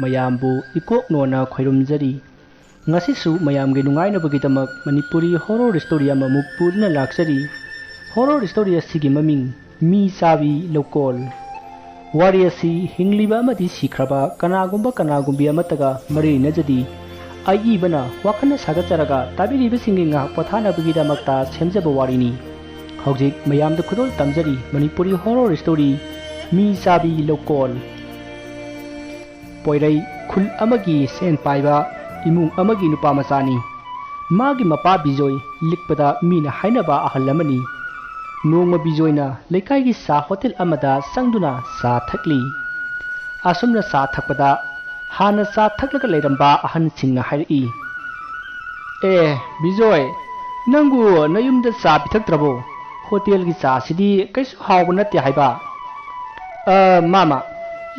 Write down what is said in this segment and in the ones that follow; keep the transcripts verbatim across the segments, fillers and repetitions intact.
ꯃꯌꯥꯝꯕꯨ ꯏꯀꯣꯛ ꯅꯣꯟꯅ ꯈꯣꯏꯔꯨꯝꯖꯔꯤ꯫ ꯉꯁꯤꯁꯨ ꯃꯌꯥꯝꯒꯤ ꯅꯨꯡꯉꯥꯏꯅꯕꯒꯤꯗꯃꯛ ꯃꯅꯤꯄꯨꯔꯤ horror story ꯑꯃꯃꯨꯛ ꯄꯨꯗꯨꯅ ꯂꯥꯛꯆꯔꯤ꯫ Horror story ꯑꯁꯤꯒꯤ ꯃꯃꯤꯡ ꯃꯤ ꯆꯥꯕꯤ ꯂꯧꯀꯣꯜ꯫ ꯋꯥꯔꯤ ꯑꯁꯤ ꯍꯤꯡꯂꯤꯕ ꯑꯃꯗꯤ ꯁꯤꯈ꯭ꯔꯕ ꯀꯅꯥꯒꯨꯝꯕ ꯀꯅꯥꯒꯨꯝꯕꯤ ꯑꯃꯠꯇꯒ ꯃꯔꯤ ꯂꯩꯅꯖꯗꯦ꯫ ꯑꯏꯕꯅ ꯋꯥꯈꯜꯅ ꯁꯥꯒꯠꯆꯔꯒ ꯇꯥꯕꯤꯔꯤꯕꯁꯤꯡꯒꯤ ꯉꯥꯏꯍꯥꯛ ꯄꯣꯊꯥꯅꯕꯒꯤꯗꯃꯛꯇ ꯁꯦꯝꯖꯕ ꯋꯥꯔꯤꯅꯤ꯫ ꯍꯧꯖꯤꯛ ꯃꯌꯥꯝꯗ ꯈꯨꯗꯣꯜ ꯇꯝꯖꯔꯤ ꯃꯅꯤꯄꯨꯔꯤ horror story ꯃꯤ ꯆꯥꯕꯤ ꯂꯧꯀꯣꯜ꯫ ꯄꯣꯏꯔꯩ ꯈꯨꯜ ꯑꯃꯒꯤ ꯁꯦꯟ ꯄꯥꯏꯕ ꯏꯃꯨꯡ ꯑꯃꯒꯤ ꯅꯨꯄꯥ ꯃꯆꯥꯅꯤ꯫ ꯃꯥꯒꯤ ꯃꯄꯥ ꯕꯤꯖꯣꯏ ꯂꯤꯛꯄꯗ ꯃꯤꯅ ꯍꯥꯏꯅꯕ ꯑꯍꯜ ꯑꯃꯅꯤ꯫ ꯅꯣꯡꯃ ꯕꯤꯖꯣꯏꯅ ꯂꯩꯀꯥꯏꯒꯤ ꯆꯥ ꯍꯣꯇꯦꯜ ꯑꯃꯗ ꯆꯪꯗꯨꯅ ꯆꯥ ꯊꯛꯂꯤ꯫ ꯑꯁꯨꯝꯅ ꯆꯥ ꯊꯛꯄꯗ ꯍꯥꯟꯅ ꯆꯥ ꯊꯛꯂꯒ ꯂꯩꯔꯝꯕ ꯑꯍꯟꯁꯤꯡꯅ ꯍꯥꯏꯔꯛꯏ, "ꯑꯦ ꯕꯤꯖꯣꯏ, ꯅꯪꯕꯨ ꯅꯌꯨꯝꯗ ꯆꯥ ꯄꯤꯊꯛꯇ꯭ꯔꯕꯣ? ꯍꯣꯇꯦꯜꯒꯤ ꯆꯥꯁꯤꯗꯤ ꯀꯩꯁꯨ ꯍꯥꯎꯕ ꯅꯠꯇꯦ ꯍꯥꯏꯕ?" "ꯑ, ꯃꯥꯃ,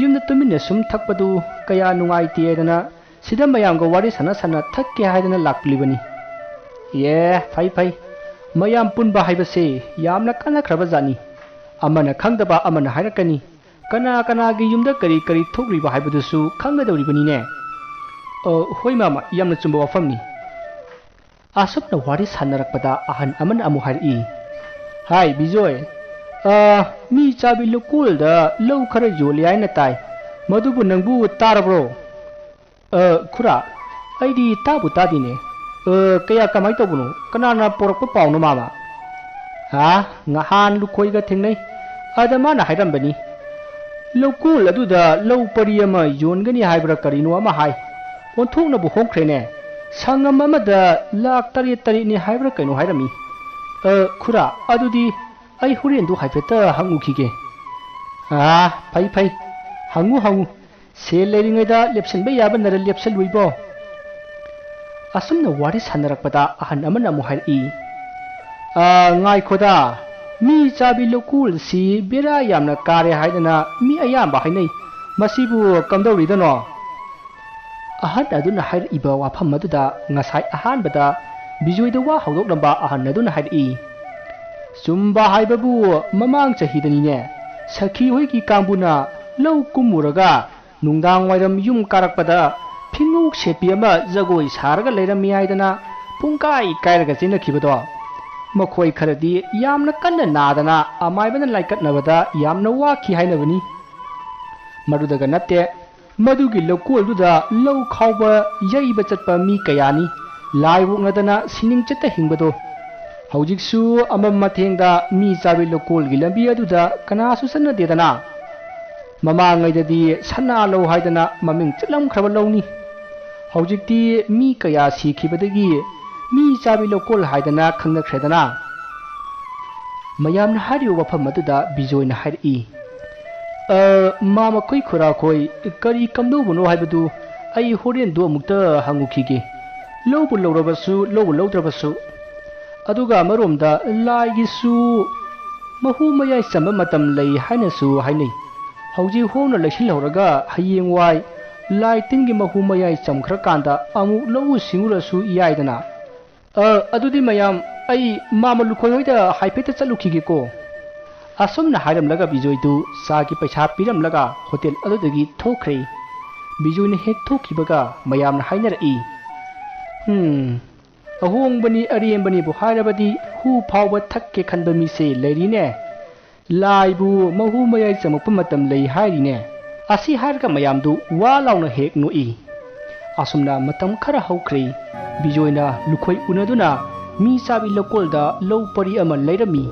ꯌꯨꯝꯗ ꯇꯨꯃꯤꯟꯅ ꯁꯨꯝ ꯊꯛꯄꯗꯨ ꯀꯌꯥ ꯅꯨꯡꯉꯥꯏꯇꯦꯗꯅ ꯁꯤꯗ ꯃꯌꯥꯝꯒ ꯋꯥꯔꯤ ꯁꯥꯟꯅ ꯁꯥꯟꯅ ꯊꯛꯀꯦ ꯍꯥꯏꯗꯅ ꯂꯥꯛꯂꯤꯕꯅꯤ꯫" "ꯑꯦ, ꯐꯩ ꯐꯩ, ꯃꯌꯥꯝ ꯄꯨꯟꯕ ꯍꯥꯏꯕꯁꯦ ꯌꯥꯝꯅ ꯀꯥꯟꯅꯈ꯭ꯔꯕ ꯖꯥꯠꯅꯤ꯫ ꯑꯃꯅ ꯈꯪꯗꯕ ꯑꯃꯅ ꯍꯥꯏꯔꯛꯀꯅꯤ, ꯀꯅꯥ ꯀꯅꯥꯒꯤ ꯌꯨꯝꯗ ꯀꯔꯤ ꯀꯔꯤ ꯊꯣꯛꯂꯤꯕ ꯍꯥꯏꯕꯗꯨꯁꯨ ꯈꯪꯒꯗꯧꯔꯤꯕꯅꯤꯅꯦ꯫" "ꯑ, ꯍꯣꯏ ꯃꯥꯃ, ꯌꯥꯝꯅ ꯆꯨꯝꯕ ꯋꯥꯐꯝꯅꯤ꯫" ꯑꯁꯨꯝꯅ ꯋꯥꯔꯤ ꯁꯥꯟꯅꯔꯛꯄꯗ ꯑꯍꯟ ꯑꯃꯅ ꯑꯃꯨꯛ ꯍꯥꯏꯔꯛꯏ, "ꯍꯥꯏ ꯕꯤꯖꯣꯏ, ꯑ, ꯃꯤ ꯆꯥꯕꯤ ꯂꯧꯀꯣꯜꯗ ꯂꯧ ꯈꯔ ꯌꯣꯜꯂꯤ ꯍꯥꯏꯅ ꯇꯥꯏ, ꯃꯗꯨꯕꯨ ꯅꯪꯕꯨ ꯇꯥꯔꯕ꯭ꯔꯣ?" "ꯑ, ꯈꯨꯔꯥ, ꯑꯩꯗꯤ ꯇꯥꯕꯨ ꯇꯥꯗꯦꯅꯦ꯫ ꯑ, ꯀꯌꯥ ꯀꯃꯥꯏ ꯇꯧꯕꯅꯣ? ꯀꯅꯥꯅ ꯄꯣꯔꯛꯄ ꯄꯥꯎꯅꯣ ꯃꯥꯃ?" "ꯍꯥ, ꯉꯍꯥꯟ ꯂꯨꯈꯣꯏꯒ ꯊꯦꯡꯅꯩ, ꯑꯗ ꯃꯥꯅ ꯍꯥꯏꯔꯝꯕꯅꯤ꯫ ꯂꯧꯀꯣꯜ ꯑꯗꯨꯗ ꯂꯧ ꯄꯔꯤ ꯑꯃ ꯌꯣꯟꯒꯅꯤ ꯍꯥꯏꯕ꯭ꯔꯥ ꯀꯔꯤꯅꯣ ꯑꯃ ꯍꯥꯏ꯫ ꯑꯣꯟꯊꯣꯛꯅꯕꯨ ꯍꯣꯡꯈ꯭ꯔꯦꯅꯦ꯫ ꯁꯪꯉꯝ ꯑꯃꯗ ꯂꯥꯛ ꯇꯔꯦꯠ ꯇꯔꯦꯠꯅꯤ ꯍꯥꯏꯕ꯭ꯔꯥ ꯀꯩꯅꯣ ꯍꯥꯏꯔꯝꯃꯤ꯫ ꯑ, ꯈꯨꯔꯥ, ꯑꯗꯨꯗꯤ ꯑꯩ ꯍꯣꯔꯦꯟꯗꯨ ꯍꯥꯏꯐꯦꯠꯇ ꯍꯪꯉꯨꯈꯤꯒꯦ꯫" "ꯑꯥ, ꯐꯩ ꯐꯩ, ꯍꯪꯉꯨ ꯍꯪꯉꯨ꯫ ꯁꯦꯜ ꯂꯩꯔꯤꯉꯩꯗ ꯂꯦꯞꯁꯤꯟꯕ ꯌꯥꯕ ꯅꯔ ꯂꯦꯞꯁꯤꯜꯂꯨ ꯏꯕꯣ꯫" ꯑꯁꯨꯝꯅ ꯋꯥꯔꯤ ꯁꯥꯟꯅꯔꯛꯄꯗ ꯑꯍꯟ ꯑꯃꯅ ꯑꯃꯨꯛ ꯍꯥꯏꯔꯛꯏ, "ꯑ, ꯉꯥꯏꯈꯣꯗ, ꯃꯤ ꯆꯥꯕꯤ ꯂꯧꯀꯣꯜꯁꯤ ꯕꯦꯔꯥ ꯌꯥꯝꯅ ꯀꯥꯔꯦ ꯍꯥꯏꯗꯅ ꯃꯤ ꯑꯌꯥꯝꯕ ꯍꯥꯏꯅꯩ꯫ ꯃꯁꯤꯕꯨ ꯀꯝꯗꯧꯔꯤꯗꯅꯣ?" ꯑꯍꯟ ꯑꯗꯨꯅ ꯍꯥꯏꯔꯛꯏꯕ ꯋꯥꯐꯝ ꯑꯗꯨꯗ ꯉꯁꯥꯏ ꯑꯍꯥꯟꯕꯗ ꯕꯤꯖꯣꯏꯗ ꯋꯥ ꯍꯧꯗꯣꯛꯂꯝꯕ ꯑꯍꯟ ꯑꯗꯨꯅ ꯍꯥꯏꯔꯛꯏ, "ꯆꯨꯝꯕ ꯍꯥꯏꯕꯕꯨ ꯃꯃꯥꯡ ꯆꯍꯤꯗꯅꯤꯅꯦ, ꯁꯈꯤ ꯍꯣꯏꯒꯤ ꯀꯥꯡꯕꯨꯅ ꯂꯧ ꯀꯨꯝꯃꯨꯔꯒ ꯅꯨꯡꯗꯥꯡ ꯋꯥꯏꯔꯝ ꯌꯨꯝ ꯀꯥꯔꯛꯄꯗ ꯐꯤꯡꯉꯨ ꯁꯦꯠꯄꯤ ꯑꯃ ꯖꯒꯣꯏ ꯁꯥꯔꯒ ꯂꯩꯔꯝꯃꯤ ꯍꯥꯏꯗꯅ ꯄꯨꯡꯀꯥꯏ ꯀꯥꯏꯔꯒ ꯆꯦꯟꯅꯈꯤꯕꯗꯣ, ꯃꯈꯣꯏ ꯈꯔꯗꯤ ꯌꯥꯝꯅ ꯀꯟꯅ ꯅꯥꯗꯅ ꯑꯃꯥꯏꯕꯅ ꯂꯥꯏꯀꯠꯅꯕꯗ ꯌꯥꯝꯅ ꯋꯥꯈꯤ ꯍꯥꯏꯅꯕꯅꯤ꯫ ꯃꯗꯨꯗꯒ ꯅꯠꯇꯦ, ꯃꯗꯨꯒꯤ ꯂꯧꯀꯣꯜꯗꯨꯗ ꯂꯧ ꯈꯥꯎꯕ ꯌꯩꯕ ꯆꯠꯄ ꯃꯤ ꯀꯌꯥꯅꯤ ꯂꯥꯏ ꯑꯣꯛꯅꯗꯅ ꯁꯤꯅꯤꯡ ꯆꯠꯇ ꯍꯤꯡꯕꯗꯣ꯫ ꯍꯧꯖꯤꯛꯁꯨ ꯑꯃꯝ ꯃꯊꯦꯡꯗ ꯃꯤ ꯆꯥꯕꯤ ꯂꯧꯀꯣꯜꯒꯤ ꯂꯝꯕꯤ ꯑꯗꯨꯗ ꯀꯅꯥꯁꯨ ꯆꯠꯅꯗꯦꯗꯅ꯫ ꯃꯃꯥꯡꯉꯩꯗꯗꯤ ꯁꯅꯥ ꯂꯧ ꯍꯥꯏꯗꯅ ꯃꯃꯤꯡ ꯆꯠꯂꯝꯈ꯭ꯔꯕ ꯂꯧꯅꯤ꯫ ꯍꯧꯖꯤꯛꯇꯤ ꯃꯤ ꯀꯌꯥ ꯁꯤꯈꯤꯕꯗꯒꯤ ꯃꯤ ꯆꯥꯕꯤ ꯂꯧꯀꯣꯜ ꯍꯥꯏꯗꯅ ꯈꯪꯅꯈ꯭ꯔꯦꯗꯅ꯫ ꯃꯌꯥꯝꯅ ꯍꯥꯏꯔꯤꯕ ꯋꯥꯐꯝ ꯑꯗꯨꯗ ꯕꯤꯖꯣꯏꯅ ꯍꯥꯏꯔꯛꯏ, "ꯑ, ꯃꯥꯃꯈꯣꯏ ꯈꯨꯔꯥꯈꯣꯏ, ꯀꯔꯤ ꯀꯝꯗꯧꯕꯅꯣ ꯍꯥꯏꯕꯗꯨ ꯑꯩ ꯍꯣꯔꯦꯟꯗꯨ ꯑꯃꯨꯛꯇ ꯍꯪꯉꯨꯈꯤꯒꯦ꯫ ꯂꯧꯕꯨ ꯂꯧꯔꯕꯁꯨ, ꯂꯧꯕꯨ ꯂꯧꯗ꯭ꯔꯕꯁꯨ꯫ ꯑꯗꯨꯒ ꯑꯃꯔꯣꯝꯗ ꯂꯥꯏꯒꯤꯁꯨ ꯃꯍꯨ ꯃꯌꯥꯏ ꯆꯝꯕ ꯃꯇꯝ ꯂꯩ ꯍꯥꯏꯅꯁꯨ ꯍꯥꯏꯅꯩ꯫ ꯍꯧꯖꯤꯛ ꯍꯣꯡꯅ ꯂꯩꯁꯤꯜꯍꯧꯔꯒ ꯍꯌꯦꯡꯋꯥꯏ ꯂꯥꯏ ꯇꯤꯟꯒꯤ ꯃꯍꯨ ꯃꯌꯥꯏ ꯆꯝꯈ꯭ꯔꯀꯥꯟꯗ ꯑꯃꯨꯛ ꯂꯧꯎ ꯁꯤꯡꯎꯔꯁꯨ ꯌꯥꯏꯗꯅ꯫ ꯑ, ꯑꯗꯨꯗꯤ ꯃꯌꯥꯝ, ꯑꯩ ꯃꯥꯃ ꯂꯨꯈꯣꯏ ꯍꯣꯏꯗ ꯍꯥꯏꯐꯦꯠꯇ ꯆꯠꯂꯨꯈꯤꯒꯦꯀꯣ"꯫ ꯑꯁꯨꯝꯅ ꯍꯥꯏꯔꯝꯂꯒ ꯕꯤꯖꯣꯏꯗꯨ ꯆꯥꯒꯤ ꯄꯩꯁꯥ ꯄꯤꯔꯝꯂꯒ ꯍꯣꯇꯦꯜ ꯑꯗꯨꯗꯒꯤ ꯊꯣꯛꯈ꯭ꯔꯦ꯫ ꯕꯤꯖꯣꯏꯅ ꯍꯦꯛ ꯊꯣꯛꯈꯤꯕꯒ ꯃꯌꯥꯝꯅ ꯍꯥꯏꯅꯔꯛꯏ, "ꯍꯝ, ꯑꯍꯣꯡꯕꯅꯤ ꯑꯔꯦꯝꯕꯅꯤꯕꯨ ꯍꯥꯏꯔꯕꯗꯤ ꯍꯨ ꯐꯥꯎꯕ ꯊꯛꯀꯦ ꯈꯟꯕ ꯃꯤꯁꯦ ꯂꯩꯔꯤꯅꯦ꯫ ꯂꯥꯏꯕꯨ ꯃꯍꯨ ꯃꯌꯥꯏ ꯆꯝꯃꯛꯄ ꯃꯇꯝ ꯂꯩ ꯍꯥꯏꯔꯤꯅꯦ"꯫ ꯑꯁꯤ ꯍꯥꯏꯔꯒ ꯃꯌꯥꯝꯗꯨ ꯋꯥ ꯂꯥꯎꯅ ꯍꯦꯛ ꯅꯣꯛꯏ꯫ ꯑꯁꯨꯝꯅ ꯃꯇꯝ ꯈꯔ ꯍꯧꯈ꯭ꯔꯦ꯫ ꯕꯤꯖꯣꯏꯅ ꯂꯨꯈꯣꯏ ꯎꯅꯗꯨꯅ ꯃꯤ ꯆꯥꯕꯤ ꯂꯧꯀꯣꯜꯗ ꯂꯧ ꯄꯔꯤ ꯑꯃ ꯂꯩꯔꯝꯃꯤ꯫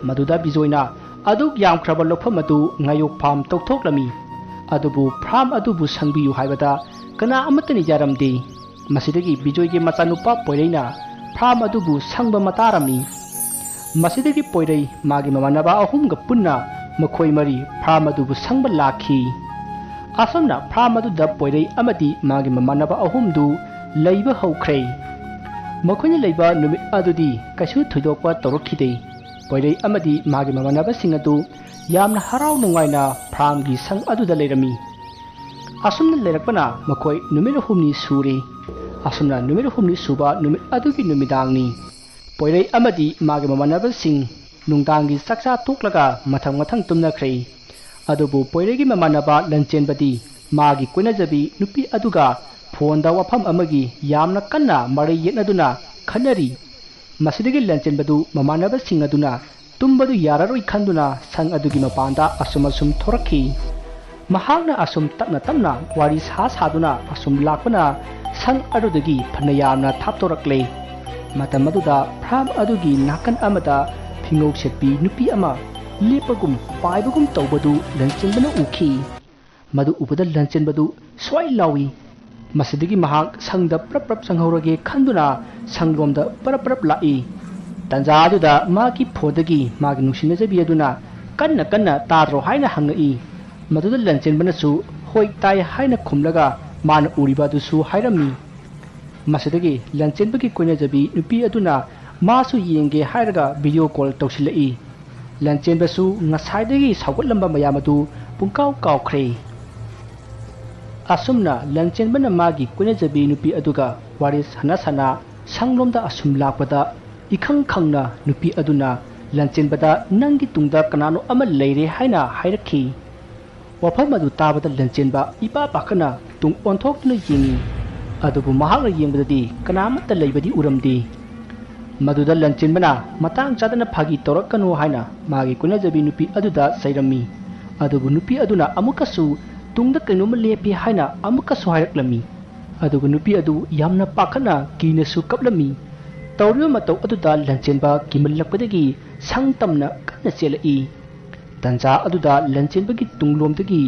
ꯃꯗꯨꯗ ꯕꯤꯖꯣꯏꯅ ꯑꯗꯨꯛ ꯌꯥꯝꯈ꯭ꯔꯕ ꯂꯧꯐꯝ ꯑꯗꯨ ꯉꯥꯌꯣꯛ ꯐꯥꯝ ꯇꯧꯊꯣꯛꯂꯝꯃꯤ꯫ ꯑꯗꯨꯕꯨ ꯐꯥꯝ ꯑꯗꯨꯕꯨ ꯁꯪꯕꯤꯌꯨ ꯍꯥꯏꯕꯗ ꯀꯅꯥ ꯑꯃꯠꯇꯅ ꯌꯥꯔꯝꯗꯦ꯫ ꯃꯁꯤꯗꯒꯤ ꯕꯤꯖꯣꯏꯒꯤ ꯃꯆꯥꯅꯨꯄꯥ ꯄꯣꯏꯔꯩꯅ ꯐꯥꯝ ꯑꯗꯨꯕꯨ ꯁꯪꯕ ꯃꯇꯥꯔꯝꯃꯤ꯫ ꯃꯁꯤꯗꯒꯤ ꯄꯣꯏꯔꯩ ꯃꯥꯒꯤ ꯃꯃꯥꯟꯅꯕ ꯑꯍꯨꯝꯒ ꯄꯨꯟꯅ ꯃꯈꯣꯏ ꯃꯔꯤ ꯐꯥꯝ ꯑꯗꯨꯕꯨ ꯁꯪꯕ ꯂꯥꯛꯈꯤ꯫ ꯑꯁꯨꯝꯅ ꯐꯥꯝ ꯑꯗꯨꯗ ꯄꯣꯏꯔꯩ ꯑꯃꯗꯤ ꯃꯥꯒꯤ ꯃꯃꯥꯟꯅꯕ ꯑꯍꯨꯝꯗꯨ ꯂꯩꯕ ꯍꯧꯈ꯭ꯔꯦ꯫ ꯃꯈꯣꯏꯅ ꯂꯩꯕ ꯅꯨꯃꯤꯠ ꯑꯗꯨꯗꯤ ꯀꯩꯁꯨ ꯊꯣꯏꯗꯣꯛꯄ ꯇꯧꯔꯛꯈꯤꯗꯦ꯫ ꯄꯣꯏꯔꯩ ꯑꯃꯗꯤ ꯃꯥꯒꯤ ꯃꯃꯥꯟꯅꯕꯁꯤꯡ ꯑꯗꯨ ꯌꯥꯝꯅ ꯍꯔꯥꯎ ꯅꯨꯡꯉꯥꯏꯅ ꯐꯥꯝꯒꯤ ꯁꯪ ꯑꯗꯨꯗ ꯂꯩꯔꯝꯃꯤ꯫ ꯑꯁꯨꯝꯅ ꯂꯩꯔꯛꯄꯅ ꯃꯈꯣꯏ ꯅꯨꯃꯤꯠ ꯑꯍꯨꯝꯅꯤ ꯁꯨꯔꯦ꯫ ꯑꯁꯨꯝꯅ ꯅꯨꯃꯤꯠ ꯑꯍꯨꯝꯅꯤ ꯁꯨꯕ ꯅꯨꯃꯤꯠ ꯑꯗꯨꯒꯤ ꯅꯨꯃꯤꯗꯥꯡꯅꯤ꯫ ꯄꯣꯏꯔꯩ ꯑꯃꯗꯤ ꯃꯥꯒꯤ ꯃꯃꯥꯟꯅꯕꯁꯤꯡ ꯅꯨꯡꯗꯥꯡꯒꯤ ꯆꯥꯛꯆꯥ ꯇꯣꯛꯂꯒ ꯃꯊꯪ ꯃꯊꯪ ꯇꯨꯝꯅꯈ꯭ꯔꯦ꯫ ꯑꯗꯨꯕꯨ ꯄꯣꯏꯔꯩꯒꯤ ꯃꯃꯥꯟꯅꯕ ꯂꯟꯆꯦꯟꯕꯗꯤ ꯃꯥꯒꯤ ꯀꯣꯏꯅꯖꯕꯤ ꯅꯨꯄꯤ ꯑꯗꯨꯒ ꯐꯣꯟꯗ ꯋꯥꯐꯝ ꯑꯃꯒꯤ ꯌꯥꯝꯅ ꯀꯟꯅ ꯃꯔꯩ ꯌꯦꯠꯅꯗꯨꯅ ꯈꯟꯅꯔꯤ꯫ ꯃꯁꯤꯗꯒꯤ ꯂꯟꯆꯦꯟꯕꯗꯨ ꯃꯃꯥꯟꯅꯕꯁꯤꯡ ꯑꯗꯨꯅ ꯇꯨꯝꯕꯗꯨ ꯌꯥꯔꯔꯣꯏ ꯈꯟꯗꯨꯅ ꯁꯪ ꯑꯗꯨꯒꯤ ꯃꯄꯥꯟꯗ ꯑꯁꯨꯝ ꯑꯁꯨꯝ ꯊꯣꯔꯛꯈꯤ꯫ ꯃꯍꯥꯛꯅ ꯑꯁꯨꯝ ꯇꯞꯅ ꯇꯞꯅ ꯋꯥꯔꯤ ꯁꯥ ꯁꯥꯗꯨꯅ ꯑꯁꯨꯝ ꯂꯥꯛꯄꯅ ꯁꯪ ꯑꯗꯨꯗꯒꯤ ꯐꯅ ꯌꯥꯝꯅ ꯊꯥꯞꯇꯣꯔꯛꯂꯦ꯫ ꯃꯇꯝ ꯑꯗꯨꯗ ꯐ꯭ꯔꯥꯝ ꯑꯗꯨꯒꯤ ꯅꯥꯀꯟ ꯑꯃꯗ ꯐꯤꯉꯧ ꯁꯦꯠꯄꯤ ꯅꯨꯄꯤ ꯑꯃ ꯂꯦꯞꯄꯒꯨꯝ ꯄꯥꯏꯕꯒꯨꯝ ꯇꯧꯕꯗꯨ ꯂꯟꯆꯦꯟꯕꯅ ꯎꯈꯤ꯫ ꯃꯗꯨ ꯎꯕꯗ ꯂꯟꯆꯦꯟꯕꯗꯨ ꯁ꯭ꯋꯥꯏ ꯂꯥꯎꯏ꯫ ꯃꯁꯤꯗꯒꯤ ꯃꯍꯥꯛ ꯁꯪꯗ ꯄ꯭ꯔꯞ ꯄ꯭ꯔꯞ ꯆꯪꯍꯧꯔꯒꯦ ꯈꯟꯗꯨꯅ ꯁꯪꯂꯣꯝꯗ ꯄ꯭ꯔꯞ ꯄ꯭ꯔꯞ ꯂꯥꯛꯏ꯫ ꯇꯟꯖꯥ ꯑꯗꯨꯗ ꯃꯥꯒꯤ ꯐꯣꯟꯗꯒꯤ ꯃꯥꯒꯤ ꯅꯨꯡꯁꯤꯅꯖꯕꯤ ꯑꯗꯨꯅ ꯀꯟꯅ ꯀꯟꯅ ꯇꯥꯗ꯭ꯔꯣ ꯍꯥꯏꯅ ꯍꯪꯉꯛꯏ꯫ ꯃꯗꯨꯗ ꯂꯟꯆꯦꯟꯕꯅꯁꯨ ꯍꯣꯏ ꯇꯥꯏ ꯍꯥꯏꯅ ꯈꯨꯝꯂꯒ ꯃꯥꯅ ꯎꯔꯤꯕ ꯑꯗꯨꯁꯨ ꯍꯥꯏꯔꯝꯃꯤ꯫ ꯃꯁꯤꯗꯒꯤ ꯂꯟꯆꯦꯟꯕꯒꯤ ꯀꯣꯏꯅꯖꯕꯤ ꯅꯨꯄꯤ ꯑꯗꯨꯅ ꯃꯥꯁꯨ ꯌꯦꯡꯒꯦ ꯍꯥꯏꯔꯒ ꯚꯤꯗꯤꯑꯣ ꯀꯣꯜ ꯇꯧꯁꯤꯜꯂꯛꯏ꯫ ꯂꯟꯆꯦꯟꯕꯁꯨ ꯉꯁꯥꯏꯗꯒꯤ ꯁꯥꯎꯒꯠꯂꯝꯕ ꯃꯌꯥꯝ ꯑꯗꯨ ꯄꯨꯡꯀꯥꯎ ꯀꯥꯎꯈ꯭ꯔꯦ꯫ ꯑꯁꯨꯝꯅ ꯂꯟꯆꯦꯟꯕꯅ ꯃꯥꯒꯤ ꯀꯣꯏꯅꯖꯕꯤ ꯅꯨꯄꯤ ꯑꯗꯨꯒ ꯋꯥꯔꯤ ꯁꯥꯟꯅ ꯁꯥꯟꯅ ꯁꯪꯂꯣꯝꯗ ꯑꯁꯨꯝ ꯂꯥꯛꯄꯗ ꯏꯈꯪ ꯈꯪꯅ ꯅꯨꯄꯤ ꯑꯗꯨꯅ ꯂꯟꯆꯦꯟꯕꯗ ꯅꯪꯒꯤ ꯇꯨꯡꯗ ꯀꯅꯥꯅꯣ ꯑꯃ ꯂꯩꯔꯦ ꯍꯥꯏꯅ ꯍꯥꯏꯔꯛꯈꯤ꯫ ꯋꯥꯐꯝ ꯑꯗꯨ ꯇꯥꯕꯗ ꯂꯟꯆꯦꯟꯕ ꯏꯄꯥ ꯄꯥꯈꯠꯅ ꯇꯨꯡ ꯑꯣꯟꯊꯣꯛꯇꯨꯅ ꯌꯦꯡꯏ꯫ ꯑꯗꯨꯕꯨ ꯃꯍꯥꯛꯅ ꯌꯦꯡꯕꯗꯗꯤ ꯀꯅꯥꯃꯠꯇ ꯂꯩꯕꯗꯤ ꯎꯔꯝꯗꯦ꯫ ꯃꯗꯨꯗ ꯂꯟꯆꯦꯟꯕꯅ ꯃꯇꯥꯡ ꯆꯥꯗꯅ ꯐꯥꯒꯤ ꯇꯧꯔꯛꯀꯅꯨ ꯍꯥꯏꯅ ꯃꯥꯒꯤ ꯀꯣꯏꯅꯖꯕꯤ ꯅꯨꯄꯤ ꯑꯗꯨꯗ ꯆꯩꯔꯝꯃꯤ꯫ ꯑꯗꯨꯕꯨ ꯅꯨꯄꯤ ꯑꯗꯨꯅ ꯑꯃꯨꯛꯀꯁꯨ ꯇꯨꯡꯗ ꯀꯩꯅꯣꯝꯃ ꯂꯦꯞꯄꯤ ꯍꯥꯏꯅ ꯑꯃꯨꯛꯀꯁꯨ ꯍꯥꯏꯔꯛꯂꯝꯃꯤ꯫ ꯑꯗꯨꯒ ꯅꯨꯄꯤ ꯑꯗꯨ ꯌꯥꯝꯅ ꯄꯥꯈꯠꯅ ꯀꯤꯅꯁꯨ ꯀꯞꯂꯝꯃꯤ꯫ ꯇꯧꯔꯤꯕ ꯃꯇꯧ ꯑꯗꯨꯗ ꯂꯟꯆꯦꯟꯕ ꯀꯤꯃꯜꯂꯛꯄꯗꯒꯤ ꯁꯪ ꯇꯝꯅ ꯀꯟꯅ ꯆꯦꯜꯂꯛꯏ꯫ ꯇꯟꯖꯥ ꯑꯗꯨꯗ ꯂꯟꯆꯦꯟꯕꯒꯤ ꯇꯨꯡꯂꯣꯝꯗꯒꯤ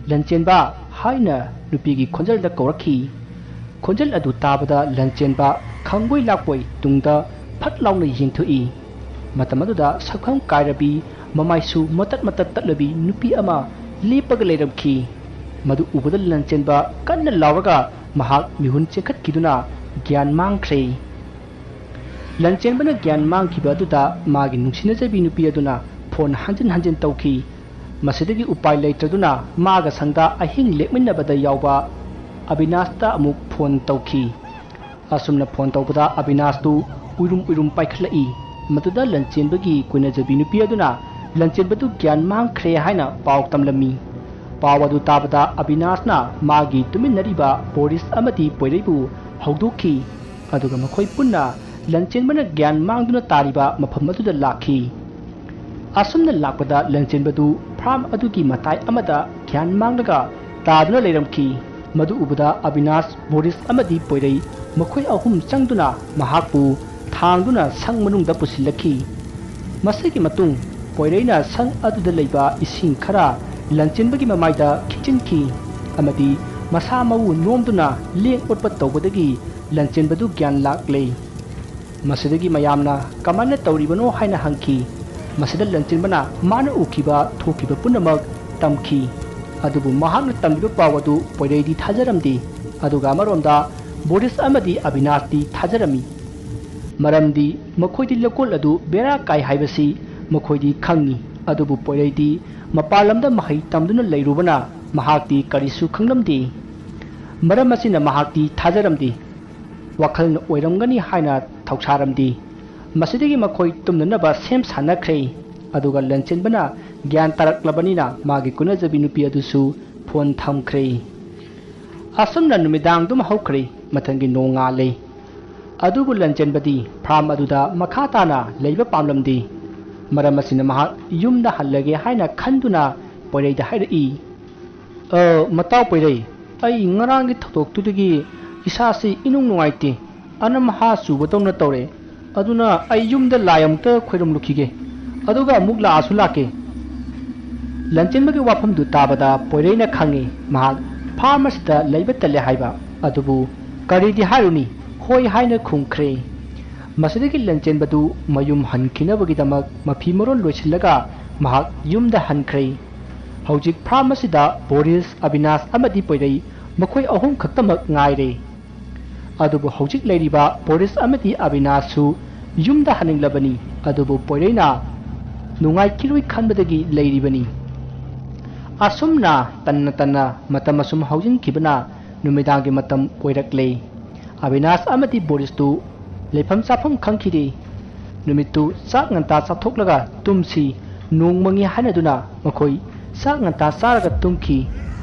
"ꯂꯟꯆꯦꯟꯕ" ꯍꯥꯏꯅ ꯅꯨꯄꯤꯒꯤ ꯈꯣꯟꯖꯦꯜꯗ ꯀꯧꯔꯛꯈꯤ꯫ ꯈꯣꯟꯖꯦꯜ ꯑꯗꯨ ꯇꯥꯕꯗ ꯂꯟꯆꯦꯟꯕ ꯈꯪꯕꯣꯏ ꯂꯥꯛꯄꯣꯏ ꯇꯨꯡꯗ ꯐꯠ ꯂꯥꯎꯅ ꯌꯦꯡꯊꯣꯛꯏ꯫ ꯃꯇꯝ ꯑꯗꯨꯗ ꯁꯛꯐꯝ ꯀꯥꯏꯔꯕꯤ, ꯃꯃꯥꯏꯁꯨ ꯃꯇꯠ ꯃꯇꯠ ꯇꯠꯂꯕꯤ ꯅꯨꯄꯤ ꯑꯃ ꯂꯦꯞꯄꯒ ꯂꯩꯔꯝꯈꯤ꯫ ꯃꯗꯨ ꯎꯕꯗ ꯂꯟꯆꯦꯟꯕ ꯀꯟꯅ ꯂꯥꯎꯔꯒ ꯃꯍꯥꯛ ꯃꯤꯍꯨꯟ ꯆꯦꯟꯈꯠꯈꯤꯗꯨꯅ ꯒ꯭ꯌꯥꯟ ꯃꯥꯡꯈ꯭ꯔꯦ꯫ ꯂꯟꯆꯦꯟꯕꯅ ꯒ꯭ꯌꯥꯟ ꯃꯥꯡꯈꯤꯕ ꯑꯗꯨꯗ ꯃꯥꯒꯤ ꯅꯨꯡꯁꯤꯅꯖꯕꯤ ꯅꯨꯄꯤ ꯑꯗꯨꯅ ꯐꯣꯟ ꯍꯟꯖꯤꯟ ꯍꯟꯖꯤꯟ ꯇꯧꯈꯤ꯫ ꯃꯁꯤꯗꯒꯤ ꯎꯄꯥꯏ ꯂꯩꯇ꯭ꯔꯗꯨꯅ ꯃꯥꯒ ꯁꯪꯗ ꯑꯍꯤꯡ ꯂꯦꯛꯃꯤꯟꯅꯕꯗ ꯌꯥꯎꯕ ꯑꯕꯤꯅꯥꯁꯇ ꯑꯃꯨꯛ ꯐꯣꯟ ꯇꯧꯈꯤ꯫ ꯑꯁꯨꯝꯅ ꯐꯣꯟ ꯇꯧꯕꯗ ꯑꯕꯤꯅꯥꯁꯇꯨ ꯎꯏꯔꯨꯝ ꯎꯏꯔꯨꯝ ꯄꯥꯏꯈꯠꯂꯛꯏ꯫ ꯃꯗꯨꯗ ꯂꯟꯆꯦꯟꯕꯒꯤ ꯀꯣꯏꯅꯖꯕꯤ ꯅꯨꯄꯤ ꯑꯗꯨꯅ ꯂꯟꯆꯦꯟꯕꯗꯨ ꯒ꯭ꯌꯥꯟ ꯃꯥꯡꯈ꯭ꯔꯦ ꯍꯥꯏꯅ ꯄꯥꯎ ꯇꯝꯂꯝꯃꯤ꯫ ꯄꯥꯎ ꯑꯗꯨ ꯇꯥꯕꯗ ꯑꯕꯤꯅꯥꯁꯅ ꯃꯥꯒꯤ ꯇꯨꯃꯤꯟꯅꯔꯤꯕ ꯕꯣꯔꯤꯁ ꯑꯃꯗꯤ ꯄꯣꯏꯔꯩꯕꯨ ꯍꯧꯗꯣꯛꯈꯤ꯫ ꯑꯗꯨꯒ ꯃꯈꯣꯏ ꯄꯨꯟꯅ ꯂꯟꯆꯦꯟꯕꯅ ꯒ꯭ꯌꯥꯟ ꯃꯥꯡꯗꯨꯅ ꯇꯥꯔꯤꯕ ꯃꯐꯝ ꯑꯗꯨꯗ ꯂꯥꯛꯈꯤ꯫ ꯑꯁꯨꯝꯅ ꯂꯥꯛꯄꯗ ꯂꯟꯆꯦꯟꯕꯗꯨ ꯐꯥꯔꯝ ꯑꯗꯨꯒꯤ ꯃꯇꯥꯏ ꯑꯃꯗ ꯒ꯭ꯌꯥꯟ ꯃꯥꯡꯂꯒ ꯇꯥꯗꯨꯅ ꯂꯩꯔꯝꯈꯤ꯫ ꯃꯗꯨ ꯎꯕꯗ ꯑꯕꯤꯅꯥꯁ, ꯕꯣꯔꯤꯁ ꯑꯃꯗꯤ ꯄꯣꯏꯔꯩ ꯃꯈꯣꯏ ꯑꯍꯨꯝ ꯆꯪꯗꯨꯅ ꯃꯍꯥꯛꯄꯨ ꯊꯥꯡꯗꯨꯅ ꯁꯪ ꯃꯅꯨꯡꯗ ꯄꯨꯁꯤꯜꯂꯛꯈꯤ꯫ ꯃꯁꯤꯒꯤ ꯃꯇꯨꯡ ꯄꯣꯏꯔꯩꯅ ꯁꯪ ꯑꯗꯨꯗ ꯂꯩꯕ ꯏꯁꯤꯡ ꯈꯔ ꯂꯟꯆꯦꯟꯕꯒꯤ ꯃꯃꯥꯏꯗ ꯈꯤꯛꯆꯤꯟꯈꯤ ꯑꯃꯗꯤ ꯃꯁꯥ ꯃꯎ ꯅꯣꯝꯗꯨꯅ ꯂꯦꯡ ꯑꯣꯠꯄ ꯇꯧꯕꯗꯒꯤ ꯂꯟꯆꯦꯟꯕꯗꯨ ꯒ꯭ꯌꯥꯟ ꯂꯥꯛꯂꯦ꯫ ꯃꯁꯤꯗꯒꯤ ꯃꯌꯥꯝꯅ ꯀꯃꯥꯏꯅ ꯇꯧꯔꯤꯕꯅꯣ ꯍꯥꯏꯅ ꯍꯪꯈꯤ꯫ ꯃꯁꯤꯗ ꯂꯟꯆꯦꯟꯕꯅ ꯃꯥꯅ ꯎꯈꯤꯕ ꯊꯣꯛꯈꯤꯕ ꯄꯨꯝꯅꯃꯛ ꯇꯝꯈꯤ꯫ ꯑꯗꯨꯕꯨ ꯃꯍꯥꯛꯅ ꯇꯝꯂꯤꯕ ꯄꯥꯎ ꯑꯗꯨ ꯄꯣꯏꯔꯩꯗꯤ ꯊꯥꯖꯔꯝꯗꯦ꯫ ꯑꯗꯨꯒ ꯑꯃꯔꯣꯝꯗ ꯕꯣꯔꯤꯁ ꯑꯃꯗꯤ ꯑꯕꯤꯅꯥꯁꯇꯤ ꯊꯥꯖꯔꯝꯃꯤ꯫ ꯃꯔꯝꯗꯤ ꯃꯈꯣꯏꯗꯤ ꯂꯧꯀꯣꯜ ꯑꯗꯨ ꯕꯦꯔꯥ ꯀꯥꯏ ꯍꯥꯏꯕꯁꯤ ꯃꯈꯣꯏꯗꯤ ꯈꯪꯏ꯫ ꯑꯗꯨꯕꯨ ꯄꯣꯏꯔꯩꯗꯤ ꯃꯄꯥꯟ ꯂꯝꯗ ꯃꯍꯩ ꯇꯝꯗꯨꯅ ꯂꯩꯔꯨꯕꯅ ꯃꯍꯥꯛꯇꯤ ꯀꯔꯤꯁꯨ ꯈꯪꯂꯝꯗꯦ꯫ ꯃꯔꯝ ꯑꯁꯤꯅ ꯃꯍꯥꯛꯇꯤ ꯊꯥꯖꯔꯝꯗꯦ꯫ ꯋꯥꯈꯜꯅ ꯑꯣꯏꯔꯝꯒꯅꯤ ꯍꯥꯏꯅ ꯊꯧꯁꯥꯔꯝꯗꯦ꯫ ꯃꯁꯤꯗꯒꯤ ꯃꯈꯣꯏ ꯇꯨꯝꯅꯅꯕ ꯁꯦꯝ ꯁꯥꯅꯈ꯭ꯔꯦ꯫ ꯑꯗꯨꯒ ꯂꯟꯆꯦꯟꯕꯅ ꯒ꯭ꯌꯥꯟ ꯇꯥꯔꯛꯂꯕꯅꯤꯅ ꯃꯥꯒꯤ ꯀꯨꯅꯖꯕꯤ ꯅꯨꯄꯤ ꯑꯗꯨꯁꯨ ꯐꯣꯟ ꯊꯝꯈ꯭ꯔꯦ꯫ ꯑꯁꯨꯝꯅ ꯅꯨꯃꯤꯗꯥꯡꯗꯨꯃ ꯍꯧꯈ꯭ꯔꯦ꯫ ꯃꯊꯪꯒꯤ ꯅꯣꯡꯉꯥꯜꯂꯦ꯫ ꯑꯗꯨꯕꯨ ꯂꯟꯆꯦꯟꯕꯗꯤ ꯐꯥꯔꯝ ꯑꯗꯨꯗ ꯃꯈꯥ ꯇꯥꯅ ꯂꯩꯕ ꯄꯥꯝꯂꯝꯗꯦ꯫ ꯃꯔꯝ ꯑꯁꯤꯅ ꯃꯍꯥꯛ ꯌꯨꯝꯗ ꯍꯜꯂꯒꯦ ꯍꯥꯏꯅ ꯈꯟꯗꯨꯅ ꯄꯣꯏꯔꯩꯗ ꯍꯥꯏꯔꯛꯏ꯫ "ꯑ, ꯃꯇꯥꯎ ꯄꯣꯏꯔꯩ, ꯑꯩ ꯉꯔꯥꯡꯒꯤ ꯊꯧꯗꯣꯛꯇꯨꯗꯒꯤ ꯏꯁꯥꯁꯤ ꯏꯅꯨꯡ ꯅꯨꯡꯉꯥꯏꯇꯦ꯫ ꯑꯅꯝ ꯑꯍꯥ ꯆꯨꯕꯗꯧꯅ ꯇꯧꯔꯦ꯫ ꯑꯗꯨꯅ ꯑꯩ ꯌꯨꯝꯗ ꯂꯥꯏ ꯑꯃꯨꯛꯇ ꯈꯣꯏꯔꯝꯂꯨꯈꯤꯒꯦ꯫ ꯑꯗꯨꯒ ꯑꯃꯨꯛ ꯂꯥꯛꯑꯁꯨ ꯂꯥꯛꯀꯦ꯫" ꯂꯟꯆꯦꯟꯕꯒꯤ ꯋꯥꯐꯝꯗꯨ ꯇꯥꯕꯗ ꯄꯣꯏꯔꯩꯅ ꯈꯪꯉꯤ ꯃꯍꯥꯛ ꯐꯥꯔꯝ ꯑꯁꯤꯗ ꯂꯩꯕ ꯇꯜꯂꯦ ꯍꯥꯏꯕ꯫ ꯑꯗꯨꯕꯨ ꯀꯔꯤꯗꯤ ꯍꯥꯏꯔꯨꯅꯤ, ꯍꯣꯏ ꯍꯥꯏꯅ ꯈꯨꯝꯈ꯭ꯔꯦ꯫ ꯃꯁꯤꯗꯒꯤ ꯂꯟꯆꯦꯟꯕꯗꯨ ꯃꯌꯨꯝ ꯍꯟꯈꯤꯅꯕꯒꯤꯗꯃꯛ ꯃꯐꯤ ꯃꯔꯣꯜ ꯂꯣꯏꯁꯤꯜꯂꯒ ꯃꯍꯥꯛ ꯌꯨꯝꯗ ꯍꯟꯈ꯭ꯔꯦ꯫ ꯍꯧꯖꯤꯛ ꯐꯥꯔꯝ ꯑꯁꯤꯗ ꯕꯣꯔꯤꯁ, ꯑꯕꯤꯅꯥꯁ ꯑꯃꯗꯤ ꯄꯣꯏꯔꯩ ꯃꯈꯣꯏ ꯑꯍꯨꯝ ꯈꯛꯇꯃꯛ ꯉꯥꯏꯔꯦ꯫ ꯑꯗꯨꯕꯨ ꯍꯧꯖꯤꯛ ꯂꯩꯔꯤꯕ ꯕꯣꯔꯤꯁ ꯑꯃꯗꯤ ꯑꯕꯤꯅꯥꯁꯁꯨ ꯌꯨꯝꯗ ꯍꯟꯅꯤꯡꯂꯕꯅꯤ꯫ ꯑꯗꯨꯕꯨ ꯄꯣꯏꯔꯩꯅ ꯅꯨꯡꯉꯥꯏꯈꯤꯔꯣꯏ ꯈꯟꯕꯗꯒꯤ ꯂꯩꯔꯤꯕꯅꯤ꯫ ꯑꯁꯨꯝꯅ ꯇꯟꯅ ꯇꯟꯅ ꯃꯇꯝ ꯑꯁꯨꯝ ꯍꯧꯖꯤꯟꯈꯤꯕꯅ ꯅꯨꯃꯤꯗꯥꯡꯒꯤ ꯃꯇꯝ ꯑꯣꯏꯔꯛꯂꯦ꯫ ꯑꯕꯤꯅꯥꯁ ꯑꯃꯗꯤ ꯕꯣꯔꯤꯁꯇꯨ ꯂꯩꯐꯝ ꯆꯥꯐꯝ ꯈꯪꯈꯤꯗꯦ꯫ ꯅꯨꯃꯤꯠꯇꯨ ꯆꯥꯛ ꯉꯟꯇꯥ ꯆꯥꯊꯣꯛꯂꯒ ꯇꯨꯝꯁꯤ, ꯅꯣꯡ ꯃꯪꯉꯤ ꯍꯥꯏꯅꯗꯨꯅ ꯃꯈꯣꯏ ꯆꯥꯛ ꯉꯟꯇꯥ ꯆꯥꯔꯒ ꯇꯨꯝꯈꯤ꯫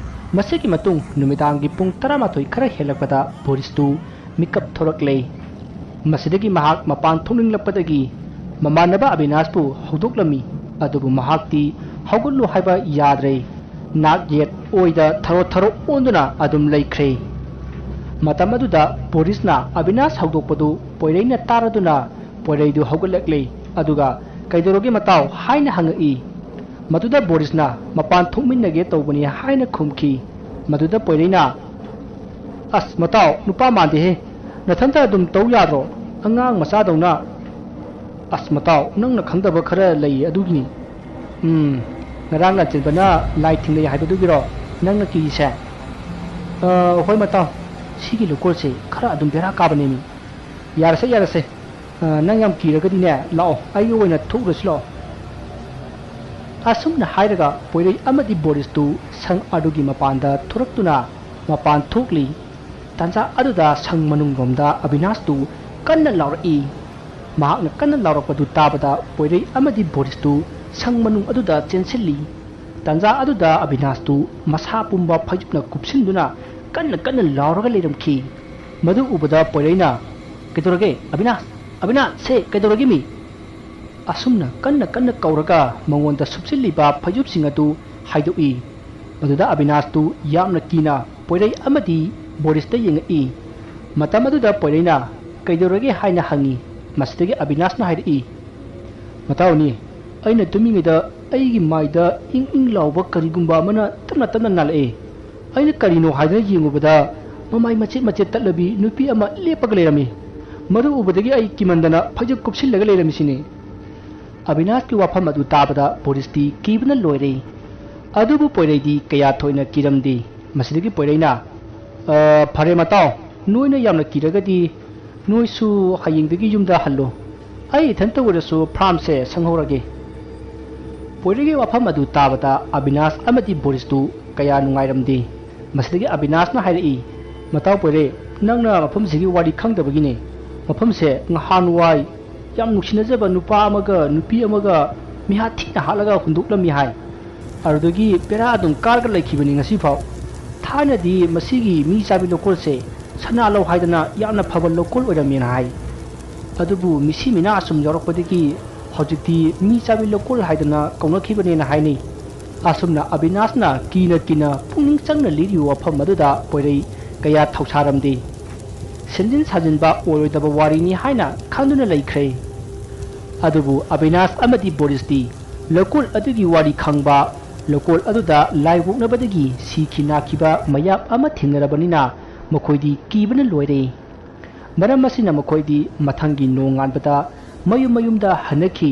ꯃꯁꯤꯒꯤ ꯃꯇꯨꯡ ꯅꯨꯃꯤꯗꯥꯡꯒꯤ ꯄꯨꯡ ꯇꯔꯥꯃꯥꯊꯣꯏ ꯈꯔ ꯍꯦꯜꯂꯛꯄꯗ ꯕꯣꯔꯤꯁꯇꯨ ꯃꯤꯀꯞ ꯊꯣꯔꯛꯂꯦ꯫ ꯃꯁꯤꯗꯒꯤ ꯃꯍꯥꯛ ꯃꯄꯥꯟ ꯊꯣꯛꯅꯤꯡꯂꯛꯄꯗꯒꯤ ꯃꯃꯥꯟꯅꯕ ꯑꯕꯤꯅꯥꯁꯄꯨ ꯍꯧꯗꯣꯛꯂꯝꯃꯤ꯫ ꯑꯗꯨꯕꯨ ꯃꯍꯥꯛꯇꯤ ꯍꯧꯒꯠꯂꯨ ꯍꯥꯏꯕ ꯌꯥꯗ꯭ꯔꯦ꯫ ꯅꯥꯛ ꯌꯦꯠ ꯑꯣꯏꯗ ꯊꯔꯣ ꯊꯔꯣ ꯑꯣꯟꯗꯨꯅ ꯑꯗꯨꯝ ꯂꯩꯈ꯭ꯔꯦ꯫ ꯃꯇꯝ ꯑꯗꯨꯗ ꯕꯣꯔꯤꯁꯅ ꯑꯕꯤꯅꯥꯁ ꯍꯧꯗꯣꯛꯄꯗꯨ ꯄꯣꯏꯔꯩꯅ ꯇꯥꯔꯗꯨꯅ ꯄꯣꯏꯔꯩꯗꯨ ꯍꯧꯒꯠꯂꯛꯂꯦ꯫ ꯑꯗꯨꯒ "ꯀꯩꯗꯧꯔꯒꯦ ꯃꯇꯥꯎ?" ꯍꯥꯏꯅ ꯍꯪꯉꯛꯏ꯫ ꯃꯗꯨꯗ ꯕꯣꯔꯤꯁꯅ "ꯃꯄꯥꯟ ꯊꯣꯛꯃꯤꯟꯅꯒꯦ ꯇꯧꯕꯅꯤ" ꯍꯥꯏꯅ ꯈꯨꯝꯈꯤ꯫ ꯃꯗꯨꯗ ꯄꯣꯏꯔꯩꯅ, "ꯑꯁ ꯃꯇꯥꯎ, ꯅꯨꯄꯥ ꯃꯥꯟꯗꯦꯍꯦ, ꯅꯊꯟꯇ ꯑꯗꯨꯝ ꯇꯧ ꯌꯥꯗ꯭ꯔꯣ? ꯑꯉꯥꯡ ꯃꯆꯥꯗꯧꯅ꯫ ꯑꯁ ꯃꯇꯥꯎ, ꯅꯪꯅ ꯈꯪꯗꯕ ꯈꯔ ꯂꯩ ꯑꯗꯨꯒꯤꯅꯤ꯫ ꯎꯝ, ꯉꯔꯥꯡ ꯂꯥꯟꯆꯦꯟꯕꯅ ꯂꯥꯏ ꯊꯦꯡꯅꯩ ꯍꯥꯏꯕꯗꯨꯒꯤꯔꯣ ꯅꯪꯅ ꯀꯤꯔꯤꯁꯦ? ꯑ, ꯍꯣꯏ ꯃꯇꯥꯎ, ꯁꯤꯒꯤ ꯂꯨꯀꯣꯜꯁꯦ ꯈꯔ ꯑꯗꯨꯝ ꯕꯦꯔꯥ ꯀꯥꯕꯅꯦꯃꯤ꯫ ꯌꯥꯔꯁꯦ ꯌꯥꯔꯁꯦ, ꯑ, ꯅꯪ ꯌꯥꯝ ꯀꯤꯔꯒꯗꯤꯅꯦ, ꯂꯥꯛꯑꯣ, ꯑꯩꯒ ꯑꯣꯏꯅ ꯊꯣꯛꯎꯔꯁꯤ ꯂꯥꯛꯑꯣ꯫" ꯑꯁꯨꯝꯅ ꯍꯥꯏꯔꯒ ꯄꯣꯏꯔꯩ ꯑꯃꯗꯤ ꯕꯣꯔꯤꯁꯇꯨ ꯁꯪ ꯑꯗꯨꯒꯤ ꯃꯄꯥꯟꯗ ꯊꯣꯔꯛꯇꯨꯅ ꯃꯄꯥꯟ ꯊꯣꯛꯂꯤ꯫ ꯇꯥꯟꯖꯥ ꯑꯗꯨꯗ ꯁꯪ ꯃꯅꯨꯡꯂꯣꯝꯗ ꯑꯕꯤꯅꯥꯁꯇꯨ ꯀꯟꯅ ꯂꯥꯎꯔꯛꯏ꯫ ꯃꯍꯥꯛꯅ ꯀꯟꯅ ꯂꯥꯎꯔꯛꯄꯗꯨ ꯇꯥꯕꯗ ꯄꯣꯏꯔꯩ ꯑꯃꯗꯤ ꯕꯣꯔꯤꯁꯇꯨ ꯁꯪ ꯃꯅꯨꯡ ꯑꯗꯨꯗ ꯆꯦꯟꯁꯤꯜꯂꯤ꯫ ꯇꯥꯟꯖꯥ ꯑꯗꯨꯗ ꯑꯕꯤꯅꯥꯁꯇꯨ ꯃꯁꯥ ꯄꯨꯝꯕ ꯐꯩꯖꯨꯞꯅ ꯀꯨꯞꯁꯤꯟꯗꯨꯅ ꯀꯟꯅ ꯀꯟꯅ ꯂꯥꯎꯔꯒ ꯂꯩꯔꯝꯈꯤ꯫ ꯃꯗꯨ ꯎꯕꯗ ꯄꯣꯏꯔꯩꯅ, "ꯀꯩꯗꯧꯔꯒꯦ? ꯑꯕꯤꯅꯥꯁ! ꯑꯕꯤꯅꯥꯁ! ꯁꯦ ꯀꯩꯗꯧꯔꯒꯦ ꯃꯤ?" ꯑꯁꯨꯝꯅ ꯀꯟꯅ ꯀꯟꯅ ꯀꯧꯔꯒ ꯃꯉꯣꯟꯗ ꯁꯨꯞꯆꯤꯜꯂꯤꯕ ꯐꯩꯖꯨꯞꯁꯤꯡ ꯑꯗꯨ ꯍꯥꯏꯗꯣꯛꯏ꯫ ꯃꯗꯨꯗ ꯑꯕꯤꯅꯥꯁꯇꯨ ꯌꯥꯝꯅ ꯀꯤꯅ ꯄꯣꯏꯔꯩ ꯑꯃꯗꯤ ꯕꯣꯔꯤꯁꯇ ꯌꯦꯡꯉꯛꯏ꯫ ꯃꯇꯝ ꯑꯗꯨꯗ ꯄꯣꯏꯔꯩꯅ "ꯀꯩꯗꯧꯔꯒꯦ?" ꯍꯥꯏꯅ ꯍꯪꯉꯤ꯫ ꯃꯁꯤꯗꯒꯤ ꯑꯕꯤꯅꯥꯁꯅ ꯍꯥꯏꯔꯛꯏ, "ꯃꯇꯥꯎꯅꯤ, ꯑꯩꯅ ꯇꯨꯝꯃꯤꯉꯩꯗ ꯑꯩꯒꯤ ꯃꯥꯏꯗ ꯏꯪ ꯏꯪ ꯂꯥꯎꯕ ꯀꯔꯤꯒꯨꯝꯕ ꯑꯃꯅ ꯇꯞꯅ ꯇꯞꯅ ꯅꯥꯜꯂꯛꯑꯦ꯫ ꯑꯩꯅ ꯀꯔꯤꯅꯣ ꯍꯥꯏꯗꯅ ꯌꯦꯡꯉꯨꯕꯗ ꯃꯃꯥꯏ ꯃꯆꯦꯠ ꯃꯆꯦꯠ ꯇꯠꯂꯕꯤ ꯅꯨꯄꯤ ꯑꯃ ꯂꯦꯞꯄꯒ ꯂꯩꯔꯝꯃꯤ꯫ ꯃꯗꯨ ꯎꯕꯗꯒꯤ ꯑꯩ ꯀꯤꯃꯟꯗꯅ ꯐꯩꯖꯨꯞ ꯀꯨꯞꯁꯤꯜꯂꯒ ꯂꯩꯔꯝꯃꯤꯁꯤꯅꯤ꯫" ꯑꯕꯤꯅꯥꯁꯀꯤ ꯋꯥꯐꯝ ꯑꯗꯨ ꯇꯥꯕꯗ ꯕꯣꯔꯤꯁꯇꯤ ꯀꯤꯕꯅ ꯂꯣꯏꯔꯦ꯫ ꯑꯗꯨꯕꯨ ꯄꯣꯏꯔꯩꯗꯤ ꯀꯌꯥ ꯊꯣꯏꯅ ꯀꯤꯔꯝꯗꯦ꯫ ꯃꯁꯤꯗꯒꯤ ꯄꯣꯏꯔꯩꯅ, "ꯑ, ꯐꯔꯦ ꯃꯇꯥꯎ, ꯅꯣꯏꯅ ꯌꯥꯝꯅ ꯀꯤꯔꯒꯗꯤ ꯅꯣꯏꯁꯨ ꯍꯌꯦꯡꯗꯒꯤ ꯌꯨꯝꯗ ꯍꯜꯂꯣ꯫ ꯑꯩ ꯏꯊꯟꯇ ꯑꯣꯏꯔꯁꯨ ꯐꯥꯔꯝꯁꯦ ꯁꯪꯍꯧꯔꯒꯦ꯫" ꯄꯣꯏꯔꯩꯒꯤ ꯋꯥꯐꯝ ꯑꯗꯨ ꯇꯥꯕꯗ ꯑꯕꯤꯅꯥꯁ ꯑꯃꯗꯤ ꯕꯣꯔꯤꯁꯇꯨ ꯀꯌꯥ ꯅꯨꯡꯉꯥꯏꯔꯝꯗꯦ꯫ ꯃꯁꯤꯗꯒꯤ ꯑꯕꯤꯅꯥꯁꯅ ꯍꯥꯏꯔꯛꯏ, "ꯃꯇꯥꯎ ꯄꯣꯏꯔꯩ, ꯅꯪꯅ ꯃꯐꯝꯁꯤꯒꯤ ꯋꯥꯔꯤ ꯈꯪꯗꯕꯒꯤꯅꯦ꯫ ꯃꯐꯝꯁꯦ ꯉꯍꯥꯟꯋꯥꯏ ꯌꯥꯝ ꯅꯨꯡꯁꯤꯅꯖꯕ ꯅꯨꯄꯥ ꯑꯃꯒ ꯅꯨꯄꯤ ꯑꯃꯒ ꯃꯤꯍꯥꯠ ꯊꯤꯅ ꯍꯥꯠꯂꯒ ꯍꯨꯟꯗꯣꯛꯂꯝꯃꯤ ꯍꯥꯏ꯫ ꯑꯗꯨꯗꯒꯤ ꯕꯦꯔꯥ ꯑꯗꯨꯝ ꯀꯥꯔꯒ ꯂꯩꯈꯤꯕꯅꯤ ꯉꯁꯤꯐꯥꯎ꯫ ꯊꯥꯏꯅꯗꯤ ꯃꯁꯤꯒꯤ ꯃꯤ ꯆꯥꯕꯤ ꯂꯧꯀꯣꯜꯁꯦ ꯁꯅꯥ ꯂꯧ ꯍꯥꯏꯗꯅ ꯌꯥꯝꯅ ꯐꯕ ꯂꯧꯀꯣꯜ ꯑꯣꯏꯔꯝꯃꯦꯅ ꯍꯥꯏ꯫ ꯑꯗꯨꯕꯨ ꯃꯤꯁꯤ ꯃꯤꯅꯥ ꯑꯁꯨꯝ ꯌꯥꯎꯔꯛꯄꯗꯒꯤ ꯍꯧꯖꯤꯛꯇꯤ ꯃꯤ ꯆꯥꯕꯤ ꯂꯧꯀꯣꯜ ꯍꯥꯏꯗꯅ ꯀꯧꯅꯈꯤꯕꯅꯦꯅ ꯍꯥꯏꯅꯩ꯫ ꯑꯁꯨꯝꯅ ꯑꯕꯤꯅꯥꯁꯅ ꯀꯤꯅ ꯀꯤꯅ ꯄꯨꯛꯅꯤꯡ ꯆꯪꯅ ꯂꯤꯔꯤꯕ ꯋꯥꯐꯝ ꯑꯗꯨꯗ ꯄꯣꯏꯔꯩ ꯀꯌꯥ ꯊꯧꯁꯥꯔꯝꯗꯦ꯫ ꯁꯦꯝꯖꯤꯟ ꯁꯥꯖꯤꯟꯕ ꯑꯣꯏꯔꯣꯏꯗꯕ ꯋꯥꯔꯤꯅꯤ ꯍꯥꯏꯅ ꯈꯟꯗꯨꯅ ꯂꯩꯈ꯭ꯔꯦ꯫ ꯑꯗꯨꯕꯨ ꯑꯕꯤꯅꯥꯁ ꯑꯃꯗꯤ ꯕꯣꯔꯤꯁꯇꯤ ꯂꯧꯀꯣꯜ ꯑꯗꯨꯒꯤ ꯋꯥꯔꯤ ꯈꯪꯕ, ꯂꯧꯀꯣꯜ ꯑꯗꯨꯗ ꯂꯥꯏ ꯑꯣꯛꯅꯕꯗꯒꯤ ꯁꯤꯈꯤ ꯅꯥꯈꯤꯕ ꯃꯌꯥꯝ ꯑꯃ ꯊꯦꯡꯅꯔꯕꯅꯤꯅ ꯃꯈꯣꯏꯗꯤ ꯀꯤꯕꯅ ꯂꯣꯏꯔꯦ꯫ ꯃꯔꯝ ꯑꯁꯤꯅ ꯃꯈꯣꯏꯗꯤ ꯃꯊꯪꯒꯤ ꯅꯣꯡꯉꯥꯟꯕꯗ ꯃꯌꯨꯝ ꯃꯌꯨꯝꯗ ꯍꯟꯅꯈꯤ꯫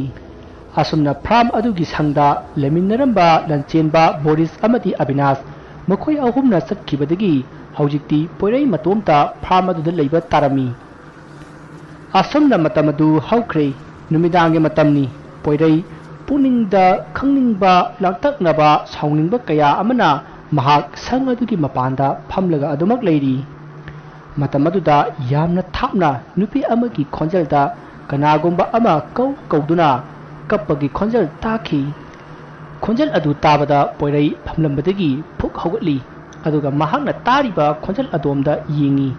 ꯑꯁꯨꯝꯅ ꯐꯥꯔꯝ ꯑꯗꯨꯒꯤ ꯁꯪꯗ ꯂꯩꯃꯤꯟꯅꯔꯝꯕ ꯂꯟꯆꯦꯟꯕ, ꯕꯣꯔꯤꯁ ꯑꯃꯗꯤ ꯑꯕꯤꯅꯥꯁ ꯃꯈꯣꯏ ꯑꯍꯨꯝꯅ ꯆꯠꯈꯤꯕꯗꯒꯤ ꯍꯧꯖꯤꯛꯇꯤ ꯄꯣꯏꯔꯩ ꯃꯇꯣꯝꯇ ꯐꯥꯔꯝ ꯑꯗꯨꯗ ꯂꯩꯕ ꯇꯥꯔꯝꯃꯤ꯫ ꯑꯁꯨꯝꯅ ꯃꯇꯝ ꯑꯗꯨ ꯍꯧꯈ꯭ꯔꯦ꯫ ꯅꯨꯃꯤꯗꯥꯡꯒꯤ ꯃꯇꯝꯅꯤ꯫ ꯄꯣꯏꯔꯩ ꯄꯨꯛꯅꯤꯡꯗ ꯈꯪꯅꯤꯡꯕ, ꯂꯥꯡꯇꯛꯅꯕ, ꯁꯥꯎꯅꯤꯡꯕ ꯀꯌꯥ ꯑꯃꯅ ꯃꯍꯥꯛ ꯁꯪ ꯑꯗꯨꯒꯤ ꯃꯄꯥꯟꯗ ꯐꯝꯂꯒ ꯑꯗꯨꯃꯛ ꯂꯩꯔꯤ꯫ ꯃꯇꯝ ꯑꯗꯨꯗ ꯌꯥꯝꯅ ꯊꯥꯞꯅ ꯅꯨꯄꯤ ꯑꯃꯒꯤ ꯈꯣꯟꯖꯦꯜꯗ ꯀꯅꯥꯒꯨꯝꯕ ꯑꯃ ꯀꯧ ꯀꯧꯗꯨꯅ ꯀꯞꯄꯒꯤ ꯈꯣꯟꯖꯦꯜ ꯇꯥꯈꯤ꯫ ꯈꯣꯟꯖꯦꯜ ꯑꯗꯨ ꯇꯥꯕꯗ ꯄꯣꯏꯔꯩ ꯐꯝꯂꯝꯕꯗꯒꯤ ꯐꯨꯛ ꯍꯧꯒꯠꯂꯤ, ꯑꯗꯨꯒ ꯃꯍꯥꯛꯅ ꯇꯥꯔꯤꯕ ꯈꯣꯟꯖꯦꯜ ꯑꯗꯣꯝꯗ ꯌꯦꯡꯉꯤ꯫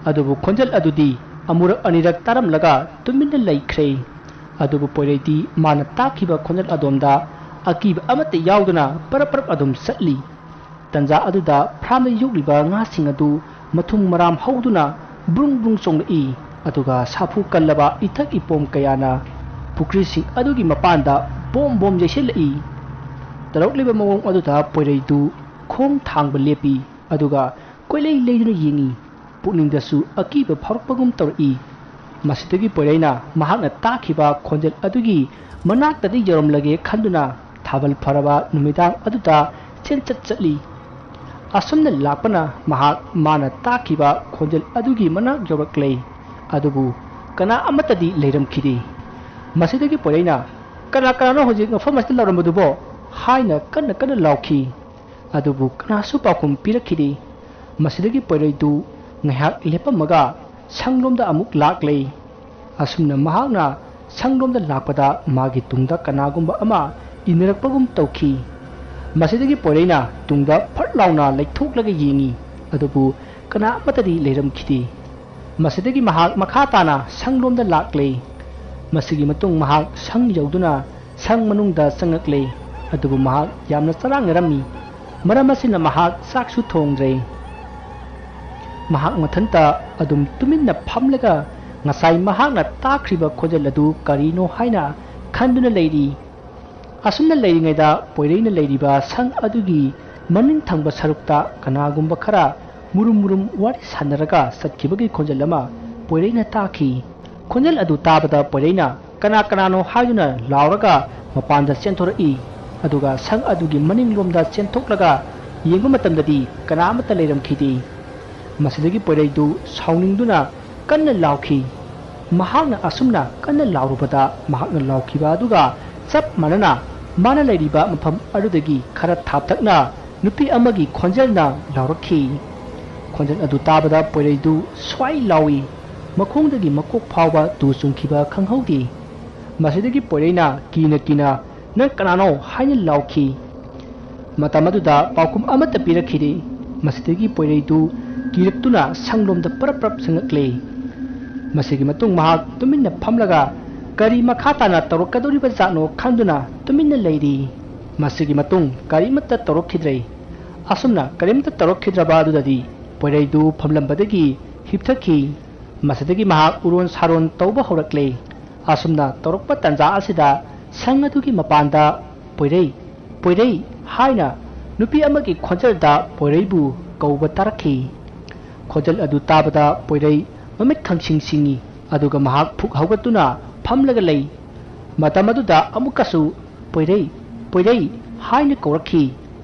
ꯑꯗꯨꯕꯨ ꯈꯣꯟꯖꯦꯜ ꯑꯗꯨꯗꯤ ꯑꯃꯨꯔꯛ ꯑꯅꯤꯔꯛ ꯇꯥꯔꯝꯂꯒ ꯇꯨꯃꯤꯟꯅ ꯂꯩꯈ꯭ꯔꯦ꯫ ꯑꯗꯨꯕꯨ ꯄꯣꯏꯔꯩꯗꯤ ꯃꯥꯅ ꯇꯥꯈꯤꯕ ꯈꯣꯟꯖꯦꯜ ꯑꯗꯣꯝꯗ ꯑꯀꯤꯕ ꯑꯃꯠꯇ ꯌꯥꯎꯗꯅ ꯄꯔꯞ ꯄꯔꯞ ꯑꯗꯨꯝ ꯆꯠꯂꯤ꯫ ꯇꯟꯖꯥ ꯑꯗꯨꯗ ꯐꯥꯔꯝꯗ ꯌꯣꯛꯂꯤꯕ ꯉꯥꯁꯤꯡ ꯑꯗꯨ ꯃꯊꯨꯝ ꯃꯔꯥꯝ ꯍꯧꯗꯨꯅ ꯕ꯭ꯔꯨꯡ ꯕ꯭ꯔꯨꯡ ꯆꯣꯡꯂꯛꯏ, ꯑꯗꯨꯒ ꯁꯥꯐꯨ ꯀꯜꯂꯕ ꯏꯊꯛ ꯏꯄꯣꯝ ꯀꯌꯥꯅ ꯄꯨꯈ꯭ꯔꯤꯁꯤꯡ ꯑꯗꯨꯒꯤ ꯃꯄꯥꯟꯗ ꯕꯣꯝ ꯕꯣꯝ ꯌꯩꯁꯤꯜꯂꯛꯏ꯫ ꯇꯧꯔꯛꯂꯤꯕ ꯃꯑꯣꯡ ꯑꯗꯨꯗ ꯄꯣꯏꯔꯩꯗꯨ ꯈꯣꯡ ꯊꯥꯡꯕ ꯂꯦꯞꯄꯤ, ꯑꯗꯨꯒ ꯀꯣꯏꯂꯩ ꯂꯩꯗꯨꯅ ꯌꯦꯡꯏ꯫ ꯄꯨꯛꯅꯤꯡꯗꯁꯨ ꯑꯀꯤꯕ ꯐꯥꯎꯔꯛꯄꯒꯨꯝ ꯇꯧꯔꯛꯏ꯫ ꯃꯁꯤꯗꯒꯤ ꯄꯣꯏꯔꯩꯅ ꯃꯍꯥꯛꯅ ꯇꯥꯈꯤꯕ ꯈꯣꯟꯖꯦꯜ ꯑꯗꯨꯒꯤ ꯃꯅꯥꯛꯇꯗꯤ ꯌꯧꯔꯝꯂꯒꯦ ꯈꯟꯗꯨꯅ ꯊꯥꯕꯜ ꯐꯔꯕ ꯅꯨꯃꯤꯗꯥꯡ ꯑꯗꯨꯗ ꯆꯦꯟꯆꯠ ꯆꯠꯂꯤ꯫ ꯑꯁꯨꯝꯅ ꯂꯥꯛꯄꯅ ꯃꯍꯥꯛ ꯃꯥꯅ ꯇꯥꯈꯤꯕ ꯈꯣꯟꯖꯦꯜ ꯑꯗꯨꯒꯤ ꯃꯅꯥꯛ ꯌꯧꯔꯛꯂꯦ꯫ ꯑꯗꯨꯕꯨ ꯀꯅꯥ ꯑꯃꯠꯇꯗꯤ ꯂꯩꯔꯝꯈꯤꯗꯦ꯫ ꯃꯁꯤꯗꯒꯤ ꯄꯣꯏꯔꯩꯅ, "ꯀꯅꯥ ꯀꯅꯥꯅꯣ ꯍꯧꯖꯤꯛ ꯃꯐꯝ ꯑꯁꯤꯗ ꯂꯥꯎꯔꯝꯕꯗꯨꯕꯣ?" ꯍꯥꯏꯅ ꯀꯟꯅ ꯀꯟꯅ ꯂꯥꯎꯈꯤ꯫ ꯑꯗꯨꯕꯨ ꯀꯅꯥꯁꯨ ꯄꯥꯎꯈꯨꯝ ꯄꯤꯔꯛꯈꯤꯗꯦ꯫ ꯃꯁꯤꯗꯒꯤ ꯄꯣꯏꯔꯩꯗꯨ ꯉꯥꯏꯍꯥꯛ ꯂꯦꯞꯄꯝꯃꯒ ꯁꯪꯂꯣꯝꯗ ꯑꯃꯨꯛ ꯂꯥꯛꯂꯦ꯫ ꯑꯁꯨꯝꯅ ꯃꯍꯥꯛꯅ ꯁꯪꯂꯣꯝꯗ ꯂꯥꯛꯄꯗ ꯃꯥꯒꯤ ꯇꯨꯡꯗ ꯀꯅꯥꯒꯨꯝꯕ ꯑꯃ ꯏꯟꯅꯔꯛꯄꯒꯨꯝ ꯇꯧꯈꯤ꯫ ꯃꯁꯤꯗꯒꯤ ꯄꯣꯏꯔꯩꯅ ꯇꯨꯡꯗ ꯐꯠ ꯂꯥꯎꯅ ꯂꯩꯊꯣꯛꯂꯒ ꯌꯦꯡꯉꯤ, ꯑꯗꯨꯕꯨ ꯀꯅꯥ ꯑꯃꯠꯇꯗꯤ ꯂꯩꯔꯝꯈꯤꯗꯦ꯫ ꯃꯁꯤꯗꯒꯤ ꯃꯍꯥꯛ ꯃꯈꯥ ꯇꯥꯅ ꯁꯪꯂꯣꯝꯗ ꯂꯥꯛꯂꯦ꯫ ꯃꯁꯤꯒꯤ ꯃꯇꯨꯡ ꯃꯍꯥꯛ ꯁꯪ ꯌꯧꯗꯨꯅ ꯁꯪ ꯃꯅꯨꯡꯗ ꯆꯪꯂꯛꯂꯦ, ꯑꯗꯨꯕꯨ ꯃꯍꯥꯛ ꯌꯥꯝꯅ ꯆꯔꯥꯡꯅꯔꯝꯃꯤ꯫ ꯃꯔꯝ ꯑꯁꯤꯅ ꯃꯍꯥꯛ ꯆꯥꯛꯁꯨ ꯊꯣꯡꯗ꯭ꯔꯦ꯫ ꯃꯍꯥꯛ ꯃꯊꯟꯇ ꯑꯗꯨꯝ ꯇꯨꯃꯤꯟꯅ ꯐꯝꯂꯒ ꯉꯁꯥꯏ ꯃꯍꯥꯛꯅ ꯇꯥꯈ꯭ꯔꯤꯕ ꯈꯣꯟꯖꯦꯜ ꯑꯗꯨ ꯀꯔꯤꯅꯣ ꯍꯥꯏꯅ ꯈꯟꯗꯨꯅ ꯂꯩꯔꯤ꯫ ꯑꯁꯨꯝꯅ ꯂꯩꯔꯤꯉꯩꯗ ꯄꯣꯏꯔꯩꯅ ꯂꯩꯔꯤꯕ ꯁꯪ ꯑꯗꯨꯒꯤ ꯃꯅꯤꯡ ꯊꯪꯕ ꯁꯔꯨꯛꯇ ꯀꯅꯥꯒꯨꯝꯕ ꯈꯔ ꯃꯨꯔꯨꯝ ꯃꯨꯔꯨꯝ ꯋꯥꯔꯤ ꯁꯥꯟꯅꯔꯒ ꯆꯠꯈꯤꯕꯒꯤ ꯈꯣꯟꯖꯦꯜ ꯑꯃ ꯄꯣꯏꯔꯩꯅ ꯇꯥꯈꯤ꯫ ꯈꯣꯟꯖꯦꯜ ꯑꯗꯨ ꯇꯥꯕꯗ ꯄꯣꯏꯔꯩꯅ "ꯀꯅꯥ ꯀꯅꯥꯅꯣ?" ꯍꯥꯏꯗꯨꯅ ꯂꯥꯎꯔꯒ ꯃꯄꯥꯟꯗ ꯆꯦꯟꯊꯣꯔꯛꯏ꯫ ꯑꯗꯨꯒ ꯁꯪ ꯑꯗꯨꯒꯤ ꯃꯅꯤꯡꯂꯣꯝꯗ ꯆꯦꯟꯊꯣꯛꯂꯒ ꯌꯦꯡꯕ ꯃꯇꯝꯗꯗꯤ ꯀꯅꯥ ꯑꯃꯠꯇ ꯂꯩꯔꯝꯈꯤꯗꯦ꯫ ꯃꯁꯤꯗꯒꯤ ꯄꯣꯏꯔꯩꯗꯨ ꯁꯥꯎꯅꯤꯡꯗꯨꯅ ꯀꯟꯅ ꯂꯥꯎꯈꯤ꯫ ꯃꯍꯥꯛꯅ ꯑꯁꯨꯝꯅ ꯀꯟꯅ ꯂꯥꯎꯔꯨꯕꯗ ꯃꯍꯥꯛꯅ ꯂꯥꯎꯈꯤꯕ ꯑꯗꯨꯒ ꯆꯞ ꯃꯥꯟꯅꯅ ꯃꯥꯅ ꯂꯩꯔꯤꯕ ꯃꯐꯝ ꯑꯗꯨꯗꯒꯤ ꯈꯔ ꯊꯥꯞꯇꯛꯅ ꯅꯨꯄꯤ ꯑꯃꯒꯤ ꯈꯣꯟꯖꯦꯜꯅ ꯂꯥꯎꯔꯛꯈꯤ꯫ ꯈꯣꯟꯖꯦꯜ ꯑꯗꯨ ꯇꯥꯕꯗ ꯄꯣꯏꯔꯩꯗꯨ ꯁ꯭ꯋꯥꯏ ꯂꯥꯎꯏ꯫ ꯃꯈꯣꯡꯗꯒꯤ ꯃꯀꯣꯛ ꯐꯥꯎꯕ ꯇꯨ ꯆꯨꯡꯈꯤꯕ ꯈꯪꯍꯧꯗꯦ꯫ ꯃꯁꯤꯗꯒꯤ ꯄꯣꯏꯔꯩꯅ ꯀꯤꯅ ꯀꯤꯅ "ꯅꯪ ꯀꯅꯥꯅꯣ?" ꯍꯥꯏꯅ ꯂꯥꯎꯈꯤ꯫ ꯃꯇꯝ ꯑꯗꯨꯗ ꯄꯥꯎꯈꯨꯝ ꯑꯃꯠꯇ ꯄꯤꯔꯛꯈꯤꯗꯦ꯫ ꯃꯁꯤꯗꯒꯤ ꯄꯣꯏꯔꯩꯗꯨ ꯀꯤꯔꯛꯇꯨꯅ ꯁꯪꯂꯣꯝꯗ ꯄꯔꯞ ꯄꯔꯞ ꯆꯪꯂꯛꯂꯦ꯫ ꯃꯁꯤꯒꯤ ꯃꯇꯨꯡ ꯃꯍꯥꯛ ꯇꯨꯃꯤꯟꯅ ꯐꯝꯂꯒ ꯀꯔꯤ ꯃꯈꯥ ꯇꯥꯅ ꯇꯧꯔꯛꯀꯗꯧꯔꯤꯕ ꯖꯥꯠꯅꯣ ꯈꯟꯗꯨꯅ ꯇꯨꯃꯤꯟꯅ ꯂꯩꯔꯤ꯫ ꯃꯁꯤꯒꯤ ꯃꯇꯨꯡ ꯀꯔꯤꯃꯠꯇ ꯇꯧꯔꯛꯈꯤꯗ꯭ꯔꯦ꯫ ꯑꯁꯨꯝꯅ ꯀꯔꯤꯝꯇ ꯇꯧꯔꯛꯈꯤꯗ꯭ꯔꯕ ꯑꯗꯨꯗꯗꯤ ꯄꯣꯏꯔꯩꯗꯨ ꯐꯝꯂꯝꯕꯗꯒꯤ ꯍꯤꯞꯊꯈꯤ꯫ ꯃꯁꯤꯗꯒꯤ ꯃꯍꯥꯛ ꯎꯔꯣꯟ ꯁꯥꯔꯣꯟ ꯇꯧꯕ ꯍꯧꯔꯛꯂꯦ꯫ ꯑꯁꯨꯝꯅ ꯇꯧꯔꯛꯄ ꯇꯥꯟꯖꯥ ꯑꯁꯤꯗ ꯁꯪ ꯑꯗꯨꯒꯤ ꯃꯄꯥꯟꯗ "ꯄꯣꯏꯔꯩ, ꯄꯣꯏꯔꯩ" ꯍꯥꯏꯅ ꯅꯨꯄꯤ ꯑꯃꯒꯤ ꯈꯣꯟꯖꯦꯜꯗ ꯄꯣꯏꯔꯩꯕꯨ ꯀꯧꯕ ꯇꯥꯔꯛꯈꯤ꯫ ꯈꯣꯟꯖꯦꯜ ꯑꯗꯨ ꯇꯥꯕꯗ ꯄꯣꯏꯔꯩ ꯃꯃꯤꯠ ꯈꯪꯁꯤꯡ ꯁꯤꯡꯉꯤ, ꯑꯗꯨꯒ ꯃꯍꯥꯛ ꯐꯨꯛ ꯍꯧꯒꯠꯇꯨꯅ ꯐꯝꯂꯒ ꯂꯩ꯫ ꯃꯇꯝ ꯑꯗꯨꯗ ꯑꯃꯨꯛꯀꯁꯨ "ꯄꯣꯏꯔꯩ, ꯄꯣꯏꯔꯩ" ꯍꯥꯏꯅ ꯀꯧꯔꯛꯈꯤ꯫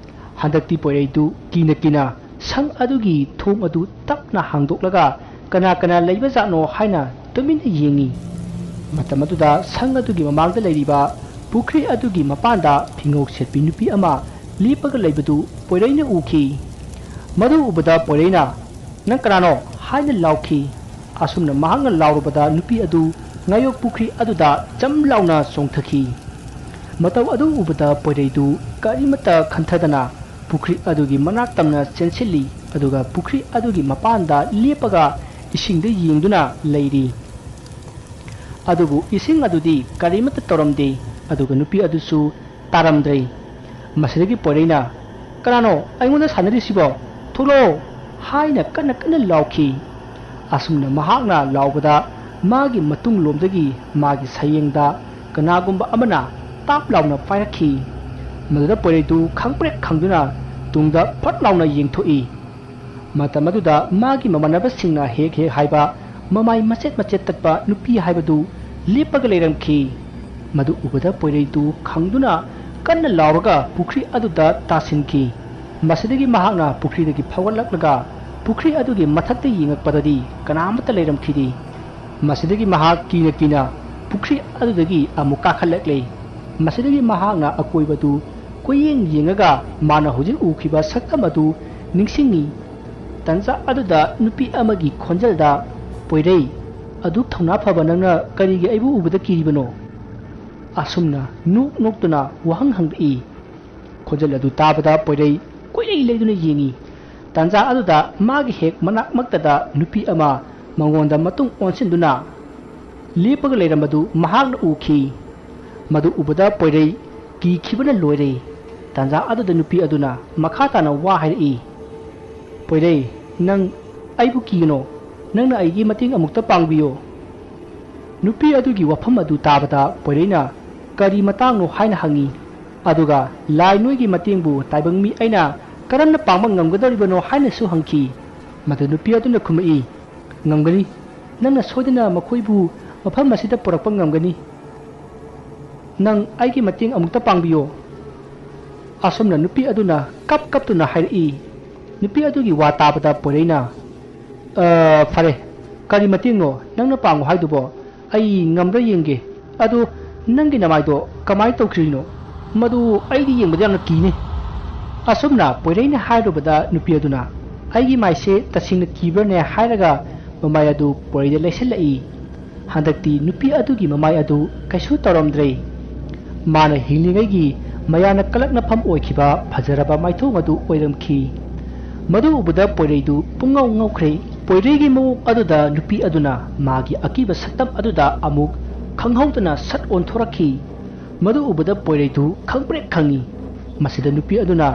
ꯍꯟꯗꯛꯇꯤ ꯄꯣꯏꯔꯩꯗꯨ ꯀꯤꯅ ꯀꯤꯅ ꯁꯪ ꯑꯗꯨꯒꯤ ꯊꯣꯡ ꯑꯗꯨ ꯇꯞꯅ ꯍꯥꯡꯗꯣꯛꯂꯒ ꯀꯅꯥ ꯀꯅꯥ ꯂꯩꯕꯖꯥꯠꯅꯣ ꯍꯥꯏꯅ ꯇꯨꯃꯤꯟꯅ ꯌꯦꯡꯉꯤ꯫ ꯃꯇꯝ ꯑꯗꯨꯗ ꯁꯪ ꯑꯗꯨꯒꯤ ꯃꯃꯥꯡꯗ ꯂꯩꯔꯤꯕ ꯄꯨꯈ꯭ꯔꯤ ꯑꯗꯨꯒꯤ ꯃꯄꯥꯟꯗ ꯐꯤꯉꯧ ꯁꯦꯠꯄꯤ ꯅꯨꯄꯤ ꯑꯃ ꯂꯦꯞꯄꯒ ꯂꯩꯕꯗꯨ ꯄꯣꯏꯔꯩꯅ ꯎꯈꯤ꯫ ꯃꯗꯨ ꯎꯕꯗ ꯄꯣꯏꯔꯩꯅ "ꯅꯪ ꯀꯅꯥꯅꯣ?" ꯍꯥꯏꯅ ꯂꯥꯎꯈꯤ꯫ ꯑꯁꯨꯝꯅ ꯃꯍꯥꯛꯅ ꯂꯥꯎꯔꯨꯕꯗ ꯅꯨꯄꯤ ꯑꯗꯨ ꯉꯥꯌꯣꯛ ꯄꯨꯈ꯭ꯔꯤ ꯑꯗꯨꯗ ꯆꯝ ꯂꯥꯎꯅ ꯆꯣꯡꯊꯈꯤ꯫ ꯃꯇꯧ ꯑꯗꯨ ꯎꯕꯗ ꯄꯣꯏꯔꯩꯗꯨ ꯀꯔꯤꯃꯠꯇ ꯈꯟꯊꯗꯅ ꯄꯨꯈ꯭ꯔꯤ ꯑꯗꯨꯒꯤ ꯃꯅꯥꯛ ꯇꯝꯅ ꯆꯦꯟꯁꯤꯜꯂꯤ, ꯑꯗꯨꯒ ꯄꯨꯈ꯭ꯔꯤ ꯑꯗꯨꯒꯤ ꯃꯄꯥꯟꯗ ꯂꯦꯞꯄꯒ ꯏꯁꯤꯡꯗ ꯌꯦꯡꯗꯨꯅ ꯂꯩꯔꯤ꯫ ꯑꯗꯨꯕꯨ ꯏꯁꯤꯡ ꯑꯗꯨꯗꯤ ꯀꯔꯤꯃꯠꯇ ꯇꯧꯔꯝꯗꯦ, ꯑꯗꯨꯒ ꯅꯨꯄꯤ ꯑꯗꯨꯁꯨ ꯇꯥꯔꯝꯗ꯭ꯔꯦ꯫ ꯃꯁꯤꯗꯒꯤ ꯄꯣꯏꯔꯩꯅ, "ꯀꯅꯥꯅꯣ ꯑꯩꯉꯣꯟꯗ ꯁꯥꯟꯅꯔꯤꯁꯤꯕꯣ? ꯊꯣꯛꯂꯛꯑꯣ!" ꯍꯥꯏꯅ ꯀꯟꯅ ꯀꯟꯅ ꯂꯥꯎꯈꯤ꯫ ꯑꯁꯨꯝꯅ ꯃꯍꯥꯛꯅ ꯂꯥꯎꯕꯗ ꯃꯥꯒꯤ ꯃꯇꯨꯡꯂꯣꯝꯗꯒꯤ ꯃꯥꯒꯤ ꯁꯌꯦꯡꯗ ꯀꯅꯥꯒꯨꯝꯕ ꯑꯃꯅ ꯇꯥꯞ ꯂꯥꯎꯅ ꯄꯥꯏꯔꯛꯈꯤ꯫ ꯃꯗꯨꯗ ꯄꯣꯏꯔꯩꯗꯨ ꯈꯪꯄ꯭ꯔꯦꯛ ꯈꯪꯗꯨꯅ ꯇꯨꯡꯗ ꯐꯠ ꯂꯥꯎꯅ ꯌꯦꯡꯊꯣꯛꯏ꯫ ꯃꯇꯝ ꯑꯗꯨꯗ ꯃꯥꯒꯤ ꯃꯃꯥꯟꯅꯕꯁꯤꯡꯅ ꯍꯦꯛ ꯍꯦꯛ ꯍꯥꯏꯕ ꯃꯃꯥꯏ ꯃꯆꯦꯠ ꯃꯆꯦꯠ ꯇꯠꯄ ꯅꯨꯄꯤ ꯍꯥꯏꯕꯗꯨ ꯂꯦꯞꯄꯒ ꯂꯩꯔꯝꯈꯤ꯫ ꯃꯗꯨ ꯎꯕꯗ ꯄꯣꯏꯔꯩꯗꯨ ꯈꯪꯗꯨꯅ ꯀꯟꯅ ꯂꯥꯎꯔꯒ ꯄꯨꯈ꯭ꯔꯤ ꯑꯗꯨꯗ ꯇꯥꯁꯤꯟꯈꯤ꯫ ꯃꯁꯤꯗꯒꯤ ꯃꯍꯥꯛꯅ ꯄꯨꯈ꯭ꯔꯤꯗꯒꯤ ꯐꯥꯎꯒꯠꯂꯛꯂꯒ ꯄꯨꯈ꯭ꯔꯤ ꯑꯗꯨꯒꯤ ꯃꯊꯛꯇ ꯌꯦꯡꯉꯛꯄꯗꯗꯤ ꯀꯅꯥꯃꯠꯇ ꯂꯩꯔꯝꯈꯤꯗꯦ꯫ ꯃꯁꯤꯗꯒꯤ ꯃꯍꯥꯛ ꯀꯤꯅ ꯀꯤꯅ ꯄꯨꯈ꯭ꯔꯤ ꯑꯗꯨꯗꯒꯤ ꯑꯃꯨꯛ ꯀꯥꯈꯠꯂꯛꯂꯦ꯫ ꯃꯁꯤꯗꯒꯤ ꯃꯍꯥꯛꯅ ꯑꯀꯣꯏꯕꯗꯨ ꯀꯣꯏꯌꯦꯡ ꯌꯦꯡꯉꯒ ꯃꯥꯅ ꯍꯧꯖꯤꯛ ꯎꯈꯤꯕ ꯁꯛꯇꯝ ꯑꯗꯨ ꯅꯤꯡꯁꯤꯡꯉꯤ꯫ ꯇꯟꯖꯥ ꯑꯗꯨꯗ ꯅꯨꯄꯤ ꯑꯃꯒꯤ ꯈꯣꯟꯖꯦꯜꯗ, "ꯄꯣꯏꯔꯩ, ꯑꯗꯨꯛ ꯊꯧꯅꯥ ꯐꯕ ꯅꯪꯅ ꯀꯔꯤꯒꯤ ꯑꯩꯕꯨ ꯎꯕꯗ ꯀꯤꯔꯤꯕꯅꯣ?" ꯑꯁꯨꯝꯅ ꯅꯣꯛ ꯅꯣꯛꯇꯨꯅ ꯋꯥꯍꯪ ꯍꯪꯂꯛꯏ꯫ ꯈꯣꯟꯖꯦꯜ ꯑꯗꯨ ꯇꯥꯕꯗ ꯄꯣꯏꯔꯩ ꯀꯣꯏꯂꯩ ꯂꯩꯗꯨꯅ ꯌꯦꯡꯉꯤ꯫ ꯇꯟꯖꯥ ꯑꯗꯨꯗ ꯃꯥꯒꯤ ꯍꯦꯛ ꯃꯅꯥꯛꯃꯛꯇꯗ ꯅꯨꯄꯤ ꯑꯃ ꯃꯉꯣꯟꯗ ꯃꯇꯨꯡ ꯑꯣꯟꯁꯤꯟꯗꯨꯅ ꯂꯦꯞꯄꯒ ꯂꯩꯔꯝꯕꯗꯨ ꯃꯍꯥꯛꯅ ꯎꯈꯤ꯫ ꯃꯗꯨ ꯎꯕꯗ ꯄꯣꯏꯔꯩ ꯀꯤꯈꯤꯕꯅ ꯂꯣꯏꯔꯦ꯫ ꯇꯟꯖꯥ ꯑꯗꯨꯗ ꯅꯨꯄꯤ ꯑꯗꯨꯅ ꯃꯈꯥ ꯇꯥꯅ ꯋꯥ ꯍꯥꯏꯔꯛꯏ, "ꯄꯣꯏꯔꯩ, ꯅꯪ ꯑꯩꯕꯨ ꯀꯤꯒꯅꯣ꯫ ꯅꯪꯅ ꯑꯩꯒꯤ ꯃꯇꯦꯡ ꯑꯃꯨꯛꯇ ꯄꯥꯡꯕꯤꯌꯨ꯫" ꯅꯨꯄꯤ ꯑꯗꯨꯒꯤ ꯋꯥꯐꯝ ꯑꯗꯨ ꯇꯥꯕꯗ ꯄꯣꯏꯔꯩꯅ, "ꯀꯔꯤ ꯃꯇꯥꯡꯅꯣ?" ꯍꯥꯏꯅ ꯍꯪꯉꯤ꯫ ꯑꯗꯨꯒ, "ꯂꯥꯏ ꯅꯣꯏꯒꯤ ꯃꯇꯦꯡꯕꯨ ꯇꯥꯏꯕꯪ ꯃꯤ ꯑꯩꯅ ꯀꯔꯝꯅ ꯄꯥꯡꯕ ꯉꯝꯒꯗꯧꯔꯤꯕꯅꯣ?" ꯍꯥꯏꯅꯁꯨ ꯍꯪꯈꯤ꯫ ꯃꯗꯨ ꯅꯨꯄꯤ ꯑꯗꯨꯅ ꯈꯨꯝꯃꯛꯏ, "ꯉꯝꯒꯅꯤ꯫ ꯅꯪꯅ ꯁꯣꯏꯗꯅ ꯃꯈꯣꯏꯕꯨ ꯃꯐꯝ ꯑꯁꯤꯗ ꯄꯨꯔꯛꯄ ꯉꯝꯒꯅꯤ꯫ ꯅꯪ ꯑꯩꯒꯤ ꯃꯇꯦꯡ ꯑꯃꯨꯛꯇ ꯄꯥꯡꯕꯤꯌꯨ꯫" ꯑꯁꯨꯝꯅ ꯅꯨꯄꯤ ꯑꯗꯨꯅ ꯀꯞ ꯀꯞꯇꯨꯅ ꯍꯥꯏꯔꯛꯏ꯫ ꯅꯨꯄꯤ ꯑꯗꯨꯒꯤ ꯋꯥ ꯇꯥꯕꯗ ꯄꯣꯏꯔꯩꯅ, "ꯑ, ꯐꯔꯦ, ꯀꯔꯤ ꯃꯇꯦꯡꯅꯣ ꯅꯪꯅ ꯄꯥꯡꯉꯨ ꯍꯥꯏꯗꯨꯕꯣ? ꯑꯩ ꯉꯝꯕ꯭ꯔꯥ ꯌꯦꯡꯒꯦ꯫ ꯑꯗꯨ ꯅꯪꯒꯤ ꯅꯃꯥꯏꯗꯣ ꯀꯃꯥꯏ ꯇꯧꯈ꯭ꯔꯤꯅꯣ? ꯃꯗꯨ ꯑꯩꯗꯤ ꯌꯦꯡꯕꯗ ꯌꯥꯝꯅ ꯀꯤꯅꯦ꯫" ꯑꯁꯨꯝꯅ ꯄꯣꯏꯔꯩꯅ ꯍꯥꯏꯔꯨꯕꯗ ꯅꯨꯄꯤ ꯑꯗꯨꯅ, "ꯑꯩꯒꯤ ꯃꯥꯏꯁꯦ ꯇꯁꯦꯡꯅ ꯀꯤꯕ꯭ꯔꯅꯦ?" ꯍꯥꯏꯔꯒ ꯃꯃꯥꯏ ꯑꯗꯨ ꯄꯣꯏꯔꯩꯗ ꯂꯩꯁꯤꯜꯂꯛꯏ꯫ ꯍꯟꯗꯛꯇꯤ ꯅꯨꯄꯤ ꯑꯗꯨꯒꯤ ꯃꯃꯥꯏ ꯑꯗꯨ ꯀꯩꯁꯨ ꯇꯧꯔꯝꯗ꯭ꯔꯦ꯫ ꯃꯥꯅ ꯍꯤꯡꯂꯤꯉꯩꯒꯤ ꯃꯌꯥꯝꯅ ꯀꯂꯛꯅꯐꯝ ꯑꯣꯏꯈꯤꯕ ꯐꯖꯔꯕ ꯃꯥꯏꯊꯣꯡ ꯑꯗꯨ ꯑꯣꯏꯔꯝꯈꯤ꯫ ꯃꯗꯨ ꯎꯕꯗ ꯄꯣꯏꯔꯩꯗꯨ ꯄꯨꯡꯉꯥꯎ ꯉꯥꯎꯈ꯭ꯔꯦ꯫ ꯄꯣꯏꯔꯩꯒꯤ ꯃꯑꯣꯡ ꯑꯗꯨꯗ ꯅꯨꯄꯤ ꯑꯗꯨꯅ ꯃꯥꯒꯤ ꯑꯀꯤꯕ ꯁꯛꯇꯝ ꯑꯗꯨꯗ ꯑꯃꯨꯛ ꯈꯪꯍꯧꯗꯅ ꯁꯠ ꯑꯣꯟꯊꯣꯔꯛꯈꯤ꯫ ꯃꯗꯨ ꯎꯕꯗ ꯄꯣꯏꯔꯩꯗꯨ ꯈꯪꯄ꯭ꯔꯦꯛ ꯈꯪꯉꯤ꯫ ꯃꯁꯤꯗ ꯅꯨꯄꯤ ꯑꯗꯨꯅ,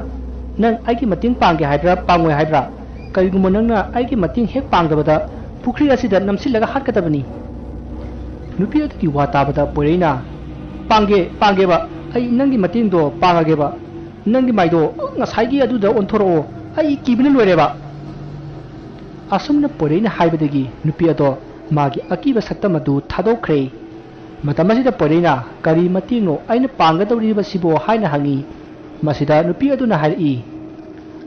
"ꯅꯪ ꯑꯩꯒꯤ ꯃꯇꯦꯡ ꯄꯥꯡꯒꯦ ꯍꯥꯏꯕ꯭ꯔꯥ, ꯄꯥꯡꯉꯣꯏ ꯍꯥꯏꯕ꯭ꯔꯥ? ꯀꯔꯤꯒꯨꯝꯕ ꯅꯪꯅ ꯑꯩꯒꯤ ꯃꯇꯦꯡ ꯍꯦꯛ ꯄꯥꯡꯗꯕꯗ ꯄꯨꯈ꯭ꯔꯤ ꯑꯁꯤꯗ ꯅꯝꯁꯤꯜꯂꯒ ꯍꯥꯠꯀꯗꯕꯅꯤ꯫" ꯅꯨꯄꯤ ꯑꯗꯨꯒꯤ ꯋꯥ ꯇꯥꯕꯗ ꯄꯣꯏꯔꯩꯅ, "ꯄꯥꯡꯒꯦ, ꯄꯥꯡꯒꯦꯕ꯫ ꯑꯩ ꯅꯪꯒꯤ ꯃꯇꯦꯡꯗꯣ ꯄꯥꯡꯉꯒꯦꯕ꯫ ꯅꯪꯒꯤ ꯃꯥꯏꯗꯣ ꯉꯁꯥꯏꯒꯤ ꯑꯗꯨꯗ ꯑꯣꯟꯊꯣꯔꯛꯑꯣ꯫ ꯑꯩ ꯀꯤꯕꯅ ꯂꯣꯏꯔꯦꯕ꯫" ꯑꯁꯨꯝꯅ ꯄꯣꯏꯔꯩꯅ ꯍꯥꯏꯕꯗꯒꯤ ꯅꯨꯄꯤ ꯑꯗꯣ ꯃꯥꯒꯤ ꯑꯀꯤꯕ ꯁꯛꯇꯝ ꯑꯗꯨ ꯊꯥꯗꯣꯛꯈ꯭ꯔꯦ꯫ ꯃꯇꯝ ꯑꯁꯤꯗ ꯄꯣꯏꯔꯩꯅ, "ꯀꯔꯤ ꯃꯇꯦꯡꯅꯣ ꯑꯩꯅ ꯄꯥꯡꯒꯗꯧꯔꯤꯕꯁꯤꯕꯣ?" ꯍꯥꯏꯅ ꯍꯪꯉꯤ꯫ ꯃꯁꯤꯗ ꯅꯨꯄꯤ ꯑꯗꯨꯅ ꯍꯥꯏꯔꯛꯏ,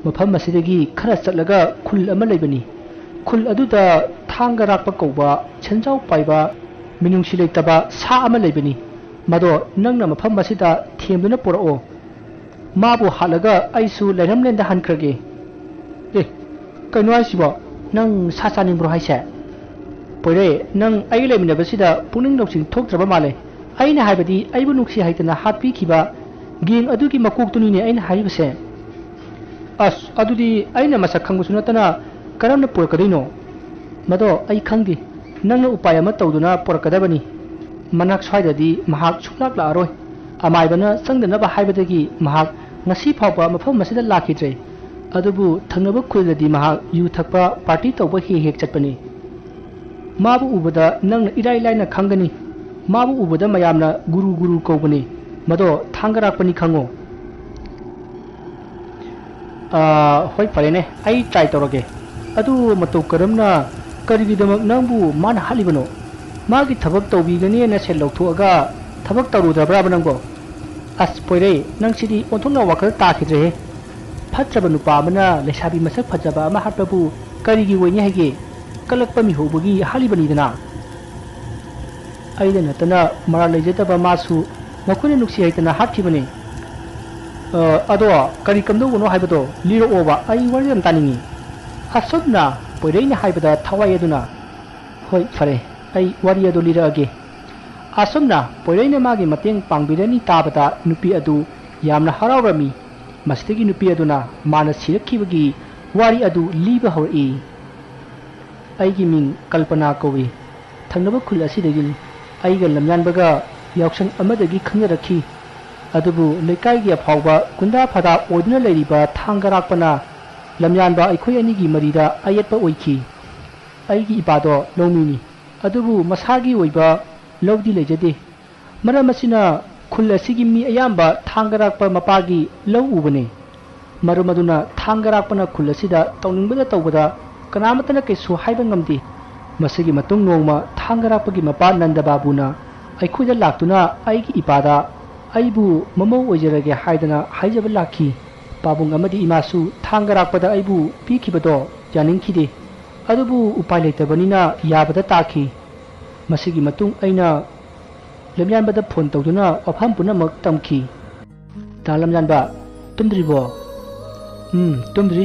"ꯃꯐꯝ ꯑꯁꯤꯗꯒꯤ ꯈꯔ ꯆꯠꯂꯒ ꯈꯨꯜ ꯑꯃ ꯂꯩꯕꯅꯤ꯫ ꯈꯨꯜ ꯑꯗꯨꯗ ꯊꯥꯡꯒ ꯔꯥꯛꯄ ꯀꯧꯕ ꯁꯦꯟꯖꯥꯎ ꯄꯥꯏꯕ, ꯃꯤꯅꯨꯡꯁꯤ ꯂꯩꯇꯕ ꯁꯥ ꯑꯃ ꯂꯩꯕꯅꯤ꯫ ꯃꯗꯣ ꯅꯪꯅ ꯃꯐꯝ ꯑꯁꯤꯗ ꯊꯦꯝꯗꯨꯅ ꯄꯨꯔꯛꯑꯣ꯫ ꯃꯥꯕꯨ ꯍꯥꯠꯂꯒ ꯑꯩꯁꯨ ꯂꯩꯔꯝꯂꯦꯟꯗ ꯍꯟꯈ꯭ꯔꯒꯦ꯫" "ꯑꯦ, ꯀꯩꯅꯣ ꯍꯥꯏꯁꯤꯕꯣ? ꯅꯪ ꯁꯥ ꯆꯥꯅꯤꯡꯕ꯭ꯔꯣ ꯍꯥꯏꯁꯦ?" "ꯄꯣꯏꯔꯩ, ꯅꯪ ꯑꯩꯒ ꯂꯩꯃꯤꯟꯅꯕꯁꯤꯗ ꯄꯨꯛꯅꯤꯡ ꯂꯧꯁꯤꯡ ꯊꯣꯛꯇ꯭ꯔꯕ ꯃꯥꯜꯂꯦ꯫ ꯑꯩꯅ ꯍꯥꯏꯕꯗꯤ ꯑꯩꯕꯨ ꯅꯨꯡꯁꯤ ꯍꯩꯇꯅ ꯍꯥꯠꯄꯤꯈꯤꯕ ꯒꯦꯡ ꯑꯗꯨꯒꯤ ꯃꯀꯣꯛꯇꯨꯅꯤꯅꯦ ꯑꯩꯅ ꯍꯥꯏꯔꯤꯕꯁꯦ꯫" "ꯑꯁ, ꯑꯗꯨꯗꯤ ꯑꯩꯅ ꯃꯁꯛ ꯈꯪꯕꯁꯨ ꯅꯠꯇꯅ ꯀꯔꯝꯅ ꯄꯨꯔꯛꯀꯗꯣꯏꯅꯣ?" "ꯃꯗꯣ ꯑꯩ ꯈꯪꯗꯦ꯫ ꯅꯪꯅ ꯎꯄꯥꯏ ꯑꯃ ꯇꯧꯗꯨꯅ ꯄꯨꯔꯛꯀꯗꯕꯅꯤ꯫ ꯃꯅꯥꯛ ꯁ꯭ꯋꯥꯏꯗꯗꯤ ꯃꯍꯥꯛ ꯁꯨꯡꯂꯥꯛ ꯂꯥꯛꯑꯔꯣꯏ꯫ ꯑꯃꯥꯏꯕꯅ ꯆꯪꯗꯅꯕ ꯍꯥꯏꯕꯗꯒꯤ ꯃꯍꯥꯛ ꯉꯁꯤ ꯐꯥꯎꯕ ꯃꯐꯝ ꯑꯁꯤꯗ ꯂꯥꯛꯈꯤꯗ꯭ꯔꯦ꯫ ꯑꯗꯨꯕꯨ ꯊꯪꯅꯕ ꯈꯨꯜꯗꯗꯤ ꯃꯍꯥꯛ ꯌꯨ ꯊꯛꯄ, ꯄꯥꯔꯇꯤ ꯇꯧꯕ ꯍꯦꯛ ꯍꯦꯛ ꯆꯠꯄꯅꯤ꯫ ꯃꯥꯕꯨ ꯎꯕꯗ ꯅꯪꯅ ꯏꯔꯥꯏ ꯂꯥꯏꯅ ꯈꯪꯒꯅꯤ꯫ ꯃꯥꯕꯨ ꯎꯕꯗ ꯃꯌꯥꯝꯅ ꯒꯨꯔꯨ ꯒꯨꯔꯨ ꯀꯧꯕꯅꯤ꯫ ꯃꯗꯣ ꯊꯥꯡꯒ ꯔꯥꯛꯄꯅꯤ, ꯈꯪꯉꯣ꯫" "ꯑꯥ, ꯍꯣꯏ, ꯐꯔꯦꯅꯦ, ꯑꯩ ꯇ꯭ꯔꯥꯏ ꯇꯧꯔꯒꯦ꯫ ꯑꯗꯨ ꯃꯇꯧ ꯀꯔꯝꯅ, ꯀꯔꯤꯒꯤꯗꯃꯛ ꯅꯪꯕꯨ ꯃꯥꯅ ꯍꯥꯠꯂꯤꯕꯅꯣ? ꯃꯥꯒꯤ ꯊꯕꯛ ꯇꯧꯕꯤꯒꯅꯤꯅ ꯁꯦꯜ ꯂꯧꯊꯣꯛꯑꯒ ꯊꯕꯛ ꯇꯧꯔꯨꯗ꯭ꯔꯕ꯭ꯔꯥꯕ ꯅꯪꯕꯣ? ꯑꯁ, ꯄꯣꯏꯔꯩ, ꯅꯪꯁꯤꯗꯤ ꯑꯣꯟꯊꯣꯛꯅ ꯋꯥꯈꯜ ꯇꯥꯈꯤꯗ꯭ꯔꯦꯍꯦ꯫ ꯐꯠꯇ꯭ꯔꯕ ꯅꯨꯄꯥ ꯑꯃꯅ ꯂꯩꯁꯥꯕꯤ ꯃꯁꯛ ꯐꯖꯕ ꯑꯃ ꯍꯥꯠꯄꯕꯨ ꯀꯔꯤꯒꯤ ꯑꯣꯏꯅꯤ ꯍꯥꯏꯒꯦ? ꯀꯜꯂꯛꯄ ꯃꯤꯍꯧꯕꯒꯤ ꯍꯥꯠꯂꯤꯕꯅꯤꯗꯅ꯫ ꯑꯩꯗ ꯅꯠꯇꯅ ꯃꯔꯥꯜ ꯂꯩꯖꯗꯕ ꯃꯥꯁꯨ ꯃꯈꯣꯏꯅ ꯅꯨꯡꯁꯤ ꯍꯩꯇꯅ ꯍꯥꯠꯈꯤꯕꯅꯤ꯫" "ꯑ, ꯑꯗꯣ ꯀꯔꯤ ꯀꯝꯗꯧꯕꯅꯣ ꯍꯥꯏꯕꯗꯣ ꯂꯤꯔꯛꯑꯣꯕ, ꯑꯩ ꯋꯥꯔꯤ ꯌꯥꯝ ꯇꯥꯅꯤꯡꯉꯤ꯫" ꯑꯁꯨꯝꯅ ꯄꯣꯏꯔꯩꯅ ꯍꯥꯏꯕꯗ ꯊꯋꯥꯏ ꯑꯗꯨꯅ, "ꯍꯣꯏ, ꯐꯔꯦ, ꯑꯩ ꯋꯥꯔꯤ ꯑꯗꯨ ꯂꯤꯔꯛꯑꯒꯦ꯫ ꯑꯁꯨꯝꯅ ꯄꯣꯏꯔꯩꯅ ꯃꯥꯒꯤ ꯃꯇꯦꯡ ꯄꯥꯡꯕꯤꯔꯅꯤ ꯇꯥꯕꯗ ꯅꯨꯄꯤ ꯑꯗꯨ ꯌꯥꯝꯅ ꯍꯔꯥꯎꯔꯝꯃꯤ꯫ ꯃꯁꯤꯗꯒꯤ ꯅꯨꯄꯤ ꯑꯗꯨꯅ ꯃꯥꯅ ꯁꯤꯔꯛꯈꯤꯕꯒꯤ ꯋꯥꯔꯤ ꯑꯗꯨ ꯂꯤꯕ ꯍꯧꯔꯛꯏ꯫ ꯑꯩꯒꯤ ꯃꯤꯡ ꯀꯜꯄꯅꯥ ꯀꯧꯏ꯫ ꯊꯪꯅꯕ ꯈꯨꯜ ꯑꯁꯤꯗꯒꯤꯅꯤ꯫ ꯑꯩꯒ ꯂꯝꯌꯥꯟꯕꯒ ꯌꯥꯎꯁꯪ ꯑꯃꯗꯒꯤ ꯈꯪꯅꯔꯛꯈꯤ꯫ ꯑꯗꯨꯕꯨ ꯂꯩꯀꯥꯏꯒꯤ ꯑꯐꯥꯎꯕ ꯒꯨꯟꯗꯥ ꯐꯗꯥ ꯑꯣꯏꯗꯨꯅ ꯂꯩꯔꯤꯕ ꯊꯥꯡꯒꯔꯥꯛꯄꯅ ꯂꯝꯌꯥꯟꯕ ꯑꯩꯈꯣꯏ ꯑꯅꯤꯒꯤ ꯃꯔꯤꯗ ꯑꯌꯦꯠꯄ ꯑꯣꯏꯈꯤ꯫ ꯑꯩꯒꯤ ꯏꯄꯥꯗꯣ ꯂꯧꯃꯤꯅꯤ, ꯑꯗꯨꯕꯨ ꯃꯁꯥꯒꯤ ꯑꯣꯏꯕ ꯂꯧꯗꯤ ꯂꯩꯖꯗꯦ꯫ ꯃꯔꯝ ꯑꯁꯤꯅ ꯈꯨꯜ ꯑꯁꯤꯒꯤ ꯃꯤ ꯑꯌꯥꯝꯕ ꯊꯥꯡꯒꯔꯥꯛꯄ ꯃꯄꯥꯒꯤ ꯂꯧ ꯎꯕꯅꯤ꯫ ꯃꯔꯝ ꯑꯗꯨꯅ ꯊꯥꯡꯒꯔꯥꯛꯄꯅ ꯈꯨꯜ ꯑꯁꯤꯗ ꯇꯧꯅꯤꯡꯕꯗ ꯇꯧꯕꯗ ꯀꯅꯥꯃꯠꯇꯅ ꯀꯩꯁꯨ ꯍꯥꯏꯕ ꯉꯝꯗꯦ꯫ ꯃꯁꯤꯒꯤ ꯃꯇꯨꯡ ꯅꯣꯡꯃ ꯊꯥꯡꯒꯔꯥꯛꯄꯒꯤ ꯃꯄꯥ ꯅꯟꯗ ꯕꯥꯕꯨꯅ ꯑꯩꯈꯣꯏꯗ ꯂꯥꯛꯇꯨꯅ ꯑꯩꯒꯤ ꯏꯄꯥꯗ ꯑꯩꯕꯨ ꯃꯃꯧ ꯑꯣꯏꯖꯔꯒꯦ ꯍꯥꯏꯗꯅ ꯍꯥꯏꯖꯕ ꯂꯥꯛꯈꯤ꯫ ꯄꯥꯕꯨꯡ ꯑꯃꯗꯤ ꯏꯃꯥꯁꯨ ꯊꯥꯡꯒꯔꯥꯛꯄꯗ ꯑꯩꯕꯨ ꯄꯤꯈꯤꯕꯗꯣ ꯌꯥꯅꯤꯡꯈꯤꯗꯦ꯫ ꯑꯗꯨꯕꯨ ꯎꯄꯥꯏ ꯂꯩꯇꯕꯅꯤꯅ ꯌꯥꯕꯗ ꯇꯥꯈꯤ꯫ ꯃꯁꯤꯒꯤ ꯃꯇꯨꯡ ꯑꯩꯅ ꯂꯝꯌꯥꯟꯕꯗ ꯐꯣꯟ ꯇꯧꯗꯨꯅ ꯋꯥꯐꯝ ꯄꯨꯝꯅꯃꯛ ꯇꯝꯈꯤ꯫ "ꯗꯥ ꯂꯝꯌꯥꯟꯕ, ꯇꯨꯝꯗ꯭ꯔꯤꯕꯣ?" "ꯎꯝ, ꯇꯨꯝꯗ꯭ꯔꯤ꯫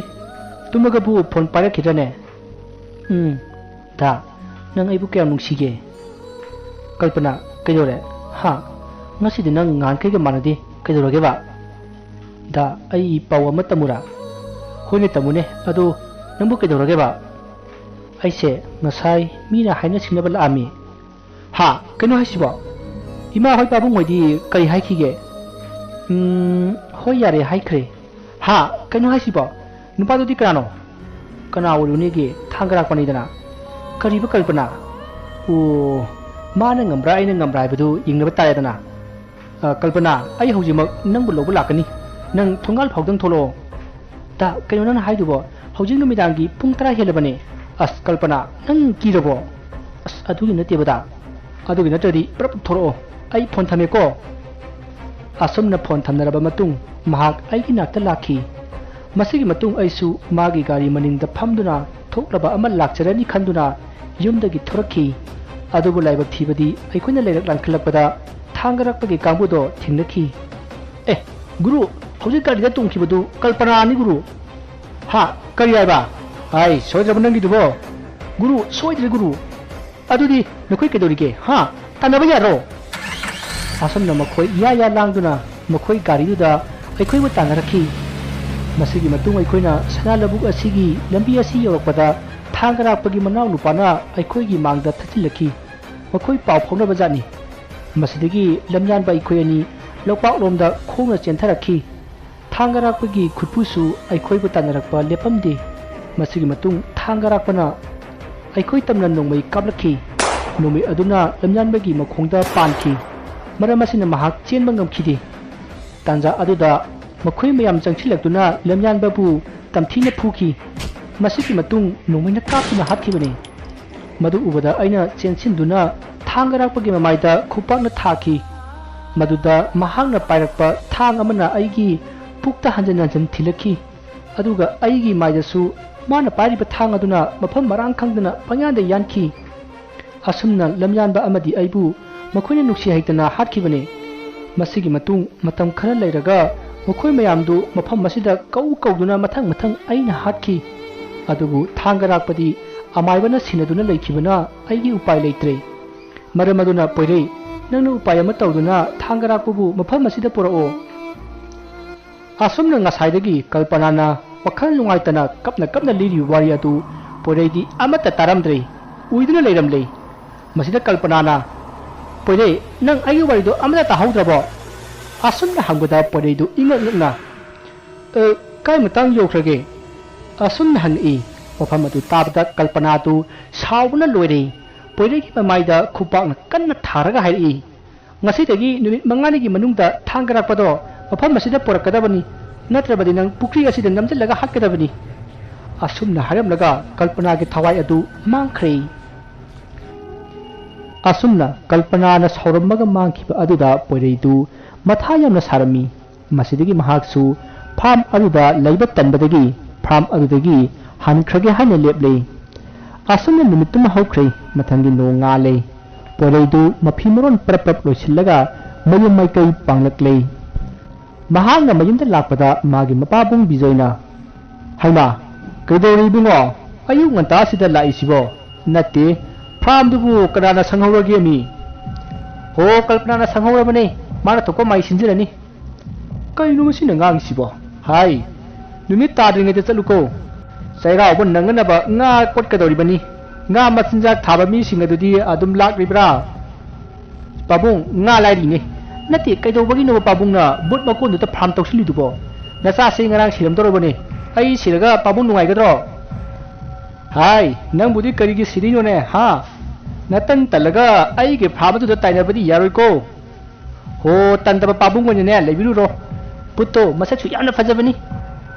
ꯇꯨꯝꯃꯒꯕꯨ ꯐꯣꯟ ꯄꯥꯏꯔꯛꯈꯤꯗ꯭ꯔꯅꯦ?" "ꯎꯝ꯫ ꯗꯥ, ꯅꯪ ꯑꯩꯕꯨ ꯀꯌꯥꯝ ꯅꯨꯡꯁꯤꯒꯦ?" "ꯀꯜꯄꯅꯥ, ꯀꯩꯗꯧꯔꯦ?" "ꯍꯥ? ꯉꯁꯤꯗꯤ ꯅꯪ ꯉꯍꯥꯟꯈꯩꯒ ꯃꯥꯟꯅꯗꯦ꯫ ꯀꯩꯗꯧꯔꯒꯦꯕ?" "ꯗꯥ, ꯑꯩ ꯄꯥꯎ ꯑꯃ ꯇꯝꯃꯨꯔꯥ?" "ꯍꯣꯏꯅꯦ, ꯇꯝꯃꯨꯅꯦ꯫ ꯑꯗꯣ ꯅꯪꯕꯨ ꯀꯩꯗꯧꯔꯒꯦꯕ?" "ꯑꯩꯁꯦ ꯉꯁꯥꯏ ꯃꯤꯅ ꯍꯥꯏꯅ ꯁꯤꯡꯅꯕ ꯂꯥꯛꯑꯝꯃꯤ꯫" "ꯍꯥ? ꯀꯩꯅꯣ ꯍꯥꯏꯁꯤꯕꯣ? ꯏꯃꯥ ꯍꯣꯏ ꯄꯥꯕꯨꯡ ꯍꯣꯏꯗꯤ ꯀꯔꯤ ꯍꯥꯏꯈꯤꯒꯦ?" "ꯎꯝ, ꯍꯣꯏ, ꯌꯥꯔꯦ ꯍꯥꯏꯈ꯭ꯔꯦ꯫" "ꯍꯥ? ꯀꯩꯅꯣ ꯍꯥꯏꯁꯤꯕꯣ? ꯅꯨꯄꯥꯗꯨꯗꯤ ꯀꯅꯥꯅꯣ?" "ꯀꯅꯥ ꯑꯣꯏꯔꯨꯅꯤꯒꯦ? ꯊꯥꯡꯒꯔꯥꯛꯄꯅꯤꯗꯅ꯫" "ꯀꯔꯤꯕ ꯀꯜꯄꯅꯥ?" "ꯑꯣ, ꯃꯥꯅ ꯉꯝꯕ꯭ꯔꯥ ꯑꯩꯅ ꯉꯝꯕ꯭ꯔꯥ ꯍꯥꯏꯕꯗꯨ ꯌꯦꯡꯅꯕ ꯇꯥꯔꯦꯗꯅ꯫ ꯑ, ꯀꯜꯄꯅꯥ, ꯑꯩ ꯍꯧꯖꯤꯛꯃꯛ ꯅꯪꯕꯨ ꯂꯧꯕ ꯂꯥꯛꯀꯅꯤ꯫ ꯅꯪ ꯊꯣꯡꯒꯥꯜ ꯐꯥꯎꯗꯪ ꯊꯣꯛꯂꯛꯑꯣ꯫" "ꯗꯥ, ꯀꯩꯅꯣ ꯅꯪꯅ ꯍꯥꯏꯗꯨꯕꯣ? ꯍꯧꯖꯤꯛ ꯅꯨꯃꯤꯗꯥꯡꯒꯤ ꯄꯨꯡ ꯇꯔꯥ ꯍꯦꯜꯂꯕꯅꯦ꯫" "ꯑꯁ, ꯀꯜꯄꯅꯥ, ꯅꯪ ꯀꯤꯔꯕꯣ?" "ꯑꯁ, ꯑꯗꯨꯒꯤ ꯅꯠꯇꯦꯕ ꯗꯥ꯫" "ꯑꯗꯨꯒꯤ ꯅꯠꯇ꯭ꯔꯗꯤ ꯄꯨꯔꯞ ꯊꯣꯔꯛꯑꯣ꯫ ꯑꯩ ꯐꯣꯟ ꯊꯝꯃꯦꯀꯣ꯫" ꯑꯁꯨꯝꯅ ꯐꯣꯟ ꯊꯝꯅꯔꯕ ꯃꯇꯨꯡ ꯃꯍꯥꯛ ꯑꯩꯒꯤ ꯅꯥꯛꯇ ꯂꯥꯛꯈꯤ꯫ ꯃꯁꯤꯒꯤ ꯃꯇꯨꯡ ꯑꯩꯁꯨ ꯃꯥꯒꯤ ꯒꯥꯔꯤ ꯃꯅꯤꯡꯗ ꯐꯝꯗꯨꯅ ꯊꯣꯛꯂꯕ ꯑꯃ ꯂꯥꯛꯆꯔꯅꯤ ꯈꯟꯗꯨꯅ ꯌꯨꯝꯗꯒꯤ ꯊꯣꯔꯛꯈꯤ꯫ ꯑꯗꯨꯕꯨ ꯂꯥꯏꯕꯛ ꯊꯤꯕꯗꯤ ꯑꯩꯈꯣꯏꯅ ꯂꯩꯔꯛ ꯂꯥꯟꯈꯠꯂꯛꯄꯗ ꯊꯥꯡꯒꯔꯛꯄꯒꯤ ꯀꯥꯡꯕꯨꯗꯣ ꯊꯦꯡꯅꯈꯤ꯫ "ꯑꯦ, ꯒꯨꯔꯨ, ꯍꯧꯖꯤꯛ ꯒꯥꯔꯤꯗ ꯇꯣꯡꯈꯤꯕꯗꯨ ꯀꯜꯄꯅꯥꯅꯤ ꯒꯨꯔꯨ꯫" "ꯍꯥ? ꯀꯔꯤ ꯍꯥꯏꯕ? ꯑꯥꯏ, ꯁꯣꯏꯗ꯭ꯔꯕ ꯅꯪꯒꯤꯗꯨꯕꯣ?" "ꯒꯨꯔꯨ, ꯁꯣꯏꯗ꯭ꯔꯦ ꯒꯨꯔꯨ꯫" ꯑꯗꯨꯗꯤ ꯅꯈꯣꯏ ꯀꯩꯗꯧꯔꯤꯒꯦ? ꯍꯥ? ꯇꯥꯟꯅꯕ ꯌꯥꯔꯣ? ꯑꯁꯨꯝꯅ ꯃꯈꯣꯏ ꯏꯌꯥ ꯌꯥ ꯂꯥꯡꯗꯨꯅ ꯃꯈꯣꯏ ꯒꯥꯔꯤꯗꯨꯗ ꯑꯩꯈꯣꯏꯕꯨ ꯇꯥꯟꯅꯔꯛꯈꯤ꯫ ꯃꯁꯤꯒꯤ ꯃꯇꯨꯡ ꯑꯩꯈꯣꯏꯅ ꯁꯅꯥ ꯂꯧꯕꯨꯛ ꯑꯁꯤꯒꯤ ꯂꯝꯕꯤ ꯑꯁꯤ ꯌꯧꯔꯛꯄꯗ ꯊꯥꯡꯒ ꯔꯥꯛꯄꯒꯤ ꯃꯅꯥꯎ ꯅꯨꯄꯥꯅ ꯑꯩꯈꯣꯏꯒꯤ ꯃꯥꯡꯗ ꯊꯠꯆꯤꯜꯂꯛꯈꯤ꯫ ꯃꯈꯣꯏ ꯄꯥꯎ ꯐꯥꯎꯅꯕ ꯖꯥꯠꯅꯤ꯫ ꯃꯁꯤꯗꯒꯤ ꯂꯝꯌꯥꯟꯕ ꯑꯩꯈꯣꯏ ꯑꯅꯤ ꯂꯣꯛꯄꯥꯛꯂꯣꯝꯗ ꯈꯣꯡꯅ ꯆꯦꯟꯊꯔꯛꯈꯤ꯫ ꯊꯥꯡꯒ ꯔꯥꯛꯄꯒꯤ ꯈꯨꯠꯄꯨꯁꯨ ꯑꯩꯈꯣꯏꯕꯨ ꯇꯥꯟꯅꯔꯛꯄ ꯂꯦꯞꯄꯝꯗꯦ꯫ ꯃꯁꯤꯒꯤ ꯃꯇꯨꯡ ꯊꯥꯡꯒ ꯔꯥꯛꯄꯅ ꯑꯩꯈꯣꯏ ꯇꯝꯅ ꯅꯣꯡꯃꯩ ꯀꯥꯞꯂꯛꯈꯤ꯫ ꯅꯣꯡꯃꯩ ꯑꯗꯨꯅ ꯂꯝꯌꯥꯟꯕꯒꯤ ꯃꯈꯣꯡꯗ ꯄꯥꯟꯈꯤ꯫ ꯃꯔꯝ ꯑꯁꯤꯅ ꯃꯍꯥꯛ ꯆꯦꯟꯕ ꯉꯝꯈꯤꯗꯦ꯫ ꯇꯥꯟꯖꯥ ꯑꯗꯨꯗ ꯃꯈꯣꯏ ꯃꯌꯥꯝ ꯆꯪꯁꯤꯜꯂꯛꯇꯨꯅ ꯂꯝꯌꯥꯟꯕꯕꯨ ꯇꯝꯊꯤꯅ ꯐꯨꯈꯤ꯫ ꯃꯁꯤꯒꯤ ꯃꯇꯨꯡ ꯅꯣꯡꯃꯩꯅ ꯀꯥꯞꯇꯨꯅ ꯍꯥꯠꯈꯤꯕꯅꯤ꯫ ꯃꯗꯨ ꯎꯕꯗ ꯑꯩꯅ ꯆꯦꯟꯁꯤꯟꯗꯨꯅ ꯊꯥꯡꯒ ꯔꯥꯛꯄꯒꯤ ꯃꯃꯥꯏꯗ ꯈꯨꯄꯥꯛꯅ ꯊꯥꯈꯤ꯫ ꯃꯗꯨꯗ ꯃꯍꯥꯛꯅ ꯄꯥꯏꯔꯛꯄ ꯊꯥꯡ ꯑꯃꯅ ꯑꯩꯒꯤ ꯄꯨꯛꯇ ꯍꯟꯖꯤꯟ ꯍꯟꯖꯤꯟ ꯊꯤꯜꯂꯛꯈꯤ꯫ ꯑꯗꯨꯒ ꯑꯩꯒꯤ ꯃꯥꯏꯗꯁꯨ ꯃꯥꯅ ꯄꯥꯏꯔꯤꯕ ꯊꯥꯡ ꯑꯗꯨꯅ ꯃꯐꯝ ꯃꯔꯥꯡ ꯈꯪꯗꯅ ꯄꯪꯌꯥꯟꯗ ꯌꯥꯟꯈꯤ꯫ ꯑꯁꯨꯝꯅ ꯂꯝꯌꯥꯟꯕ ꯑꯃꯗꯤ ꯑꯩꯕꯨ ꯃꯈꯣꯏꯅ ꯅꯨꯡꯁꯤ ꯍꯩꯇꯅ ꯍꯥꯠꯈꯤꯕꯅꯤ꯫ ꯃꯁꯤꯒꯤ ꯃꯇꯨꯡ ꯃꯇꯝ ꯈꯔ ꯂꯩꯔꯒ ꯃꯈꯣꯏ ꯃꯌꯥꯝꯗꯨ ꯃꯐꯝ ꯑꯁꯤꯗ ꯀꯧ ꯀꯧꯗꯨꯅ ꯃꯊꯪ ꯃꯊꯪ ꯑꯩꯅ ꯍꯥꯠꯈꯤ꯫ ꯑꯗꯨꯕꯨ ꯊꯥꯡꯒ ꯔꯥꯛꯄꯗꯤ ꯑꯃꯥꯏꯕꯅ ꯁꯤꯟꯅꯗꯨꯅ ꯂꯩꯈꯤꯕꯅ ꯑꯩꯒꯤ ꯎꯄꯥꯏ ꯂꯩꯇ꯭ꯔꯦ꯫ ꯃꯔꯝ ꯑꯗꯨꯅ ꯄꯣꯏꯔꯩ, ꯅꯪꯅ ꯎꯄꯥꯏ ꯑꯃ ꯇꯧꯗꯨꯅ ꯊꯥꯡꯒ ꯔꯥꯛꯄꯕꯨ ꯃꯐꯝ ꯑꯁꯤꯗ ꯄꯨꯔꯛꯑꯣ꯫ ꯑꯁꯨꯝꯅ ꯉꯁꯥꯏꯗꯒꯤ ꯀꯜꯄꯅꯥꯅ ꯋꯥꯈꯜ ꯅꯨꯡꯉꯥꯏꯇꯅ ꯀꯞꯅ ꯀꯞꯅ ꯂꯤꯔꯤꯕ ꯋꯥꯔꯤ ꯑꯗꯨ ꯄꯣꯏꯔꯩꯗꯤ ꯑꯃꯠꯇ ꯇꯥꯔꯝꯗ꯭ꯔꯦ꯫ ꯎꯏꯗꯨꯅ ꯂꯩꯔꯝꯂꯦ꯫ ꯃꯁꯤꯗ ꯀꯜꯄꯅꯥꯅ, "ꯄꯣꯏꯔꯩ, ꯅꯪ ꯑꯩꯒꯤ ꯋꯥꯔꯤꯗꯣ ꯑꯃꯠꯇ ꯇꯥꯍꯧꯗ꯭ꯔꯕꯣ?" ꯑꯁꯨꯝꯅ ꯍꯪꯕꯗ ꯄꯣꯏꯔꯩꯗꯨ ꯏꯉꯛ ꯉꯛꯅ, "ꯑ, ꯀꯥꯏ ꯃꯇꯥꯡ ꯌꯧꯈ꯭ꯔꯒꯦ?" ꯑꯁꯨꯝꯅ ꯍꯪꯉꯛꯏ꯫ ꯋꯥꯐꯝ ꯑꯗꯨ ꯇꯥꯕꯗ ꯀꯜꯄꯅꯥꯗꯨ ꯁꯥꯎꯕꯅ ꯂꯣꯏꯔꯦ꯫ ꯄꯣꯏꯔꯩꯒꯤ ꯃꯃꯥꯏꯗ ꯈꯨꯄꯥꯛꯅ ꯀꯟꯅ ꯊꯥꯔꯒ ꯍꯥꯏꯔꯛꯏ, "ꯉꯁꯤꯗꯒꯤ ꯅꯨꯃꯤꯠ ꯃꯉꯥꯅꯤꯒꯤ ꯃꯅꯨꯡꯗ ꯊꯥꯡꯒ ꯔꯥꯛꯄꯗꯣ ꯃꯐꯝ ꯑꯁꯤꯗ ꯄꯨꯔꯛꯀꯗꯕꯅꯤ, ꯅꯠꯇ꯭ꯔꯕꯗꯤ ꯅꯪ ꯄꯨꯈ꯭ꯔꯤ ꯑꯁꯤꯗ ꯅꯝꯁꯤꯜꯂꯒ ꯍꯥꯠꯀꯗꯕꯅꯤ꯫" ꯑꯁꯨꯝꯅ ꯍꯥꯏꯔꯝꯂꯒ ꯀꯜꯄꯅꯥꯒꯤ ꯊꯋꯥꯏ ꯑꯗꯨ ꯃꯥꯡꯈ꯭ꯔꯦ꯫ ꯑꯁꯨꯝꯅ ꯀꯜꯄꯅꯥꯅ ꯁꯥꯎꯔꯝꯃꯒ ꯃꯥꯡꯈꯤꯕ ꯑꯗꯨꯗ ꯄꯣꯏꯔꯩꯗꯨ ꯃꯊꯥ ꯌꯥꯝꯅ ꯁꯥꯔꯝꯃꯤ꯫ ꯃꯁꯤꯗꯒꯤ ꯃꯍꯥꯛꯁꯨ ꯐꯥꯔꯝ ꯑꯗꯨꯗ ꯂꯩꯕ ꯇꯟꯕꯗꯒꯤ ꯐꯥꯔꯝ ꯑꯗꯨꯗꯒꯤ ꯍꯟꯈ꯭ꯔꯒꯦ ꯍꯥꯏꯅ ꯂꯦꯞꯂꯦ꯫ ꯑꯁꯨꯝꯅ ꯅꯨꯃꯤꯠꯇꯨꯃ ꯍꯧꯈ꯭ꯔꯦ꯫ ꯃꯊꯪꯒꯤ ꯅꯣꯡ ꯉꯥꯜꯂꯦ꯫ ꯄꯣꯏꯔꯩꯗꯨ ꯃꯐꯤ ꯃꯔꯣꯟ ꯄꯔꯞ ꯄꯔꯞ ꯂꯣꯏꯁꯤꯜꯂꯒ ꯃꯌꯨꯝ ꯃꯥꯏꯀꯩ ꯄꯥꯡꯂꯛꯂꯦ꯫ ꯃꯍꯥꯛꯅ ꯃꯌꯨꯝꯗ ꯂꯥꯛꯄꯗ ꯃꯥꯒꯤ ꯃꯄꯥꯕꯨꯡ ꯕꯤꯖꯣꯏꯅ, "ꯍꯩꯃꯥ, ꯀꯩꯗꯧꯔꯦ ꯏꯕꯨꯡꯉꯣ? ꯑꯌꯨꯛ ꯉꯟꯇꯥꯁꯤꯗ ꯂꯥꯛꯏꯁꯤꯕꯣ?" "ꯅꯠꯇꯦ, ꯄꯥꯝꯗꯨꯕꯨ ꯀꯅꯥꯅ ꯁꯪꯍꯧꯔꯒꯦ ꯃꯤ? ꯍꯣ, ꯀꯜꯄꯅꯥꯅ ꯁꯪꯍꯧꯔꯕꯅꯦ꯫ ꯃꯥꯅ ꯊꯣꯛꯄ ꯃꯥꯏ ꯁꯤꯟꯖꯔꯅꯤ꯫ ꯀꯩꯅꯣ ꯃꯁꯤꯅ ꯉꯥꯡꯉꯤꯁꯤꯕꯣ? ꯍꯥꯏ, ꯅꯨꯃꯤꯠ ꯇꯥꯗ꯭ꯔꯤꯉꯩꯗ ꯆꯠꯂꯨꯀꯣ꯫ ꯆꯩꯔꯥꯎꯕ ꯅꯪꯅꯅꯕ ꯉꯥ ꯀꯣꯠꯀꯗꯧꯔꯤꯕꯅꯤ꯫ ꯉꯥ ꯃꯆꯤꯟꯖꯥꯛ ꯊꯥꯕ ꯃꯤꯁꯤꯡ ꯑꯗꯨꯗꯤ ꯑꯗꯨꯝ ꯂꯥꯛꯂꯤꯕ꯭ꯔꯥ? ꯄꯥꯕꯨꯡ, ꯉꯥ ꯂꯥꯏꯔꯤꯅꯦ꯫ ꯅꯠꯇꯦ, ꯀꯩꯗꯧꯕꯒꯤꯅꯣꯕ ꯄꯥꯕꯨꯡꯅ ꯕꯨꯠ ꯃꯀꯣꯟꯗꯨꯗ ꯐꯥꯝ ꯇꯧꯁꯤꯜꯂꯤꯗꯨꯕꯣ? ꯅꯆꯥꯁꯤ ꯉꯔꯥꯡ ꯁꯤꯔꯝꯗꯧꯔꯕꯅꯦ꯫ ꯑꯩ ꯁꯤꯔꯒ ꯄꯥꯕꯨꯡ ꯅꯨꯡꯉꯥꯏꯒꯗ꯭ꯔꯣ? ꯍꯥꯏ, ꯅꯪꯕꯨꯗꯤ ꯀꯔꯤꯒꯤ ꯁꯤꯔꯤꯅꯣꯅꯦ, ꯍꯥ? ꯅꯇꯟ ꯇꯜꯂꯒ ꯑꯩꯒꯤ ꯐꯥꯝ ꯑꯗꯨꯗ ꯇꯥꯏꯅꯕꯗꯤ ꯌꯥꯔꯣꯏꯀꯣ꯫ ꯍꯣ, ꯇꯟꯗꯕ ꯄꯥꯕꯨꯡ ꯑꯣꯏꯅꯅꯦ ꯂꯩꯕꯤꯔꯨꯔꯣ꯫ ꯕꯨꯠꯇꯣ ꯃꯁꯛꯁꯨ ꯌꯥꯝꯅ ꯐꯖꯕꯅꯤ꯫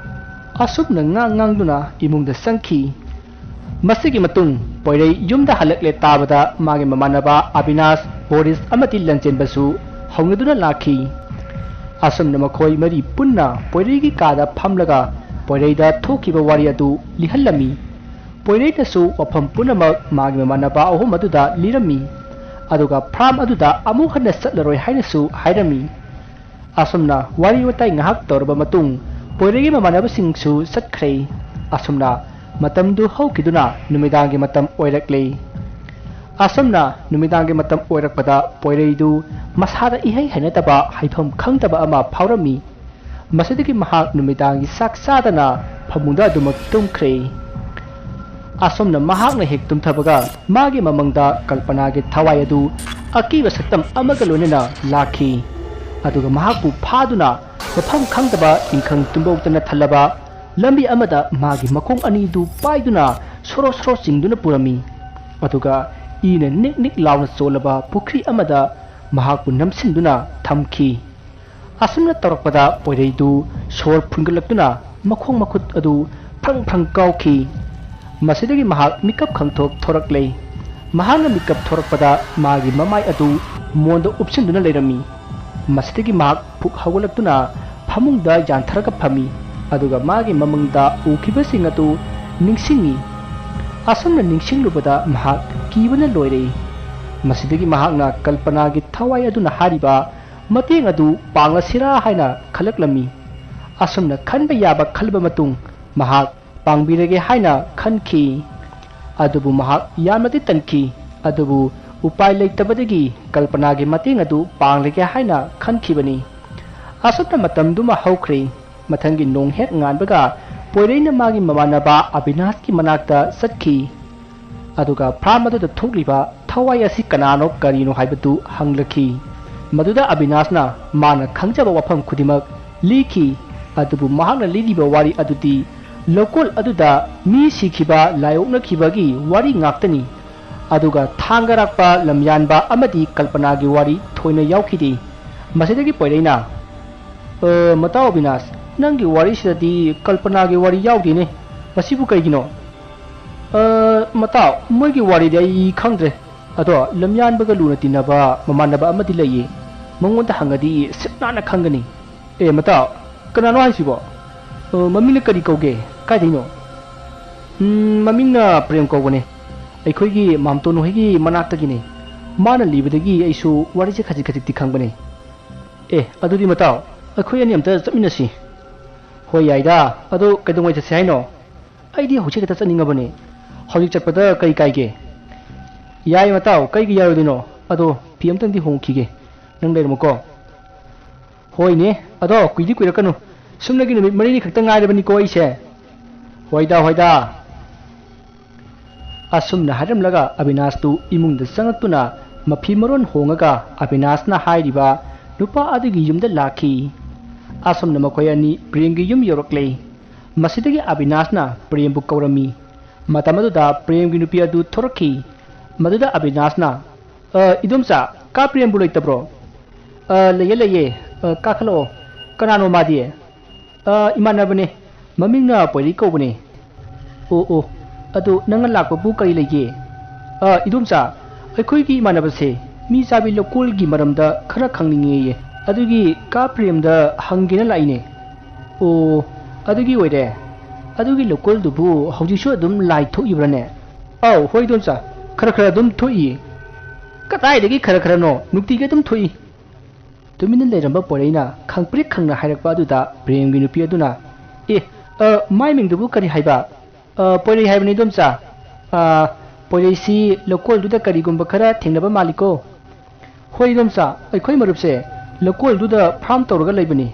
ꯑꯁꯨꯝꯅ ꯉꯥꯡ ꯉꯥꯡꯗꯨꯅ ꯏꯃꯨꯡꯗ ꯆꯪꯈꯤ꯫ ꯃꯁꯤꯒꯤ ꯃꯇꯨꯡ ꯄꯣꯏꯔꯩ ꯌꯨꯝꯗ ꯍꯜꯂꯛꯂꯦ ꯇꯥꯕꯗ ꯃꯥꯒꯤ ꯃꯃꯥꯟꯅꯕ ꯑꯕꯤꯅꯥꯁ, ꯕꯣꯔꯤꯁ ꯑꯃꯗꯤ ꯂꯟꯆꯦꯟꯕꯁꯨ ꯍꯧꯅꯗꯨꯅ ꯂꯥꯛꯈꯤ꯫ ꯑꯁꯨꯝꯅ ꯃꯈꯣꯏ ꯃꯔꯤ ꯄꯨꯟꯅ ꯄꯣꯏꯔꯩꯒꯤ ꯀꯥꯗ ꯐꯝꯂꯒ ꯄꯣꯏꯔꯩꯗ ꯊꯣꯛꯈꯤꯕ ꯋꯥꯔꯤ ꯑꯗꯨ ꯂꯤꯍꯜꯂꯝꯃꯤ꯫ ꯄꯣꯏꯔꯩꯅꯁꯨ ꯋꯥꯐꯝ ꯄꯨꯝꯅꯃꯛ ꯃꯥꯒꯤ ꯃꯃꯥꯟꯅꯕ ꯑꯍꯨꯝ ꯑꯗꯨꯗ ꯂꯤꯔꯝꯃꯤ꯫ ꯑꯗꯨꯒ ꯐꯥꯔꯝ ꯑꯗꯨꯗ ꯑꯃꯨꯛ ꯍꯟꯅ ꯆꯠꯂꯔꯣꯏ ꯍꯥꯏꯅꯁꯨ ꯍꯥꯏꯔꯝꯃꯤ꯫ ꯑꯁꯨꯝꯅ ꯋꯥꯔꯤ ꯋꯥꯇꯥꯏ ꯉꯥꯏꯍꯥꯛ ꯇꯧꯔꯕ ꯃꯇꯨꯡ ꯄꯣꯏꯔꯩꯒꯤ ꯃꯃꯥꯟꯅꯕꯁꯤꯡꯁꯨ ꯆꯠꯈ꯭ꯔꯦ꯫ ꯑꯁꯨꯝꯅ ꯃꯇꯝꯗꯨ ꯍꯧꯈꯤꯗꯨꯅ ꯅꯨꯃꯤꯗꯥꯡꯒꯤ ꯃꯇꯝ ꯑꯣꯏꯔꯛꯂꯦ꯫ ꯑꯁꯨꯝꯅ ꯅꯨꯃꯤꯗꯥꯡꯒꯤ ꯃꯇꯝ ꯑꯣꯏꯔꯛꯄꯗ ꯄꯣꯏꯔꯩꯗꯨ ꯃꯁꯥꯗ ꯏꯍꯩ ꯍꯩꯅꯗꯕ, ꯍꯩꯐꯝ ꯈꯪꯗꯕ ꯑꯃ ꯐꯥꯎꯔꯝꯃꯤ꯫ ꯃꯁꯤꯗꯒꯤ ꯃꯍꯥꯛ ꯅꯨꯃꯤꯗꯥꯡꯒꯤ ꯆꯥꯛ ꯆꯥꯗꯅ ꯐꯃꯨꯡꯗ ꯑꯗꯨꯃꯛ ꯇꯨꯝꯈ꯭ꯔꯦ꯫ ꯑꯁꯨꯝꯅ ꯃꯍꯥꯛꯅ ꯍꯦꯛ ꯇꯨꯝꯊꯕꯒ ꯃꯥꯒꯤ ꯃꯃꯪꯗ ꯀꯜꯄꯅꯥꯒꯤ ꯊꯋꯥꯏ ꯑꯗꯨ ꯑꯀꯤꯕ ꯁꯛꯇꯝ ꯑꯃꯒ ꯂꯣꯏꯅꯅ ꯂꯥꯛꯈꯤ꯫ ꯑꯗꯨꯒ ꯃꯍꯥꯛꯄꯨ ꯐꯥꯗꯨꯅ ꯃꯐꯝ ꯈꯪꯗꯕ ꯏꯪꯈꯪ ꯇꯨꯝꯕꯧꯇꯅ ꯊꯜꯂꯕ ꯂꯝꯕꯤ ꯑꯃꯗ ꯃꯥꯒꯤ ꯃꯈꯣꯡ ꯑꯅꯤꯗꯨ ꯄꯥꯏꯗꯨꯅ ꯁꯣꯔꯣ ꯁꯣꯔꯣ ꯆꯤꯡꯗꯨꯅ ꯄꯨꯔꯝꯃꯤ꯫ ꯑꯗꯨꯒ ꯏꯅ ꯅꯤꯛ ꯅꯤꯛ ꯂꯥꯎꯅ ꯆꯣꯜꯂꯕ ꯄꯨꯈ꯭ꯔꯤ ꯑꯃꯗ ꯃꯍꯥꯛꯄꯨ ꯅꯝꯁꯤꯟꯗꯨꯅ ꯊꯝꯈꯤ꯫ ꯑꯁꯨꯝꯅ ꯇꯧꯔꯛꯄꯗ ꯄꯣꯏꯔꯩꯗꯨ ꯁꯣꯔ ꯐꯨꯟꯒꯠꯂꯛꯇꯨꯅ ꯃꯈꯣꯡ ꯃꯈꯨꯠ ꯑꯗꯨ ꯐ꯭ꯔꯪ ꯐ꯭ꯔꯪ ꯀꯥꯎꯈꯤ꯫ ꯃꯁꯤꯗꯒꯤ ꯃꯍꯥꯛ ꯃꯤꯀꯞ ꯈꯪꯊꯣꯛ ꯊꯣꯔꯛꯂꯦ꯫ ꯃꯍꯥꯛꯅ ꯃꯤꯀꯞ ꯊꯣꯔꯛꯄꯗ ꯃꯥꯒꯤ ꯃꯃꯥꯏ ꯑꯗꯨ ꯃꯣꯟꯗ ꯎꯞꯁꯤꯟꯗꯨꯅ ꯂꯩꯔꯝꯃꯤ꯫ ꯃꯁꯤꯗꯒꯤ ꯃꯍꯥꯛ ꯐꯨꯛ ꯍꯧꯒꯠꯂꯛꯇꯨꯅ ꯐꯃꯨꯡꯗ ꯌꯥꯟꯊꯔꯒ ꯐꯝꯃꯤ꯫ ꯑꯗꯨꯒ ꯃꯥꯒꯤ ꯃꯃꯪꯗ ꯎꯈꯤꯕꯁꯤꯡ ꯑꯗꯨ ꯅꯤꯡꯁꯤꯡꯉꯤ꯫ ꯑꯁꯨꯝꯅ ꯅꯤꯡꯁꯤꯡꯂꯨꯕꯗ ꯃꯍꯥꯛ ꯀꯤꯕꯅ ꯂꯣꯏꯔꯦ꯫ ꯃꯁꯤꯗꯒꯤ ꯃꯍꯥꯛꯅ ꯀꯜꯄꯅꯥꯒꯤ ꯊꯋꯥꯏ ꯑꯗꯨꯅ ꯍꯥꯏꯔꯤꯕ ꯃꯇꯦꯡ ꯑꯗꯨ ꯄꯥꯡꯂꯁꯤꯔꯥ ꯍꯥꯏꯅ ꯈꯜꯂꯛꯂꯝꯃꯤ꯫ ꯑꯁꯨꯝꯅ ꯈꯟꯕ ꯌꯥꯕ ꯈꯜꯂꯕ ꯃꯇꯨꯡ ꯃꯍꯥꯛ ꯄꯥꯡꯕꯤꯔꯒꯦ ꯍꯥꯏꯅ ꯈꯟꯈꯤ꯫ ꯑꯗꯨꯕꯨ ꯃꯍꯥꯛ ꯌꯥꯝꯅꯗꯤ ꯇꯟꯈꯤ꯫ ꯑꯗꯨꯕꯨ ꯎꯄꯥꯏ ꯂꯩꯇꯕꯗꯒꯤ ꯀꯜꯄꯅꯥꯒꯤ ꯃꯇꯦꯡ ꯑꯗꯨ ꯄꯥꯡꯂꯒꯦ ꯍꯥꯏꯅ ꯈꯟꯈꯤꯕꯅꯤ꯫ ꯑꯁꯨꯝꯅ ꯃꯇꯝꯗꯨꯃ ꯍꯧꯈ꯭ꯔꯦ꯫ ꯃꯊꯪꯒꯤ ꯅꯣꯡ ꯍꯦꯛ ꯉꯥꯟꯕꯒ ꯄꯣꯏꯔꯩꯅ ꯃꯥꯒꯤ ꯃꯃꯥꯟꯅꯕ ꯑꯕꯤꯅꯥꯁꯀꯤ ꯃꯅꯥꯛꯇ ꯆꯠꯈꯤ꯫ ꯑꯗꯨꯒ ꯐꯥꯔꯝ ꯑꯗꯨꯗ ꯊꯣꯛꯂꯤꯕ ꯊꯋꯥꯏ ꯑꯁꯤ ꯀꯅꯥꯅꯣ ꯀꯔꯤꯅꯣ ꯍꯥꯏꯕꯗꯨ ꯍꯪꯂꯛꯈꯤ꯫ ꯃꯗꯨꯗ ꯑꯕꯤꯅꯥꯁꯅ ꯃꯥꯅ ꯈꯪꯖꯕ ꯋꯥꯐꯝ ꯈꯨꯗꯤꯡꯃꯛ ꯂꯤꯈꯤ꯫ ꯑꯗꯨꯕꯨ ꯃꯍꯥꯛꯅ ꯂꯤꯔꯤꯕ ꯋꯥꯔꯤ ꯑꯗꯨꯗꯤ ꯂꯧꯀꯣꯜ ꯑꯗꯨꯗ ꯃꯤ ꯁꯤꯈꯤꯕ, ꯂꯥꯏꯑꯣꯛꯅꯈꯤꯕꯒꯤ ꯋꯥꯔꯤ ꯉꯥꯛꯇꯅꯤ꯫ ꯑꯗꯨꯒ ꯊꯥꯡꯒꯔꯥꯛꯄ, ꯂꯝꯌꯥꯟꯕ ꯑꯃꯗꯤ ꯀꯜꯄꯅꯥꯒꯤ ꯋꯥꯔꯤ ꯊꯣꯏꯅ ꯌꯥꯎꯈꯤꯗꯦ꯫ ꯃꯁꯤꯗꯒꯤ ꯄꯣꯏꯔꯩꯅ, "ꯑ, ꯃꯇꯥꯎ ꯑꯕꯤꯅꯥꯁ, ꯅꯪꯒꯤ ꯋꯥꯔꯤꯁꯤꯗꯗꯤ ꯀꯜꯄꯅꯥꯒꯤ ꯋꯥꯔꯤ ꯌꯥꯎꯗꯦꯅꯦ꯫ ꯃꯁꯤꯕꯨ ꯀꯩꯒꯤꯅꯣ?" "ꯑ, ꯃꯇꯥꯎ, ꯃꯣꯏꯒꯤ ꯋꯥꯔꯤꯗꯤ ꯑꯩ ꯈꯪꯗ꯭ꯔꯦ꯫ ꯑꯗꯣ ꯂꯝꯌꯥꯟꯕꯒ ꯂꯨꯅ ꯇꯤꯟꯅꯕ ꯃꯃꯥꯟꯅꯕ ꯑꯃꯗꯤ ꯂꯩꯌꯦ꯫ ꯃꯉꯣꯟꯗ ꯍꯪꯉꯗꯤ ꯁꯤꯠ ꯅꯥꯟꯅ ꯈꯪꯒꯅꯤ꯫" "ꯑꯦ, ꯃꯇꯥꯎ, ꯀꯅꯥꯅꯣ ꯍꯥꯏꯁꯤꯕꯣ? ꯑ, ꯃꯃꯤꯡꯅ ꯀꯔꯤ ꯀꯧꯒꯦ? ꯀꯥꯏꯗꯩꯅꯣ?" "ꯎꯝ, ꯃꯃꯤꯡꯅ ꯄ꯭ꯔꯦꯝ ꯀꯧꯕꯅꯦ꯫ ꯑꯩꯈꯣꯏꯒꯤ ꯃꯥꯝꯇꯣꯟ ꯍꯣꯏꯒꯤ ꯃꯅꯥꯛꯇꯒꯤꯅꯦ꯫ ꯃꯥꯅ ꯂꯤꯕꯗꯒꯤ ꯑꯩꯁꯨ ꯋꯥꯔꯤꯁꯦ ꯈꯖꯤꯛ ꯈꯖꯤꯛꯇꯤ ꯈꯪꯕꯅꯦ꯫" "ꯑꯦ, ꯑꯗꯨꯗꯤ ꯃꯇꯥꯎ, ꯑꯩꯈꯣꯏ ꯑꯅꯤ ꯑꯝꯇ ꯆꯠꯃꯤꯟꯅꯁꯤ꯫" "ꯍꯣꯏ, ꯌꯥꯏꯗ꯫ ꯑꯗꯣ ꯀꯩꯗꯧꯉꯩ ꯆꯠꯁꯦ ꯍꯥꯏꯅꯣ? ꯑꯩꯗꯤ ꯍꯧꯖꯤꯛ ꯍꯦꯛꯇ ꯆꯠꯅꯤꯡꯉꯕꯅꯦ꯫ ꯍꯧꯖꯤꯛ ꯆꯠꯄꯗ ꯀꯔꯤ ꯀꯥꯏꯒꯦ?" "ꯌꯥꯏ ꯃꯇꯥꯎ, ꯀꯩꯒꯤ ꯌꯥꯔꯣꯏꯗꯣꯏꯅꯣ? ꯑꯗꯣ ꯐꯤ ꯑꯝꯇꯪꯗꯤ ꯍꯣꯡꯈꯤꯒꯦ꯫ ꯅꯪ ꯂꯩꯔꯝꯃꯨꯀꯣ꯫" "ꯍꯣꯏꯅꯦ, ꯑꯗꯣ ꯀꯨꯏꯗꯤ ꯀꯨꯏꯔꯛꯀꯅꯨ꯫ ꯁꯨꯞꯅꯒꯤ ꯅꯨꯃꯤꯠ ꯃꯔꯤꯅꯤ ꯈꯛꯇ ꯉꯥꯏꯔꯕꯅꯤꯀꯣ ꯑꯩꯁꯦ꯫" "ꯍꯣꯏꯗ, ꯍꯣꯏꯗ꯫" ꯑꯁꯨꯝꯅ ꯍꯥꯏꯔꯝꯂꯒ ꯑꯕꯤꯅꯥꯁꯇꯨ ꯏꯃꯨꯡꯗ ꯆꯪꯉꯛꯇꯨꯅ ꯃꯐꯤ ꯃꯔꯣꯟ ꯍꯣꯡꯉꯒ ꯑꯕꯤꯅꯥꯁꯅ ꯍꯥꯏꯔꯤꯕ ꯅꯨꯄꯥ ꯑꯗꯨꯒꯤ ꯌꯨꯝꯗ ꯂꯥꯛꯈꯤ꯫ ꯑꯁꯨꯝꯅ ꯃꯈꯣꯏ ꯑꯅꯤ ꯄ꯭ꯔꯦꯝꯒꯤ ꯌꯨꯝ ꯌꯧꯔꯛꯂꯦ꯫ ꯃꯁꯤꯗꯒꯤ ꯑꯕꯤꯅꯥꯁꯅ ꯄ꯭ꯔꯦꯝꯕꯨ ꯀꯧꯔꯝꯃꯤ꯫ ꯃꯇꯝ ꯑꯗꯨꯗ ꯄ꯭ꯔꯦꯝꯒꯤ ꯅꯨꯄꯤ ꯑꯗꯨ ꯊꯣꯔꯛꯈꯤ꯫ ꯃꯗꯨꯗ ꯑꯕꯤꯅꯥꯁꯅ, "ꯑ, ꯏꯗꯣꯝꯆꯥ, ꯀꯥ ꯄ꯭ꯔꯦꯝꯕꯨ ꯂꯩꯇꯕ꯭ꯔꯣ?" "ꯑ, ꯂꯩꯌꯦ, ꯂꯩꯌꯦ꯫ ꯑ, ꯀꯥꯈꯠꯂꯛꯑꯣ꯫ ꯀꯅꯥꯅꯣ ꯃꯥꯗꯤ?" "ꯑ, ꯏꯃꯥꯟꯅꯕꯅꯦ꯫ ꯃꯃꯤꯡꯅ ꯄꯣꯏꯔꯩ ꯀꯧꯕꯅꯦ꯫" "ꯑꯣ, ꯑꯣ꯫ ꯑꯗꯣ ꯅꯪꯅ ꯂꯥꯛꯄꯕꯨ ꯀꯔꯤ ꯂꯩꯒꯦ?" "ꯑ, ꯏꯗꯣꯝꯆꯥ, ꯑꯩꯈꯣꯏꯒꯤ ꯏꯃꯥꯟꯅꯕꯁꯦ ꯃꯤ ꯆꯥꯕꯤ ꯂꯧꯀꯣꯜꯒꯤ ꯃꯔꯝꯗ ꯈꯔ ꯈꯪꯅꯤꯡꯉꯦꯌꯦ꯫ ꯑꯗꯨꯒꯤ ꯀꯥ ꯄ꯭ꯔꯦꯝꯗ ꯍꯪꯒꯦꯅ ꯂꯥꯛꯏꯅꯦ꯫" "ꯑꯣ, ꯑꯗꯨꯒꯤ ꯑꯣꯏꯔꯦ꯫ ꯑꯗꯨꯒꯤ ꯂꯧꯀꯣꯜꯗꯨꯕꯨ ꯍꯧꯖꯤꯛꯁꯨ ꯑꯗꯨꯝ ꯂꯥꯏ ꯊꯣꯛꯏꯕ꯭ꯔꯥꯅꯦ?" "ꯑꯧ, ꯍꯣꯏ ꯏꯗꯣꯝꯆꯥ, ꯈꯔ ꯈꯔ ꯑꯗꯨꯝ ꯊꯣꯛꯏ꯫" "ꯀꯗꯥꯏꯗꯒꯤ ꯈꯔ ꯈꯔꯅꯣ? ꯅꯨꯡꯇꯤꯒꯤ ꯑꯗꯨꯝ ꯊꯣꯛꯏ꯫" ꯇꯨꯃꯤꯟꯅ ꯂꯩꯔꯝꯕ ꯄꯣꯏꯔꯩꯅ ꯈꯪꯄ꯭ꯔꯦꯛ ꯈꯪꯅ ꯍꯥꯏꯔꯛꯄ ꯑꯗꯨꯗ ꯄ꯭ꯔꯦꯝꯒꯤ ꯅꯨꯄꯤ ꯑꯗꯨꯅ, "ꯑꯦ, ꯑ, ꯃꯥꯏ ꯃꯤꯡꯗꯨꯕꯨ ꯀꯔꯤ ꯍꯥꯏꯕ?" "ꯑ, ꯄꯣꯏꯔꯩ ꯍꯥꯏꯕꯅꯤ ꯏꯗꯣꯝꯆꯥ꯫ ꯑ, ꯄꯣꯏꯔꯩꯁꯤ ꯂꯧꯀꯣꯜꯗꯨꯗ ꯀꯔꯤꯒꯨꯝꯕ ꯈꯔ ꯊꯦꯡꯅꯕ ꯃꯥꯜꯂꯤꯀꯣ꯫ ꯍꯣꯏ ꯏꯗꯣꯝꯆꯥ, ꯑꯩꯈꯣꯏ ꯃꯔꯨꯞꯁꯦ ꯂꯧꯀꯣꯜꯗꯨꯗ ꯐꯥꯔꯝ ꯇꯧꯔꯒ ꯂꯩꯕꯅꯤ꯫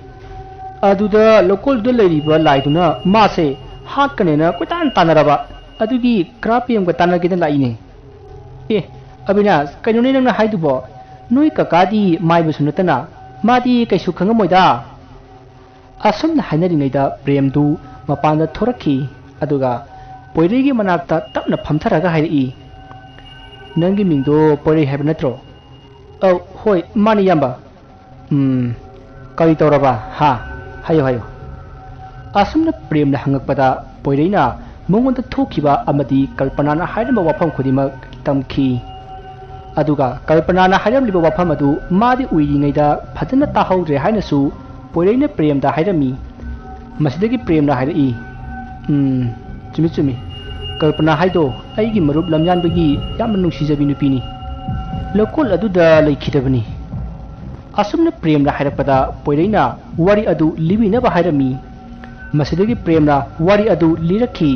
ꯑꯗꯨꯗ ꯂꯧꯀꯣꯜꯗꯨꯗ ꯂꯩꯔꯤꯕ ꯂꯥꯏꯗꯨꯅ ꯃꯥꯁꯦ ꯍꯥꯠꯀꯅꯦꯅ ꯀꯣꯏꯇꯥꯟ ꯇꯥꯟꯅꯔꯕ, ꯑꯗꯨꯒꯤ ꯀ꯭ꯔꯥ ꯄ꯭ꯔꯦꯝꯒ ꯇꯥꯟꯅꯒꯦꯅ ꯂꯥꯛꯏꯅꯦ꯫ ꯑꯦ, ꯑꯕꯤꯅꯥꯁ, ꯀꯩꯅꯣꯅꯦ ꯅꯪꯅ ꯍꯥꯏꯗꯨꯕꯣ? ꯅꯣꯏ ꯀꯀꯥꯗꯤ ꯃꯥꯏꯕꯁꯨ ꯅꯠꯇꯅ ꯃꯥꯗꯤ ꯀꯩꯁꯨ ꯈꯪꯉꯝꯃꯣꯏꯗ꯫ ꯑꯁꯨꯝꯅ ꯍꯥꯏꯅꯔꯤꯉꯩꯗ ꯄ꯭ꯔꯦꯝꯗꯨ ꯃꯄꯥꯟꯗ ꯊꯣꯔꯛꯈꯤ꯫ ꯑꯗꯨꯒ ꯄꯣꯏꯔꯩꯒꯤ ꯃꯅꯥꯛꯇ ꯇꯞꯅ ꯐꯝꯊꯔꯒ ꯍꯥꯏꯔꯛꯏ, "ꯅꯪꯒꯤ ꯃꯤꯡꯗꯣ ꯄꯣꯏꯔꯩ ꯍꯥꯏꯕ ꯅꯠꯇ꯭ꯔꯣ?" "ꯑꯧ, ꯍꯣꯏ, ꯃꯥꯅꯤ, ꯏꯌꯥꯝꯕ꯫" "ꯎꯝ, ꯀꯔꯤ ꯇꯧꯔꯕ, ꯍꯥ? ꯍꯥꯏꯌꯨ, ꯍꯥꯏꯌꯨ꯫" ꯑꯁꯨꯝꯅ ꯄ꯭ꯔꯦꯝꯅ ꯍꯪꯉꯛꯄꯗ ꯄꯣꯏꯔꯩꯅ ꯃꯉꯣꯟꯗ ꯊꯣꯛꯈꯤꯕ ꯑꯃꯗꯤ ꯀꯜꯄꯅꯥꯅ ꯍꯥꯏꯔꯝꯕ ꯋꯥꯐꯝ ꯈꯨꯗꯤꯡꯃꯛ ꯇꯝꯈꯤ꯫ ꯑꯗꯨꯒ ꯀꯜꯄꯅꯥꯅ ꯍꯥꯏꯔꯝꯂꯤꯕ ꯋꯥꯐꯝ ꯑꯗꯨ ꯃꯥꯗꯤ ꯎꯏꯔꯤꯉꯩꯗ ꯐꯖꯅ ꯇꯥꯍꯧꯗ꯭ꯔꯦ ꯍꯥꯏꯅꯁꯨ ꯄꯣꯏꯔꯩꯅ ꯄ꯭ꯔꯦꯝꯗ ꯍꯥꯏꯔꯝꯃꯤ꯫ ꯃꯁꯤꯗꯒꯤ ꯄ꯭ꯔꯦꯝꯅ ꯍꯥꯏꯔꯛꯏ, "ꯎꯝ, ꯆꯨꯝꯃꯤ ꯆꯨꯝꯃꯤ꯫ ꯀꯜꯄꯅꯥ ꯍꯥꯏꯗꯣ ꯑꯩꯒꯤ ꯃꯔꯨꯞ ꯂꯝꯌꯥꯟꯕꯒꯤ ꯌꯥꯝꯅ ꯅꯨꯡꯁꯤꯖꯕꯤ ꯅꯨꯄꯤꯅꯤ꯫ ꯂꯧꯀꯣꯜ ꯑꯗꯨꯗ ꯂꯩꯈꯤꯗꯕꯅꯤ꯫" ꯑꯁꯨꯝꯅ ꯄ꯭ꯔꯦꯝꯅ ꯍꯥꯏꯔꯛꯄꯗ ꯄꯣꯏꯔꯩꯅ ꯋꯥꯔꯤ ꯑꯗꯨ ꯂꯤꯕꯤꯅꯕ ꯍꯥꯏꯔꯝꯃꯤ꯫ ꯃꯁꯤꯗꯒꯤ ꯄ꯭ꯔꯦꯝꯅ ꯋꯥꯔꯤ ꯑꯗꯨ ꯂꯤꯔꯛꯈꯤ꯫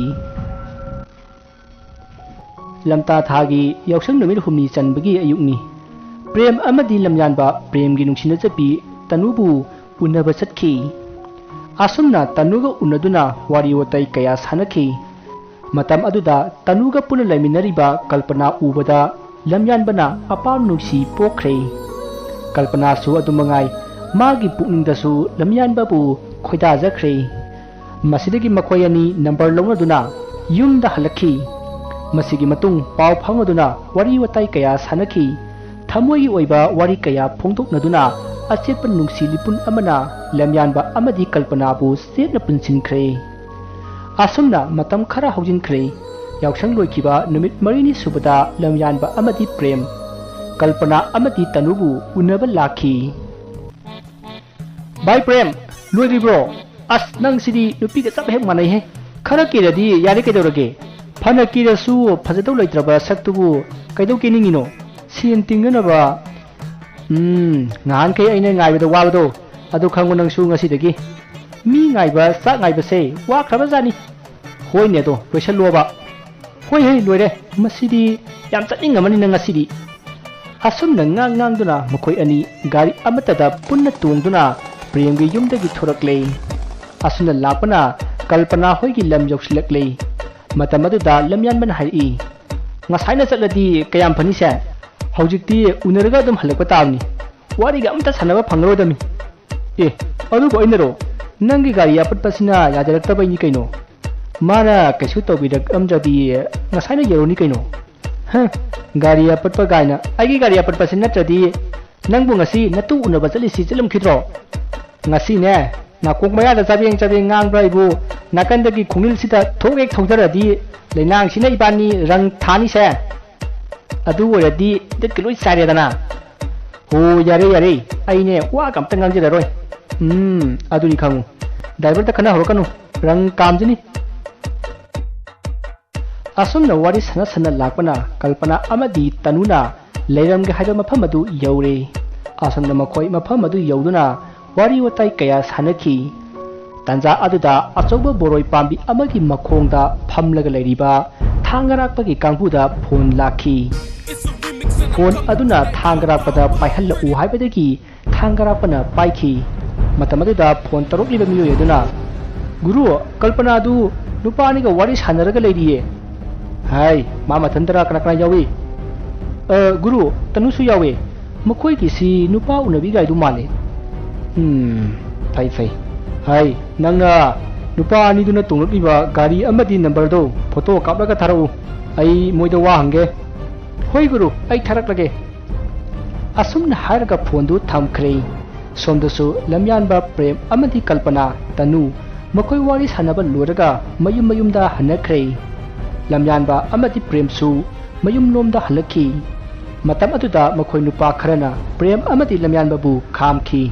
ꯂꯝꯇꯥ ꯊꯥꯒꯤ ꯌꯥꯎꯁꯪ ꯅꯨꯃꯤꯠ ꯍꯨꯝꯅꯤ ꯆꯟꯕꯒꯤ ꯑꯌꯨꯛꯅꯤ꯫ ꯄ꯭ꯔꯦꯝ ꯑꯃꯗꯤ ꯂꯝꯌꯥꯟꯕ ꯄ꯭ꯔꯦꯝꯒꯤ ꯅꯨꯡꯁꯤꯅꯖꯕꯤ ꯇꯅꯨꯕꯨ ꯎꯅꯕ ꯆꯠꯈꯤ꯫ ꯑꯁꯨꯝꯅ ꯇꯅꯨꯒ ꯎꯅꯗꯨꯅ ꯋꯥꯔꯤ ꯋꯥꯇꯥꯏ ꯀꯌꯥ ꯁꯥꯟꯅꯈꯤ꯫ ꯃꯇꯝ ꯑꯗꯨꯗ ꯇꯅꯨꯒ ꯄꯨꯟꯅ ꯂꯩꯃꯤꯟꯅꯔꯤꯕ ꯀꯜꯄꯅꯥ ꯎꯕꯗ ꯂꯝꯌꯥꯟꯕꯅ ꯑꯄꯥꯝ ꯅꯨꯡꯁꯤ ꯄꯣꯛꯈ꯭ꯔꯦ꯫ ꯀꯜꯄꯅꯥꯁꯨ ꯑꯗꯨꯃꯉꯥꯏ ꯃꯥꯒꯤ ꯄꯨꯛꯅꯤꯡꯗꯁꯨ ꯂꯝꯌꯥꯟꯕꯕꯨ ꯈꯣꯏꯗꯥꯖꯈ꯭ꯔꯦ꯫ ꯃꯁꯤꯗꯒꯤ ꯃꯈꯣꯏ ꯑꯅꯤ ꯅꯝꯕꯔ ꯂꯧꯅꯗꯨꯅ ꯌꯨꯝꯗ ꯍꯜꯂꯛꯈꯤ꯫ ꯃꯁꯤꯒꯤ ꯃꯇꯨꯡ ꯄꯥꯎ ꯐꯥꯎꯅꯗꯨꯅ ꯋꯥꯔꯤ ꯋꯥꯇꯥꯏ ꯀꯌꯥ ꯁꯥꯟꯅꯈꯤ꯫ ꯊꯃꯣꯏꯒꯤ ꯑꯣꯏꯕ ꯋꯥꯔꯤ ꯀꯌꯥ ꯐꯣꯡꯗꯣꯛꯅꯗꯨꯅ ꯑꯆꯦꯠꯄ ꯅꯨꯡꯁꯤ ꯂꯤꯄꯨꯟ ꯑꯃꯅ ꯂꯝꯌꯥꯟꯕ ꯑꯃꯗꯤ ꯀꯜꯄꯅꯥꯕꯨ ꯆꯦꯠꯅ ꯄꯨꯟꯁꯤꯟꯈ꯭ꯔꯦ꯫ ꯑꯁꯨꯝꯅ ꯃꯇꯝ ꯈꯔ ꯍꯧꯖꯤꯟꯈ꯭ꯔꯦ꯫ ꯌꯥꯎꯁꯪ ꯂꯣꯏꯈꯤꯕ ꯅꯨꯃꯤꯠ ꯃꯔꯤꯅꯤ ꯁꯨꯕꯗ ꯂꯝꯌꯥꯟꯕ ꯑꯃꯗꯤ ꯄ꯭ꯔꯦꯝ ꯀꯜꯄꯅꯥ ꯑꯃꯗꯤ ꯇꯅꯨꯕꯨ ꯎꯅꯕ ꯂꯥꯛꯈꯤ꯫ "ꯚꯥꯏ ꯄ꯭ꯔꯦꯝ, ꯂꯣꯏꯗ꯭ꯔꯤꯕ꯭ꯔꯣ? ꯑꯁ, ꯅꯪꯁꯤꯗꯤ ꯅꯨꯄꯤꯒ ꯆꯞ ꯍꯦꯛ ꯃꯥꯟꯅꯩꯍꯦ꯫ ꯈꯔ ꯀꯦꯔꯗꯤ ꯌꯥꯔꯦ ꯀꯩꯗꯧꯔꯒꯦ? ꯐꯅ ꯀꯦꯔꯁꯨ ꯐꯖꯗꯧ ꯂꯩꯇ꯭ꯔꯕ ꯁꯛꯇꯨꯕꯨ ꯀꯩꯗꯧ ꯀꯦꯅꯤꯡꯉꯤꯅꯣ? ꯁꯦꯟ ꯇꯤꯡꯅꯅꯕ꯫ ꯎꯝ, ꯉꯍꯥꯟꯈꯩ ꯑꯩꯅ ꯉꯥꯏꯕꯗ ꯋꯥꯕꯗꯣ ꯑꯗꯨ ꯈꯪꯉꯨ ꯅꯪꯁꯨ ꯉꯁꯤꯗꯒꯤ꯫ ꯃꯤ ꯉꯥꯏꯕ, ꯆꯥꯛ ꯉꯥꯏꯕꯁꯦ ꯋꯥꯈ꯭ꯔꯕꯖꯥꯠꯅꯤ꯫ ꯍꯣꯏꯅꯦ ꯑꯗꯣ, ꯂꯣꯏꯁꯜꯂꯣꯕ꯫ ꯍꯣꯏ, ꯍꯣꯏ, ꯂꯣꯏꯔꯦ꯫ ꯃꯁꯤꯗꯤ ꯌꯥꯝ ꯆꯠꯅꯤꯡꯉꯝꯃꯅꯤꯅ ꯉꯁꯤꯗꯤ꯫ ꯑꯁꯨꯝꯅ ꯉꯥꯡ ꯉꯥꯡꯗꯨꯅ ꯃꯈꯣꯏ ꯑꯅꯤ ꯒꯥꯔꯤ ꯑꯃꯠꯇꯗ ꯄꯨꯟꯅ ꯇꯣꯡꯗꯨꯅ ꯄ꯭ꯔꯦꯝꯒꯤ ꯌꯨꯝꯗꯒꯤ ꯊꯣꯔꯛꯂꯦ꯫ ꯑꯁꯨꯝꯅ ꯂꯥꯛꯄꯅ ꯀꯜꯄꯅꯥ ꯍꯣꯏꯒꯤ ꯂꯝ ꯌꯧꯁꯤꯜꯂꯛꯂꯦ꯫ ꯃꯇꯝ ꯑꯗꯨꯗ ꯂꯝꯌꯥꯟꯕꯅ ꯍꯥꯏꯔꯛꯏ, "ꯉꯁꯥꯏꯅ ꯆꯠꯂꯗꯤ ꯀꯌꯥꯝ ꯐꯅꯤꯁꯦ? ꯍꯧꯖꯤꯛꯇꯤ ꯎꯅꯔꯒ ꯑꯗꯨꯝ ꯍꯜꯂꯛꯄ ꯇꯥꯕꯅꯤ꯫ ꯋꯥꯔꯤꯒ ꯑꯝꯇ ꯁꯥꯟꯅꯕ ꯐꯪꯉꯔꯣꯏꯗꯕꯅꯤ꯫" "ꯑꯦ, ꯑꯗꯨꯕꯨ ꯑꯩꯅꯔꯣ? ꯅꯪꯒꯤ ꯒꯥꯔꯤ ꯑꯄꯠꯄꯁꯤꯅ ꯌꯥꯖꯔꯛꯇꯕꯩꯅꯤ ꯀꯩꯅꯣ꯫ ꯃꯥꯅ ꯀꯩꯁꯨ ꯇꯧꯕꯤꯔꯛꯑꯝꯗ꯭ꯔꯗꯤ ꯉꯁꯥꯏꯅ ꯌꯧꯔꯅꯤ ꯀꯩꯅꯣ꯫" "ꯍ, ꯒꯥꯔꯤ ꯑꯄꯠꯄ ꯀꯥꯏꯅ꯫ ꯑꯩꯒꯤ ꯒꯥꯔꯤ ꯑꯄꯠꯄꯁꯤ ꯅꯠꯇ꯭ꯔꯗꯤ ꯅꯪꯕꯨ ꯉꯁꯤ ꯅꯇꯨ ꯎꯅꯕ ꯆꯠꯂꯤꯁꯤ ꯆꯠꯂꯝꯈꯤꯗ꯭ꯔꯣ? ꯉꯁꯤꯅꯦ, ꯅꯥꯀꯣꯡ ꯃꯌꯥꯗ ꯆꯕꯦꯡ ꯆꯕꯦꯡ ꯉꯥꯡꯕ꯭ꯔꯥ ꯑꯩꯕꯨ, ꯅꯥꯀꯟꯗꯒꯤ ꯈꯣꯡꯅꯤꯜꯁꯤꯗ ꯊꯣꯛ ꯍꯦꯛ ꯊꯧꯖꯔꯗꯤ ꯂꯩꯅꯥꯡꯁꯤꯅ ꯏꯕꯥꯅꯤ ꯔꯪ ꯊꯥꯅꯤꯁꯦ꯫ ꯑꯗꯨ ꯑꯣꯏꯔꯗꯤ ꯗꯦꯠꯀ ꯂꯣꯏ ꯆꯥꯏꯔꯦꯗꯅ꯫" "ꯍꯣ, ꯌꯥꯔꯦ, ꯌꯥꯔꯦ, ꯑꯩꯅꯦ ꯋꯥꯒ ꯑꯝꯇ ꯉꯥꯡꯖꯔꯔꯣꯏ꯫ ꯎꯝ, ꯑꯗꯨꯗꯤ ꯈꯪꯉꯨ, ꯗ꯭ꯔꯥꯏꯚꯔꯗ ꯈꯟꯅ ꯍꯧꯔꯛꯀꯅꯨ, ꯔꯪ ꯀꯥꯝꯖꯅꯤ꯫" ꯑꯁꯨꯝꯅ ꯋꯥꯔꯤ ꯁꯥꯟꯅ ꯁꯥꯟꯅ ꯂꯥꯛꯄꯅ ꯀꯜꯄꯅꯥ ꯑꯃꯗꯤ ꯇꯅꯨꯅ ꯂꯩꯔꯝꯒꯦ ꯍꯥꯏꯕ ꯃꯐꯝ ꯑꯗꯨ ꯌꯧꯔꯦ꯫ ꯑꯁꯨꯝꯅ ꯃꯈꯣꯏ ꯃꯐꯝ ꯑꯗꯨ ꯌꯧꯗꯨꯅ ꯋꯥꯔꯤ ꯋꯥꯇꯥꯏ ꯀꯌꯥ ꯁꯥꯟꯅꯈꯤ꯫ ꯇꯥꯟꯖꯥ ꯑꯗꯨꯗ ꯑꯆꯧꯕ ꯕꯣꯔꯣꯏ ꯄꯥꯝꯕꯤ ꯑꯃꯒꯤ ꯃꯈꯣꯡꯗ ꯐꯝꯂꯒ ꯂꯩꯔꯤꯕ ꯊꯥꯡꯒꯔꯥꯛꯄꯒꯤ ꯀꯥꯡꯕꯨꯗ ꯐꯣꯟ ꯂꯥꯛꯈꯤ꯫ ꯐꯣꯟ ꯑꯗꯨꯅ ꯊꯥꯡꯒꯔꯥꯛꯄꯗ ꯄꯥꯏꯍꯜꯂꯛꯎ ꯍꯥꯏꯕꯗꯒꯤ ꯊꯥꯡꯒꯔꯥꯛꯄꯅ ꯄꯥꯏꯈꯤ꯫ ꯃꯇꯝ ꯑꯗꯨꯗ ꯐꯣꯟ ꯇꯧꯔꯛꯂꯤꯕ ꯃꯤꯑꯣꯏ ꯑꯗꯨꯅ, "ꯒꯨꯔꯨ, ꯀꯜꯄꯅꯥꯗꯨ ꯅꯨꯄꯥ ꯑꯅꯤꯒ ꯋꯥꯔꯤ ꯁꯥꯟꯅꯔꯒ ꯂꯩꯔꯤꯌꯦ꯫" "ꯍꯥꯏ, ꯃꯥ ꯃꯊꯟꯇꯔꯥ, ꯀꯅꯥ ꯀꯅꯥ ꯌꯥꯎꯏ?" "ꯑ, ꯒꯨꯔꯨ, ꯇꯅꯨꯁꯨ ꯌꯥꯎꯋꯦ꯫ ꯃꯈꯣꯏꯒꯤꯁꯤ ꯅꯨꯄꯥ ꯎꯅꯕꯤꯒꯥꯏꯗꯨ ꯃꯥꯜꯂꯦ꯫" "ꯎꯝ, ꯐꯩ, ꯐꯩ꯫ ꯍꯥꯏ, ꯅꯪꯅ ꯅꯨꯄꯥ ꯑꯅꯤꯗꯨꯅ ꯇꯣꯡꯂꯛꯂꯤꯕ ꯒꯥꯔꯤ ꯑꯃꯗꯤ ꯅꯝꯕꯔꯗꯣ ꯐꯣꯇꯣ ꯀꯥꯞꯂꯒ ꯊꯥꯔꯛꯎ꯫ ꯑꯩ ꯃꯣꯏꯗ ꯋꯥ ꯍꯪꯒꯦ꯫" "ꯍꯣꯏ ꯒꯨꯔꯨ, ꯑꯩ ꯊꯥꯔꯛꯂꯒꯦ꯫" ꯑꯁꯨꯝꯅ ꯍꯥꯏꯔꯒ ꯐꯣꯟꯗꯨ ꯊꯝꯈ꯭ꯔꯦ꯫ ꯁꯣꯝꯗꯁꯨ ꯂꯝꯌꯥꯟꯕ ꯄ꯭ꯔꯦꯝ ꯑꯃꯗꯤ ꯀꯜꯄꯅꯥ, ꯇꯅꯨ, ꯃꯈꯣꯏ ꯋꯥꯔꯤ ꯁꯥꯟꯅꯕ ꯂꯣꯏꯔꯒ ꯃꯌꯨꯝ ꯃꯌꯨꯝꯗ ꯍꯟꯅꯈ꯭ꯔꯦ꯫ ꯂꯝꯌꯥꯟꯕ ꯑꯃꯗꯤ ꯄ꯭ꯔꯦꯝꯁꯨ ꯃꯌꯨꯝꯂꯣꯝꯗ ꯍꯜꯂꯛꯈꯤ꯫ ꯃꯇꯝ ꯑꯗꯨꯗ ꯃꯈꯣꯏ ꯅꯨꯄꯥ ꯈꯔꯅ ꯄ꯭ꯔꯦꯝ ꯑꯃꯗꯤ ꯂꯝꯌꯥꯟꯕꯕꯨ ꯈꯥꯝꯈꯤ꯫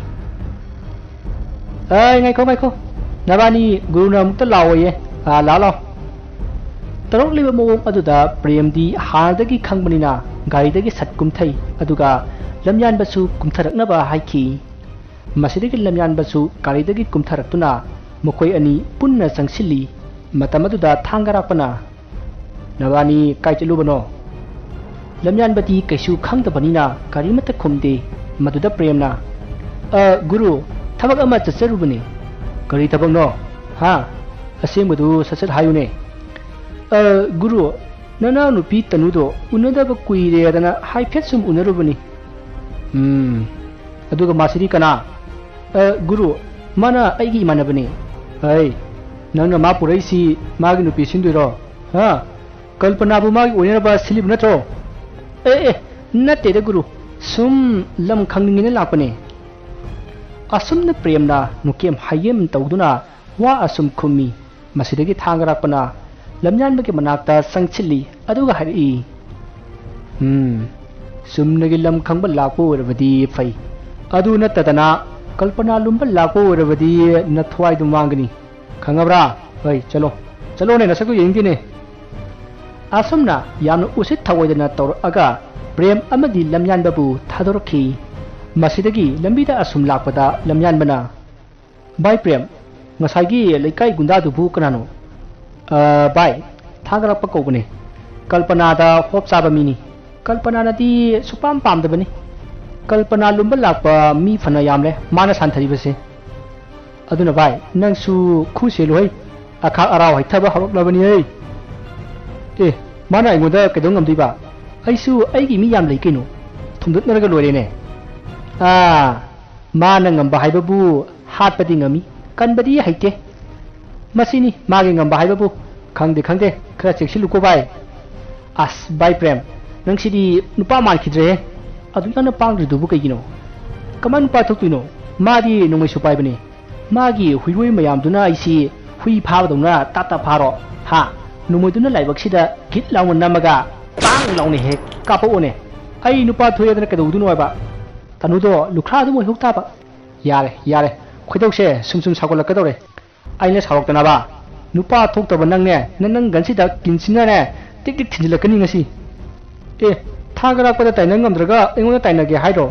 "ꯑꯩ, ꯉꯥꯏꯈꯣ, ꯉꯥꯏꯈꯣ꯫ ꯅꯕꯥꯅꯤ ꯒꯨꯔꯨꯅ ꯑꯃꯨꯛꯇ ꯂꯥꯛꯑꯣꯌꯦ꯫ ꯑꯥ, ꯂꯥꯛꯑꯣ, ꯂꯥꯛꯑꯣ꯫" ꯇꯧꯔꯛꯂꯤꯕ ꯃꯑꯣꯡ ꯑꯗꯨꯗ ꯄ꯭ꯔꯦꯝꯗꯤ ꯍꯥꯟꯅꯗꯒꯤ ꯈꯪꯕꯅꯤꯅ ꯒꯥꯔꯤꯗꯒꯤ ꯁꯠ ꯀꯨꯝꯊꯩ, ꯑꯗꯨꯒ ꯂꯝꯌꯥꯟꯕꯁꯨ ꯀꯨꯝꯊꯔꯛꯅꯕ ꯍꯥꯏꯈꯤ꯫ ꯃꯁꯤꯗꯒꯤ ꯂꯝꯌꯥꯟꯕꯁꯨ ꯒꯥꯔꯤꯗꯒꯤ ꯀꯨꯝꯊꯔꯛꯇꯨꯅ ꯃꯈꯣꯏ ꯑꯅꯤ ꯄꯨꯟꯅ ꯆꯪꯁꯤꯜꯂꯤ꯫ ꯃꯇꯝ ꯑꯗꯨꯗ ꯊꯥꯡꯒꯔꯥꯛꯄꯅ, ꯅꯕꯥꯅꯤ ꯀꯥꯏ ꯆꯠꯂꯨꯕꯅꯣ? ꯂꯝꯌꯥꯟꯕꯗꯤ ꯀꯩꯁꯨ ꯈꯪꯗꯕꯅꯤꯅ ꯀꯔꯤꯃꯠꯇ ꯈꯨꯝꯗꯦ꯫ ꯃꯗꯨꯗ ꯄ꯭ꯔꯦꯝꯅ, "ꯑ, ꯒꯨꯔꯨ, ꯊꯕꯛ ꯑꯃ ꯆꯠꯆꯔꯨꯕꯅꯤ꯫" "ꯀꯔꯤ ꯊꯕꯛꯅꯣ? ꯍꯥ? ꯑꯁꯦꯡꯕꯗꯨ ꯁꯠ ꯁꯠ ꯍꯥꯏꯌꯨꯅꯦ꯫" "ꯑ, ꯒꯨꯔꯨ, ꯅꯅꯥꯎꯅꯨꯄꯤ ꯇꯅꯨꯗꯣ ꯎꯅꯗꯕ ꯀꯨꯏꯔꯦꯗꯅ ꯍꯥꯏꯐꯦꯠ ꯁꯨꯝ ꯎꯅꯔꯨꯕꯅꯤ꯫" "ꯎꯝ, ꯑꯗꯨꯒ ꯃꯥꯁꯤꯗꯤ ꯀꯅꯥ?" "ꯑ, ꯒꯨꯔꯨ, ꯃꯥꯅ ꯑꯩꯒꯤ ꯏꯃꯥꯟꯅꯕꯅꯤ꯫" "ꯑꯩ, ꯅꯪꯅ ꯃꯥ ꯄꯨꯔꯛꯏꯁꯤ ꯃꯥꯒꯤ ꯅꯨꯄꯤ ꯁꯤꯟꯗꯣꯏꯔꯣ? ꯍꯥ? ꯀꯜꯄꯅꯥꯕꯨ ꯃꯥꯒꯤ ꯑꯣꯏꯅꯅꯕ ꯁꯤꯜꯂꯤꯕ ꯅꯠꯇ꯭ꯔꯣ?" "ꯑꯦ, ꯑꯦ, ꯅꯠꯇꯦꯗ ꯒꯨꯔꯨ, ꯁꯨꯝ ꯂꯝ ꯈꯪꯅꯤꯡꯉꯦꯅ ꯂꯥꯛꯄꯅꯦ꯫" ꯑꯁꯨꯝꯅ ꯄ꯭ꯔꯦꯝꯅ ꯅꯨꯀꯦꯝ ꯍꯥꯏꯌꯦꯝ ꯇꯧꯗꯨꯅ ꯋꯥ ꯑꯁꯨꯝ ꯈꯨꯝꯃꯤ꯫ ꯃꯁꯤꯗꯒꯤ ꯊꯥꯡꯒꯔꯥꯛꯄꯅ ꯂꯝꯌꯥꯟꯕꯒꯤ ꯃꯅꯥꯛꯇ ꯆꯪꯁꯤꯜꯂꯤ, ꯑꯗꯨꯒ ꯍꯥꯏꯔꯛꯏ, "ꯎꯝ, ꯆꯨꯝꯅꯒꯤ ꯂꯝ ꯈꯪꯕ ꯂꯥꯛꯄ ꯑꯣꯏꯔꯕꯗꯤ ꯐꯩ, ꯑꯗꯨ ꯅꯠꯇꯗꯅ ꯀꯜꯄꯅꯥ ꯂꯨꯝꯕ ꯂꯥꯛꯄ ꯑꯣꯏꯔꯕꯗꯤ ꯅꯊ꯭ꯋꯥꯏꯗꯨ ꯃꯥꯡꯒꯅꯤ꯫ ꯈꯪꯉꯕ꯭ꯔꯥ? ꯍꯣꯏ, ꯆꯠꯂꯣ, ꯆꯠꯂꯣꯅꯦ, ꯅꯁꯛꯇꯨ ꯌꯦꯡꯅꯤꯡꯗꯦꯅꯦ꯫" ꯑꯁꯨꯝꯅ ꯌꯥꯝꯅ ꯎꯁꯤꯠ ꯊꯑꯣꯏꯗꯅ ꯇꯧꯔꯛꯑꯒ ꯄ꯭ꯔꯦꯝ ꯑꯃꯗꯤ ꯂꯝꯌꯥꯟꯕꯕꯨ ꯊꯥꯗꯣꯔꯛꯈꯤ꯫ ꯃꯁꯤꯗꯒꯤ ꯂꯝꯕꯤꯗ ꯑꯁꯨꯝ ꯂꯥꯛꯄꯗ ꯂꯝꯌꯥꯟꯕꯅ, "ꯚꯥꯏ ꯄ꯭ꯔꯦꯝ, ꯉꯁꯥꯏꯒꯤ ꯂꯩꯀꯥꯏ ꯒꯨꯟꯗꯥꯗꯨꯕꯨ ꯀꯅꯥꯅꯣ?" "ꯑ, ꯚꯥꯏ, ꯊꯥꯒꯠꯂꯛꯄ ꯀꯧꯕꯅꯦ꯫ ꯀꯜꯄꯅꯥꯗ ꯍꯣꯞ ꯆꯥꯕ ꯃꯤꯅꯤ꯫ ꯀꯜꯄꯅꯥꯅꯗꯤ ꯁꯨꯄꯥꯝ ꯄꯥꯝꯗꯕꯅꯤ꯫ ꯀꯜꯄꯅꯥ ꯂꯨꯝꯕ ꯂꯥꯛꯄ ꯃꯤ ꯐꯅ ꯌꯥꯝꯂꯦ ꯃꯥꯅ ꯁꯥꯟꯊꯔꯤꯕꯁꯦ꯫ ꯑꯗꯨꯅ ꯚꯥꯏ, ꯅꯪꯁꯨ ꯈꯨ ꯁꯦꯜꯂꯨꯍꯩ, ꯑꯈꯥꯛ ꯑꯔꯥꯎ ꯍꯩꯊꯕ ꯍꯧꯔꯛꯂꯕꯅꯤꯍꯦ꯫ ꯑꯦ, ꯃꯥꯅ ꯑꯩꯉꯣꯟꯗ ꯀꯩꯗꯧ ꯉꯝꯗꯣꯏꯕ? ꯑꯩꯁꯨ ꯑꯩꯒꯤ ꯃꯤ ꯌꯥꯝ ꯂꯩ ꯀꯩꯅꯣ, ꯊꯣꯝꯗꯠꯅꯔꯒ ꯂꯣꯏꯔꯦꯅꯦ꯫" "ꯑꯥ, ꯃꯥꯅ ꯉꯝꯕ ꯍꯥꯏꯕꯕꯨ ꯍꯥꯠꯄꯗꯤ ꯉꯝꯃꯤ, ꯀꯟꯕꯗꯤ ꯍꯩꯇꯦ꯫ ꯃꯁꯤꯅꯤ ꯃꯥꯒꯤ ꯉꯝꯕ ꯍꯥꯏꯕꯕꯨ꯫ ꯈꯪꯗꯦ, ꯈꯪꯗꯦ, ꯈꯔ ꯆꯦꯛꯁꯤꯜꯂꯨꯀꯣ ꯚꯥꯏ꯫" "ꯑꯁ, ꯚꯥꯏ ꯄ꯭ꯔꯦꯝ, ꯅꯪꯁꯤꯗꯤ ꯅꯨꯄꯥ ꯃꯥꯟꯈꯤꯗ꯭ꯔꯦꯍꯦ꯫ ꯑꯗꯨꯛ ꯌꯥꯝꯅ ꯄꯥꯡꯗ꯭ꯔꯤꯗꯨꯕꯨ ꯀꯩꯒꯤꯅꯣ? ꯀꯃꯥꯏ ꯅꯨꯄꯥ ꯊꯣꯛꯇꯣꯏꯅꯣ? ꯃꯥꯗꯤ ꯅꯣꯡꯃꯩꯁꯨ ꯄꯥꯏꯕꯅꯤ꯫ ꯃꯥꯒꯤ ꯍꯨꯏꯔꯣꯏ ꯃꯌꯥꯝꯗꯨꯅ ꯑꯩꯁꯤ ꯍꯨꯏ ꯐꯥꯕꯗꯧꯅ ꯇꯥꯞ ꯇꯥꯞ ꯐꯥꯔꯣ, ꯍꯥ? ꯅꯣꯡꯃꯩꯗꯨꯅ ꯂꯥꯏꯕꯛꯁꯤꯗ ꯒꯤꯠ ꯂꯥꯎꯅ ꯅꯝꯃꯒ ꯄꯥꯡ ꯂꯥꯎꯅ ꯍꯦꯛ ꯀꯥꯞꯄꯛꯑꯣꯅꯦ꯫ ꯑꯩ ꯅꯨꯄꯥ ꯊꯣꯛꯑꯦꯗꯅ ꯀꯩꯗꯧꯗꯣꯏꯅꯣ ꯍꯥꯏꯕ? ꯇꯅꯨꯗꯣ ꯂꯨꯈ꯭ꯔꯥ ꯑꯗꯨꯝ ꯑꯣꯏꯍꯧ ꯇꯥꯕ꯫" "ꯌꯥꯔꯦ, ꯌꯥꯔꯦ, ꯈꯣꯏꯗꯧꯁꯦ ꯁꯨꯝ ꯁꯨꯝ ꯁꯥꯎꯒꯠꯂꯛꯀꯗꯧꯔꯦ꯫ ꯑꯩꯅ ꯁꯥꯎꯔꯛꯇꯅꯕ? ꯅꯨꯄꯥ ꯊꯣꯛꯇꯕ ꯅꯪꯅꯦ, ꯅ-, ꯅꯪ ꯒꯟꯁꯤꯗ ꯀꯤꯟꯁꯤꯅꯅꯦ ꯇꯤꯛ ꯇꯤꯛ ꯊꯤꯟꯖꯤꯜꯂꯛꯀꯅꯤ ꯉꯁꯤ꯫" "ꯑꯦ, ꯊꯥꯡꯒꯔꯥꯛꯄꯗ ꯇꯥꯏꯅ ꯉꯝꯗ꯭ꯔꯒ ꯑꯩꯉꯣꯟꯗ ꯇꯥꯏꯅꯒꯦ ꯍꯥꯏꯔꯣ?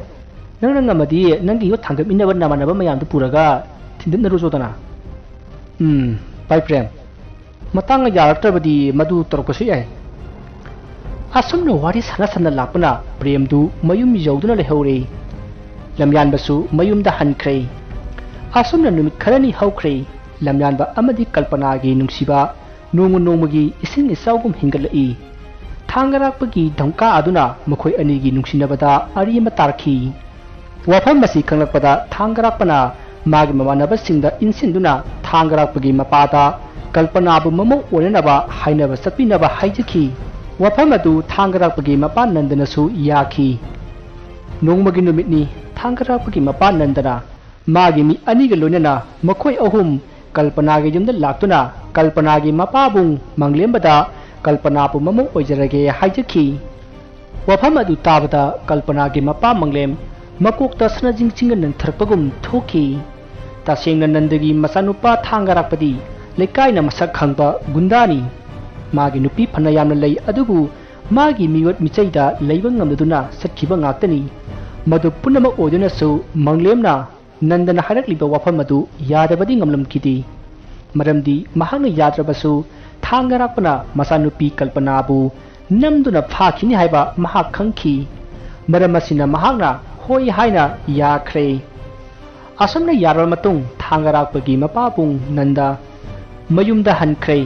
ꯅꯪꯅ ꯉꯝꯃꯗꯤ ꯅꯪꯒꯤ ꯌꯣꯠ ꯊꯥꯡꯒꯠꯃꯤꯟꯅꯕ ꯅꯃꯥꯟꯅꯕ ꯃꯌꯥꯝꯗꯨ ꯄꯨꯔꯒ ꯊꯤꯟꯗꯠꯅꯔꯨꯆꯣꯗꯅ꯫" "ꯎꯝ, ꯚꯥꯏ ꯄ꯭ꯔꯦꯝ, ꯃꯇꯥꯡꯅ ꯌꯥꯔꯛꯇ꯭ꯔꯕꯗꯤ ꯃꯗꯨ ꯇꯧꯔꯛꯄꯁꯨ ꯌꯥꯏ꯫ ꯑꯁꯨꯝꯅ ꯋꯥꯔꯤ ꯁꯥꯟꯅ ꯁꯥꯟꯅ ꯂꯥꯛꯄꯅ ꯄ꯭ꯔꯦꯝꯗꯨ ꯃꯌꯨꯝ ꯌꯧꯗꯨꯅ ꯂꯩꯍꯧꯔꯦ꯫ ꯂꯝꯌꯥꯟꯕꯁꯨ ꯃꯌꯨꯝꯗ ꯍꯟꯈ꯭ꯔꯦ꯫ ꯑꯁꯨꯝꯅ ꯅꯨꯃꯤꯠ ꯈꯔꯅꯤ ꯍꯧꯈ꯭ꯔꯦ꯫ ꯂꯝꯌꯥꯟꯕ ꯑꯃꯗꯤ ꯀꯜꯄꯅꯥꯒꯤ ꯅꯨꯡꯁꯤꯕ ꯅꯣꯡꯃ ꯅꯣꯡꯃꯒꯤ ꯏꯁꯤꯡ ꯏꯆꯥꯎꯒꯨꯝ ꯍꯦꯟꯒꯠꯂꯛꯏ꯫ ꯊꯥꯡꯒꯔꯥꯛꯄꯒꯤ ꯙꯝꯀꯥ ꯑꯗꯨꯅ ꯃꯈꯣꯏ ꯑꯅꯤꯒꯤ ꯅꯨꯡꯁꯤꯅꯕꯗ ꯑꯔꯤ ꯑꯃ ꯇꯥꯔꯛꯈꯤ꯫ ꯋꯥꯐꯝ ꯑꯁꯤ ꯈꯪꯂꯛꯄꯗ ꯊꯥꯡꯒꯔꯥꯛꯄꯅ ꯃꯥꯒꯤ ꯃꯃꯥꯟꯅꯕꯁꯤꯡꯗ ꯏꯟꯁꯤꯟꯗꯨꯅ ꯊꯥꯡꯒꯔꯥꯛꯄꯒꯤ ꯃꯄꯥꯗ ꯀꯜꯄꯅꯥꯕꯨ ꯃꯃꯧ ꯑꯣꯏꯅꯅꯕ ꯍꯥꯏꯅꯕ ꯆꯠꯄꯤꯅꯕ ꯍꯥꯏꯖꯈꯤ꯫ ꯋꯥꯐꯝ ꯑꯗꯨ ꯊꯥꯡꯒꯔꯥꯛꯄꯒꯤ ꯃꯄꯥ ꯅꯟꯗꯅꯁꯨ ꯌꯥꯈꯤ꯫ ꯅꯣꯡꯃꯒꯤ ꯅꯨꯃꯤꯠꯅꯤ꯫ ꯊꯥꯡꯒꯔꯥꯛꯄꯒꯤ ꯃꯄꯥ ꯅꯟꯗꯅ ꯃꯥꯒꯤ ꯃꯤ ꯑꯅꯤꯒ ꯂꯣꯏꯅꯅ ꯃꯈꯣꯏ ꯑꯍꯨꯝ ꯀꯜꯄꯅꯥꯒꯤ ꯌꯨꯝꯗ ꯂꯥꯛꯇꯨꯅ ꯀꯜꯄꯅꯥꯒꯤ ꯃꯄꯥꯕꯨꯡ ꯃꯪꯂꯦꯝꯕꯗ ꯀꯜꯄꯅꯥꯕꯨ ꯃꯃꯧ ꯑꯣꯏꯖꯔꯒꯦ ꯍꯥꯏꯖꯈꯤ꯫ ꯋꯥꯐꯝ ꯑꯗꯨ ꯇꯥꯕꯗ ꯀꯜꯄꯅꯥꯒꯤ ꯃꯄꯥ ꯃꯪꯂꯦꯝ ꯃꯀꯣꯛꯇ ꯁꯅꯥꯖꯤꯡ ꯆꯤꯡꯒ ꯅꯟꯊꯔꯛꯄꯒꯨꯝ ꯊꯣꯛꯈꯤ꯫ ꯇꯁꯦꯡꯅ ꯅꯟꯗꯒꯤ ꯃꯆꯥꯅꯨꯄꯥ ꯊꯥꯡꯒꯔꯥꯛꯄꯗꯤ ꯂꯩꯀꯥꯏꯅ ꯃꯁꯛ ꯈꯪꯕ ꯒꯨꯟꯗꯥꯅꯤ꯫ ꯃꯥꯒꯤ ꯅꯨꯄꯤ ꯐꯅ ꯌꯥꯝꯅ ꯂꯩ, ꯑꯗꯨꯕꯨ ꯃꯥꯒꯤ ꯃꯤꯑꯣꯠ ꯃꯤꯆꯩꯗ ꯂꯩꯕ ꯉꯝꯗꯗꯨꯅ ꯆꯠꯈꯤꯕ ꯉꯥꯛꯇꯅꯤ꯫ ꯃꯗꯨ ꯄꯨꯝꯅꯃꯛ ꯑꯣꯏꯗꯨꯅꯁꯨ ꯃꯪꯂꯦꯝꯅ ꯅꯟꯗꯅ ꯍꯥꯏꯔꯛꯂꯤꯕ ꯋꯥꯐꯝ ꯑꯗꯨ ꯌꯥꯗꯕꯗꯤ ꯉꯝꯂꯝꯈꯤꯗꯦ꯫ ꯃꯔꯝꯗꯤ ꯃꯍꯥꯛꯅ ꯌꯥꯗ꯭ꯔꯕꯁꯨ ꯊꯥꯡꯒꯔꯥꯛꯄꯅ ꯃꯆꯥꯅꯨꯄꯤ ꯀꯜꯄꯅꯥꯕꯨ ꯅꯝꯗꯨꯅ ꯐꯥꯈꯤꯅꯤ ꯍꯥꯏꯕ ꯃꯍꯥꯛ ꯈꯪꯈꯤ꯫ ꯃꯔꯝ ꯑꯁꯤꯅ ꯃꯍꯥꯛꯅ ꯍꯣꯏ ꯍꯥꯏꯅ ꯌꯥꯈ꯭ꯔꯦ꯫ ꯑꯁꯨꯝꯅ ꯌꯥꯔꯕ ꯃꯇꯨꯡ ꯊꯥꯡꯒꯔꯥꯛꯄꯒꯤ ꯃꯄꯥꯕꯨꯡ ꯅꯟꯗ ꯃꯌꯨꯝꯗ ꯍꯟꯈ꯭ꯔꯦ꯫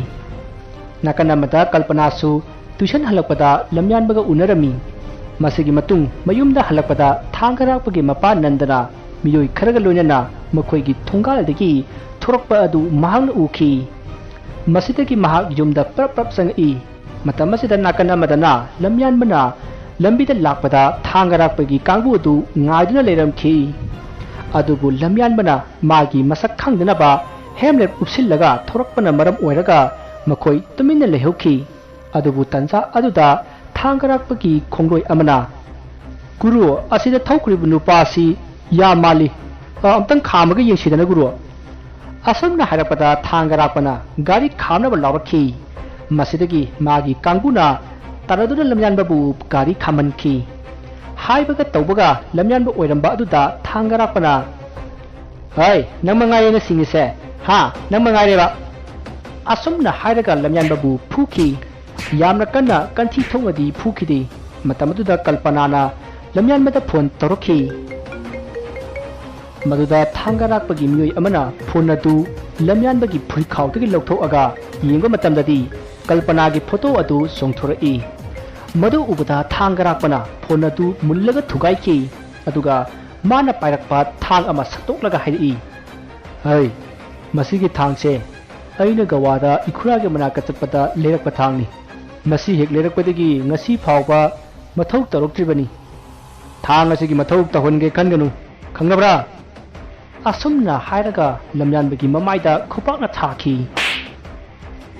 ꯅꯥꯀꯟ ꯑꯃꯗ ꯀꯜꯄꯅꯥꯁꯨ ꯇ꯭ꯌꯨꯁꯟ ꯍꯜꯂꯛꯄꯗ ꯂꯝꯌꯥꯟꯕꯒ ꯎꯅꯔꯝꯃꯤ꯫ ꯃꯁꯤꯒꯤ ꯃꯇꯨꯡ ꯃꯌꯨꯝꯗ ꯍꯜꯂꯛꯄꯗ ꯊꯥꯡꯒꯔꯥꯛꯄꯒꯤ ꯃꯄꯥ ꯅꯟꯗꯅ ꯃꯤꯑꯣꯏ ꯈꯔꯒ ꯂꯣꯏꯅꯅ ꯃꯈꯣꯏꯒꯤ ꯊꯣꯡꯒꯥꯜꯗꯒꯤ ꯊꯣꯔꯛꯄ ꯑꯗꯨ ꯃꯍꯥꯛꯅ ꯎꯈꯤ꯫ ꯃꯁꯤꯗꯒꯤ ꯃꯍꯥꯛ ꯌꯨꯝꯗ ꯄ꯭ꯔꯞ ꯄ꯭ꯔꯞ ꯆꯪꯉꯛꯏ꯫ ꯃꯇꯝ ꯑꯁꯤꯗ ꯅꯥꯀꯟ ꯑꯃꯗꯅ ꯂꯝꯌꯥꯟꯕꯅ ꯂꯝꯕꯤꯗ ꯂꯥꯛꯄꯗ ꯊꯥꯡꯒꯔꯥꯛꯄꯒꯤ ꯀꯥꯡꯕꯨ ꯑꯗꯨ ꯉꯥꯏꯗꯨꯅ ꯂꯩꯔꯝꯈꯤ꯫ ꯑꯗꯨꯕꯨ ꯂꯝꯌꯥꯟꯕꯅ ꯃꯥꯒꯤ ꯃꯁꯛ ꯈꯪꯗꯅꯕ ꯍꯦꯝꯂꯦꯠ ꯎꯞꯁꯤꯜꯂꯒ ꯊꯣꯔꯛꯄꯅ ꯃꯔꯝ ꯑꯣꯏꯔꯒ ꯃꯈꯣꯏ ꯇꯨꯃꯤꯟꯅ ꯂꯩꯍꯧꯈꯤ꯫ ꯑꯗꯨꯕꯨ ꯇꯟꯖꯥ ꯑꯗꯨꯗ ꯊꯥꯡꯒꯔꯥꯛꯄꯒꯤ ꯈꯣꯡꯂꯣꯏ ꯑꯃꯅ, "ꯒꯨꯔꯨ, ꯑꯁꯤꯗ ꯊꯧꯈ꯭ꯔꯤꯕ ꯅꯨꯄꯥꯁꯤ ꯌꯥꯝ ꯃꯥꯜꯂꯤ꯫ ꯑ, ꯑꯝꯇꯪ ꯈꯥꯝꯃꯒ ꯌꯦꯡꯁꯤꯗꯅ, ꯒꯨꯔꯨ꯫" ꯑꯁꯨꯝꯅ ꯍꯥꯏꯔꯛꯄꯗ ꯊꯥꯡꯒꯔꯥꯛꯄꯅ ꯒꯥꯔꯤ ꯈꯥꯝꯅꯕ ꯂꯥꯎꯔꯛꯈꯤ꯫ ꯃꯁꯤꯗꯒꯤ ꯃꯥꯒꯤ ꯀꯥꯡꯕꯨꯅ ꯇꯥꯟꯅꯗꯨꯅ ꯂꯝꯌꯥꯟꯕꯕꯨ ꯒꯥꯔꯤ ꯈꯥꯝꯍꯟꯈꯤ꯫ ꯍꯥꯏꯕꯒ ꯇꯧꯕꯒ ꯂꯝꯌꯥꯟꯕ ꯑꯣꯏꯔꯝꯕ ꯑꯗꯨꯗ ꯊꯥꯡꯒꯔꯥꯛꯄꯅ, "ꯍꯩ, ꯅꯪ ꯃꯉꯥꯏꯔꯦꯅ ꯁꯤꯡꯉꯤꯁꯦ, ꯍꯥ? ꯅꯪ ꯃꯉꯥꯏꯔꯦꯕ?" ꯑꯁꯨꯝꯅ ꯍꯥꯏꯔꯒ ꯂꯝꯌꯥꯟꯕꯕꯨ ꯐꯨꯈꯤ꯫ ꯌꯥꯝꯅ ꯀꯟꯅ ꯀꯟꯊꯤ ꯊꯣꯛꯅꯗꯤ ꯐꯨꯈꯤꯗꯦ꯫ ꯃꯇꯝ ꯑꯗꯨꯗ ꯀꯜꯄꯅꯥꯅ ꯂꯝꯌꯥꯟꯕꯗ ꯐꯣꯟ ꯇꯧꯔꯛꯈꯤ꯫ ꯃꯗꯨꯗ ꯊꯥꯡꯒ ꯔꯥꯛꯄꯒꯤ ꯃꯤꯑꯣꯏ ꯑꯃꯅ ꯐꯣꯟ ꯑꯗꯨ ꯂꯝꯌꯥꯟꯕꯒꯤ ꯐꯨꯔꯤꯠꯈꯥꯎꯗꯒꯤ ꯂꯧꯊꯣꯛꯑꯒ ꯌꯦꯡꯕ ꯃꯇꯝꯗꯗꯤ ꯀꯜꯄꯅꯥꯒꯤ ꯐꯣꯇꯣ ꯑꯗꯨ ꯆꯣꯡꯊꯣꯔꯛꯏ꯫ ꯃꯗꯨ ꯎꯕꯗ ꯊꯥꯡꯒ ꯔꯥꯛꯄꯅ ꯐꯣꯟ ꯑꯗꯨ ꯃꯨꯜꯂꯒ ꯊꯨꯒꯥꯏꯈꯤ꯫ ꯑꯗꯨꯒ ꯃꯥꯅ ꯄꯥꯏꯔꯛꯄ ꯊꯥꯡ ꯑꯃ ꯁꯠꯇꯣꯛꯂꯒ ꯍꯥꯏꯔꯛꯏ, "ꯍꯩ, ꯃꯁꯤꯒꯤ ꯊꯥꯡꯁꯦ ꯑꯩꯅ ꯒꯋꯥꯗ ꯏꯈꯨꯔꯥꯒꯤ ꯃꯅꯥꯛꯇ ꯆꯠꯄꯗ ꯂꯩꯔꯛꯄ ꯊꯥꯡꯅꯤ꯫ ꯃꯁꯤ ꯍꯦꯛ ꯂꯩꯔꯛꯄꯗꯒꯤ ꯉꯁꯤ ꯐꯥꯎꯕ ꯃꯊꯧ ꯇꯧꯔꯛꯇ꯭ꯔꯤꯕꯅꯤ꯫ ꯊꯥꯡ ꯑꯁꯤꯒꯤ ꯃꯊꯧ ꯇꯧꯍꯟꯒꯦ ꯈꯟꯒꯅꯨ, ꯈꯪꯂꯕ꯭ꯔꯥ?" ꯑꯁꯨꯝꯅ ꯍꯥꯏꯔꯒ ꯂꯝꯌꯥꯟꯕꯒꯤ ꯃꯃꯥꯏꯗ ꯈꯨꯄꯥꯛꯅ ꯊꯥꯈꯤ꯫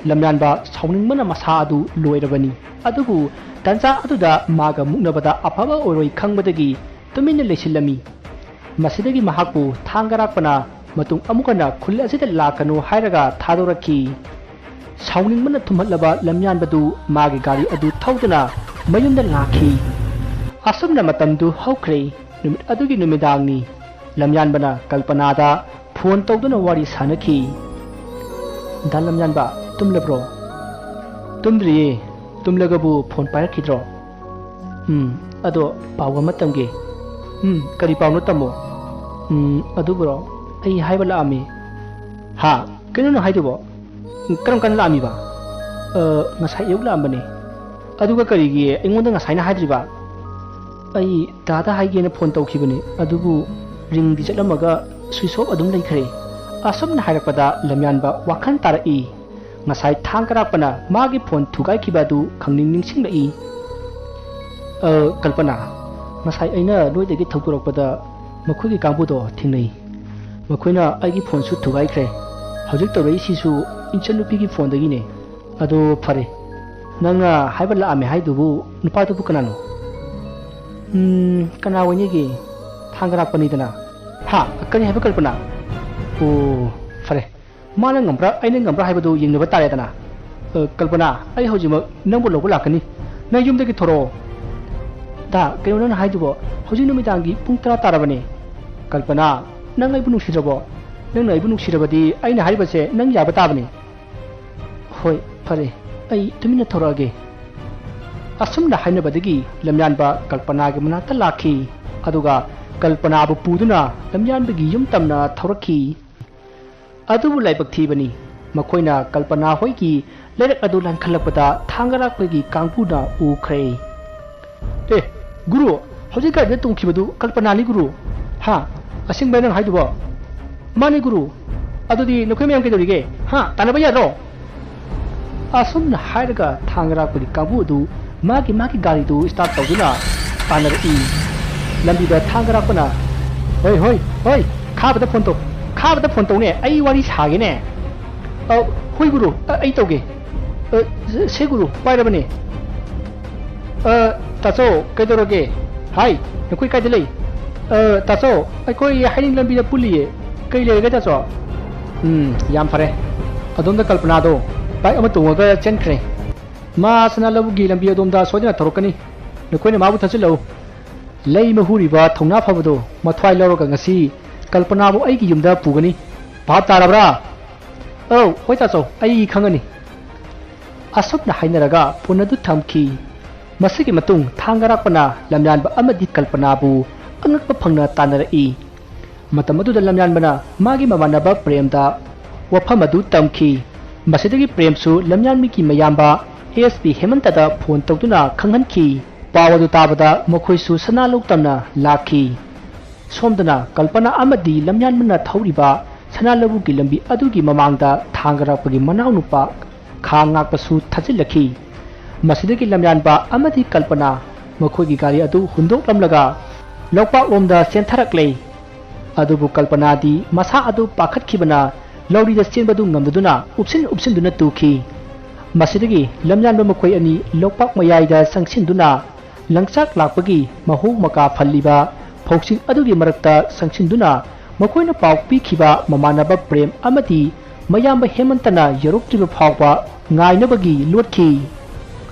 ꯂꯝꯌꯥꯟꯕ ꯁꯥꯎꯅꯤꯡꯕꯅ ꯃꯁꯥ ꯑꯗꯨ ꯂꯣꯏꯔꯕꯅꯤ꯫ ꯑꯗꯨꯕꯨ ꯇꯟꯖꯥ ꯑꯗꯨꯗ ꯃꯥꯒ ꯃꯨꯛꯅꯕꯗ ꯑꯐꯕ ꯑꯣꯏꯔꯣꯏ ꯈꯪꯕꯗꯒꯤ ꯇꯨꯃꯤꯟꯅ ꯂꯩꯁꯤꯜꯂꯝꯃꯤ꯫ ꯃꯁꯤꯗꯒꯤ ꯃꯍꯥꯛꯄꯨ ꯊꯥꯡꯒ ꯔꯥꯛꯄꯅ ꯃꯇꯨꯡ ꯑꯃꯨꯛ ꯍꯟꯅ ꯈꯨꯜ ꯑꯁꯤꯗ ꯂꯥꯛꯀꯅꯨ ꯍꯥꯏꯔꯒ ꯊꯥꯗꯣꯔꯛꯈꯤ꯫ ꯁꯥꯎꯅꯤꯡꯕꯅ ꯊꯨꯝꯍꯠꯂꯕ ꯂꯝꯌꯥꯟꯕꯗꯨ ꯃꯥꯒꯤ ꯒꯥꯔꯤ ꯑꯗꯨ ꯊꯧꯗꯨꯅ ꯃꯌꯨꯝꯗ ꯂꯥꯛꯈꯤ꯫ ꯑꯁꯨꯝꯅ ꯃꯇꯝꯗꯨ ꯍꯧꯈ꯭ꯔꯦ꯫ ꯅꯨꯃꯤꯠ ꯑꯗꯨꯒꯤ ꯅꯨꯃꯤꯗꯥꯡꯅꯤ꯫ ꯂꯝꯌꯥꯟꯕꯅ ꯀꯜꯄꯅꯥꯗ ꯐꯣꯟ ꯇꯧꯗꯨꯅ ꯋꯥꯔꯤ ꯁꯥꯅꯈꯤ꯫ "ꯗꯥ ꯂꯝꯌꯥꯟꯕ, ꯇꯨꯝꯂꯕ꯭ꯔꯣ?" "ꯇꯨꯝꯗ꯭ꯔꯤꯌꯦ꯫ ꯇꯨꯝꯂꯒꯕꯨ ꯐꯣꯟ ꯄꯥꯏꯔꯛꯈꯤꯗ꯭ꯔꯣ?" "ꯎꯝ, ꯑꯗꯣ ꯄꯥꯎ ꯑꯃ ꯇꯝꯒꯦ꯫" "ꯎꯝ, ꯀꯔꯤ ꯄꯥꯎꯅꯣ ꯇꯝꯃꯣ꯫" "ꯎꯝ, ꯑꯗꯨꯕꯨꯔꯣ, ꯑꯩ ꯍꯥꯏꯕ ꯂꯥꯛꯑꯝꯃꯤ꯫" "ꯍꯥ? ꯀꯩꯅꯣ ꯅꯪ ꯍꯥꯏꯗꯨꯕꯣ? ꯀꯔꯝ ꯀꯥꯟꯗ ꯂꯥꯛꯑꯝꯃꯤꯕ?" "ꯑ, ꯉꯁꯥꯏ ꯑꯌꯨꯛ ꯂꯥꯛꯑꯝꯕꯅꯦ꯫" "ꯑꯗꯨꯒ ꯀꯔꯤꯒꯤ ꯑꯩꯉꯣꯟꯗ ꯉꯁꯥꯏꯅ ꯍꯥꯏꯗ꯭ꯔꯤꯕ?" "ꯑꯩ ꯗꯥꯗ ꯍꯥꯏꯒꯦꯅ ꯐꯣꯟ ꯇꯧꯈꯤꯕꯅꯦ, ꯑꯗꯨꯕꯨ ꯔꯤꯡꯗꯤ ꯆꯠꯂꯝꯃꯒ ꯁ꯭ꯋꯤꯆ ꯑꯣꯐ ꯑꯗꯨꯝ ꯂꯩꯈ꯭ꯔꯦ꯫" ꯑꯁꯨꯝꯅ ꯍꯥꯏꯔꯛꯄꯗ ꯂꯝꯌꯥꯟꯕ ꯋꯥꯈꯜ ꯇꯥꯔꯛꯏ꯫ ꯉꯁꯥꯏ ꯊꯥꯡ ꯀꯔꯥꯛꯄꯅ ꯃꯥꯒꯤ ꯐꯣꯟ ꯊꯨꯒꯥꯏꯈꯤꯕ ꯑꯗꯨ ꯈꯪꯅꯤꯡ ꯅꯤꯡꯁꯤꯡꯂꯛꯏ꯫ "ꯑ, ꯀꯜꯄꯅꯥ, ꯉꯁꯥꯏ ꯑꯩꯅ ꯅꯣꯏꯗꯒꯤ ꯊꯧꯗꯣꯔꯛꯄꯗ ꯃꯈꯣꯏꯒꯤ ꯀꯥꯡꯕꯨꯗꯣ ꯊꯦꯡꯅꯩ꯫ ꯃꯈꯣꯏꯅ ꯑꯩꯒꯤ ꯐꯣꯟꯁꯨ ꯊꯨꯒꯥꯏꯈ꯭ꯔꯦ꯫ ꯍꯧꯖꯤꯛ ꯇꯧꯔꯛꯏꯁꯤꯁꯨ ꯏꯆꯟꯅꯨꯄꯤꯒꯤ ꯐꯣꯟꯗꯒꯤꯅꯦ꯫ ꯑꯗꯣ ꯐꯔꯦ, ꯅꯪꯅ ꯍꯥꯏꯕ ꯂꯥꯛꯑꯝꯃꯦ ꯍꯥꯏꯗꯨꯕꯨ ꯅꯨꯄꯥꯗꯨꯕꯨ ꯀꯅꯥꯅꯣ?" "ꯎꯝ, ꯀꯅꯥ ꯑꯣꯏꯅꯤꯒꯦ? ꯊꯥꯡ ꯀꯔꯥꯛꯄꯅꯤꯗꯅ꯫" "ꯍꯥ? ꯀꯔꯤ ꯍꯥꯏꯕ, ꯀꯜꯄꯅꯥ?" "ꯑꯣ, ꯐꯔꯦ꯫ ꯃꯥꯅ ꯉꯝꯕ꯭ꯔꯥ, ꯑꯩꯅ ꯉꯝꯕ꯭ꯔꯥ ꯍꯥꯏꯕꯗꯨ ꯌꯦꯡꯅꯕ ꯇꯥꯔꯦꯗꯅ꯫ ꯑ, ꯀꯜꯄꯅꯥ, ꯑꯩ ꯍꯧꯖꯤꯛꯃꯛ ꯅꯪꯕꯨ ꯂꯧꯕ ꯂꯥꯛꯀꯅꯤ꯫ ꯅꯪ ꯌꯨꯝꯗꯒꯤ ꯊꯣꯔꯛꯑꯣ꯫" "ꯗꯥ, ꯀꯩꯅꯣ ꯅꯪꯅ ꯍꯥꯏꯗꯨꯕꯣ? ꯍꯧꯖꯤꯛ ꯅꯨꯃꯤꯗꯥꯡꯒꯤ ꯄꯨꯡ ꯇꯔꯥ ꯇꯥꯔꯕꯅꯦ꯫" "ꯀꯜꯄꯅꯥ, ꯅꯪ ꯑꯩꯕꯨ ꯅꯨꯡꯁꯤꯗ꯭ꯔꯕꯣ? ꯅꯪꯅ ꯑꯩꯕꯨ ꯅꯨꯡꯁꯤꯔꯕꯗꯤ ꯑꯩꯅ ꯍꯥꯏꯔꯤꯕꯁꯦ ꯅꯪ ꯌꯥꯕ ꯇꯥꯕꯅꯤ꯫" "ꯍꯣꯏ, ꯐꯔꯦ꯫ ꯑꯩ ꯇꯨꯃꯤꯟꯅ ꯊꯧꯔꯛꯑꯒꯦ꯫ ꯑꯁꯨꯝꯅ ꯍꯥꯏꯅꯕꯗꯒꯤ ꯂꯝꯌꯥꯟꯕ ꯀꯜꯄꯅꯥꯒꯤ ꯃꯅꯥꯛꯇ ꯂꯥꯛꯈꯤ꯫ ꯑꯗꯨꯒ ꯀꯜꯄꯅꯥꯕꯨ ꯄꯨꯗꯨꯅ ꯂꯝꯌꯥꯟꯕꯒꯤ ꯌꯨꯝ ꯇꯝꯅ ꯊꯧꯔꯛꯈꯤ꯫ ꯑꯗꯨꯕꯨ ꯂꯥꯏꯕꯛ ꯊꯤꯕꯅꯤ, ꯃꯈꯣꯏꯅ ꯀꯜꯄꯅꯥ ꯍꯣꯏꯒꯤ ꯂꯩꯔꯛ ꯑꯗꯨ ꯂꯥꯟꯈꯠꯂꯛꯄꯗ ꯊꯥꯡꯒꯔꯥꯛꯄꯒꯤ ꯀꯥꯡꯕꯨꯅ ꯎꯈ꯭ꯔꯦ꯫ "ꯑꯦ, ꯒꯨꯔꯨ, ꯍꯧꯖꯤꯛ ꯒꯥꯔꯤꯗ ꯇꯣꯡꯈꯤꯕꯗꯨ ꯀꯜꯄꯅꯥꯅꯤ, ꯒꯨꯔꯨ꯫" "ꯍꯥ? ꯑꯁꯦꯡꯕ ꯅꯪ ꯍꯥꯏꯗꯨꯕꯣ?" "ꯃꯥꯅꯤ, ꯒꯨꯔꯨ꯫ ꯑꯗꯨꯗꯤ ꯅꯈꯣꯏ ꯃꯌꯥꯝ ꯀꯩꯗꯧꯔꯤꯒꯦ? ꯍꯥ? ꯇꯥꯟꯅꯕ ꯌꯥꯗ꯭ꯔꯣ?" ꯑꯁꯨꯝꯅ ꯍꯥꯏꯔꯒ ꯊꯥꯡꯒꯔꯥꯛꯄꯒꯤ ꯀꯥꯡꯕꯨ ꯑꯗꯨ ꯃꯥꯒꯤ ꯃꯥꯒꯤ ꯒꯥꯔꯤꯗꯨ start ꯇꯧꯗꯨꯅ ꯇꯥꯟꯅꯔꯛꯏ꯫ ꯂꯝꯕꯤꯗ ꯊꯥꯡꯒꯔꯥꯛꯄꯅ, "ꯍꯣꯏ, ꯍꯣꯏ, ꯍꯣꯏ, ꯈꯥꯕꯗ phone ꯇꯧ, ꯈꯥꯕꯗ phone ꯇꯧꯅꯦ, ꯑꯩ ꯋꯥꯔꯤ ꯁꯥꯒꯦꯅꯦ꯫" "ꯑ, ꯍꯣꯏ ꯒꯨꯔꯨ, ꯑ, ꯑꯩ ꯇꯧꯒꯦ꯫ ꯑ, ꯁꯦ ꯒꯨꯔꯨ, ꯄꯥꯏꯔꯕꯅꯦ꯫ ꯑ, ꯇꯥꯆꯧ, ꯀꯩꯗꯧꯔꯒꯦ?" "ꯍꯥꯏ, ꯅꯈꯣꯏ ꯀꯥꯏꯗ ꯂꯩ?" "ꯑ, ꯇꯥꯆꯧ, ꯑꯩꯈꯣꯏ ꯍꯩꯔꯤꯡ ꯂꯝꯕꯤꯗ ꯄꯨꯜꯂꯤꯌꯦ꯫" "ꯀꯩ ꯂꯩꯔꯒꯦ, ꯇꯥꯆꯧ?" "ꯎꯝ, ꯌꯥꯝ ꯐꯔꯦ꯫ ꯑꯗꯣꯝꯗ ꯀꯜꯄꯅꯥꯗꯣ bike ꯑꯃ ꯇꯣꯡꯉꯒ ꯆꯦꯟꯈ꯭ꯔꯦ꯫ ꯃꯥ ꯁꯅꯥ ꯂꯧꯕꯨꯛꯀꯤ ꯂꯝꯕꯤ ꯑꯗꯣꯝꯗ ꯁꯣꯏꯗꯅ ꯊꯧꯔꯛꯀꯅꯤ꯫ ꯅꯈꯣꯏꯅ ꯃꯥꯕꯨ ꯊꯥꯖꯤꯜꯂꯛꯎ꯫" ꯂꯩꯃ ꯍꯨꯔꯤꯕ ꯊꯧꯅꯥ ꯐꯕꯗꯣ ꯃꯊ꯭ꯋꯥꯏ ꯂꯧꯔꯒ ꯉꯁꯤ ꯀꯜꯄꯅꯥꯕꯨ ꯑꯩꯒꯤ ꯌꯨꯝꯗ ꯄꯨꯒꯅꯤ꯫ ꯚꯥꯞ ꯇꯥꯔꯕ꯭ꯔꯥ? "ꯑꯧ, ꯍꯣꯏ ꯇꯥꯆꯧ, ꯑꯩ ꯈꯪꯒꯅꯤ꯫" ꯑꯁꯨꯝꯅ ꯍꯥꯏꯅꯔꯒ phone ꯑꯗꯨ ꯊꯝꯈꯤ꯫ ꯃꯁꯤꯒꯤ ꯃꯇꯨꯡ ꯊꯥꯡꯒꯔꯥꯛꯄꯅ ꯂꯝꯌꯥꯟꯕ ꯑꯃꯗꯤ ꯀꯜꯄꯅꯥꯕꯨ ꯑꯉꯛꯄ ꯐꯪꯅ ꯇꯥꯟꯅꯔꯛꯏ꯫ ꯃꯇꯝ ꯑꯗꯨꯗ ꯂꯝꯌꯥꯟꯕꯅ ꯃꯥꯒꯤ ꯃꯃꯥꯟꯅꯕ ꯄ꯭ꯔꯦꯝꯗ ꯋꯥꯐꯝ ꯑꯗꯨ ꯇꯝꯈꯤ꯫ ꯃꯁꯤꯗꯒꯤ ꯄ꯭ꯔꯦꯝꯁꯨ ꯂꯝꯌꯥꯟꯕꯤꯒꯤ ꯃꯌꯥꯝꯕ SP ꯍꯦꯃꯟꯇꯗ phone ꯇꯧꯗꯨꯅ ꯈꯪꯍꯟꯈꯤ꯫ ꯄꯥꯎ ꯑꯗꯨ ꯇꯥꯕꯗ ꯃꯈꯣꯏꯁꯨ ꯁꯅꯥ ꯂꯧ ꯇꯝꯅ ꯂꯥꯛꯈꯤ꯫ ꯁꯣꯝꯗꯅ ꯀꯜꯄꯅꯥ ꯑꯃꯗꯤ ꯂꯝꯌꯥꯟꯕꯅ ꯊꯧꯔꯤꯕ ꯁꯅꯥ ꯂꯧꯕꯨꯛꯀꯤ ꯂꯝꯕꯤ ꯑꯗꯨꯒꯤ ꯃꯃꯥꯡꯗ ꯊꯥꯡꯒꯔꯥꯛꯄꯒꯤ ꯃꯅꯥꯎꯅꯨꯄꯥ ꯈꯥ ꯉꯥꯛꯄꯁꯨ ꯊꯥꯖꯤꯜꯂꯛꯈꯤ꯫ ꯃꯁꯤꯗꯒꯤ ꯂꯝꯌꯥꯟꯕ ꯑꯃꯗꯤ ꯀꯜꯄꯅꯥ ꯃꯈꯣꯏꯒꯤ ꯒꯥꯔꯤ ꯑꯗꯨ ꯍꯨꯟꯗꯣꯛꯂꯝꯂꯒ ꯂꯧꯄꯥꯛꯂꯣꯝꯗ ꯆꯦꯟꯊꯔꯛꯂꯦ꯫ ꯑꯗꯨꯕꯨ ꯀꯜꯄꯅꯥꯗꯤ ꯃꯁꯥ ꯑꯗꯨ ꯄꯥꯈꯠꯈꯤꯕꯅ ꯂꯧꯔꯤꯗ ꯆꯦꯟꯕꯗꯨ ꯉꯝꯗꯗꯨꯅ ꯎꯞꯁꯤꯟ ꯎꯞꯁꯤꯟꯗꯨꯅ ꯇꯨꯈꯤ꯫ ꯃꯁꯤꯗꯒꯤ ꯂꯝꯌꯥꯟꯕ ꯃꯈꯣꯏ ꯑꯅꯤ ꯂꯧꯄꯥꯛ ꯃꯌꯥꯏꯗ ꯆꯪꯁꯤꯟꯗꯨꯅ ꯂꯪꯆꯥꯛ ꯂꯥꯛꯄꯒꯤ ꯃꯍꯨ ꯃꯀꯥ ꯐꯜꯂꯤꯕ ꯐꯧꯁꯤꯡ ꯑꯗꯨꯒꯤ ꯃꯔꯛꯇ ꯆꯪꯁꯤꯟꯗꯨꯅ ꯃꯈꯣꯏꯅ ꯄꯥꯎ ꯄꯤꯈꯤꯕ ꯃꯃꯥꯟꯅꯕ ꯄ꯭ꯔꯦꯝ ꯑꯃꯗꯤ ꯃꯌꯥꯝꯕ ꯍꯦꯃꯟꯇꯅ ꯌꯧꯔꯛꯇ꯭ꯔꯤꯕ ꯐꯥꯎꯕ ꯉꯥꯏꯅꯕꯒꯤ ꯂꯣꯠꯈꯤ꯫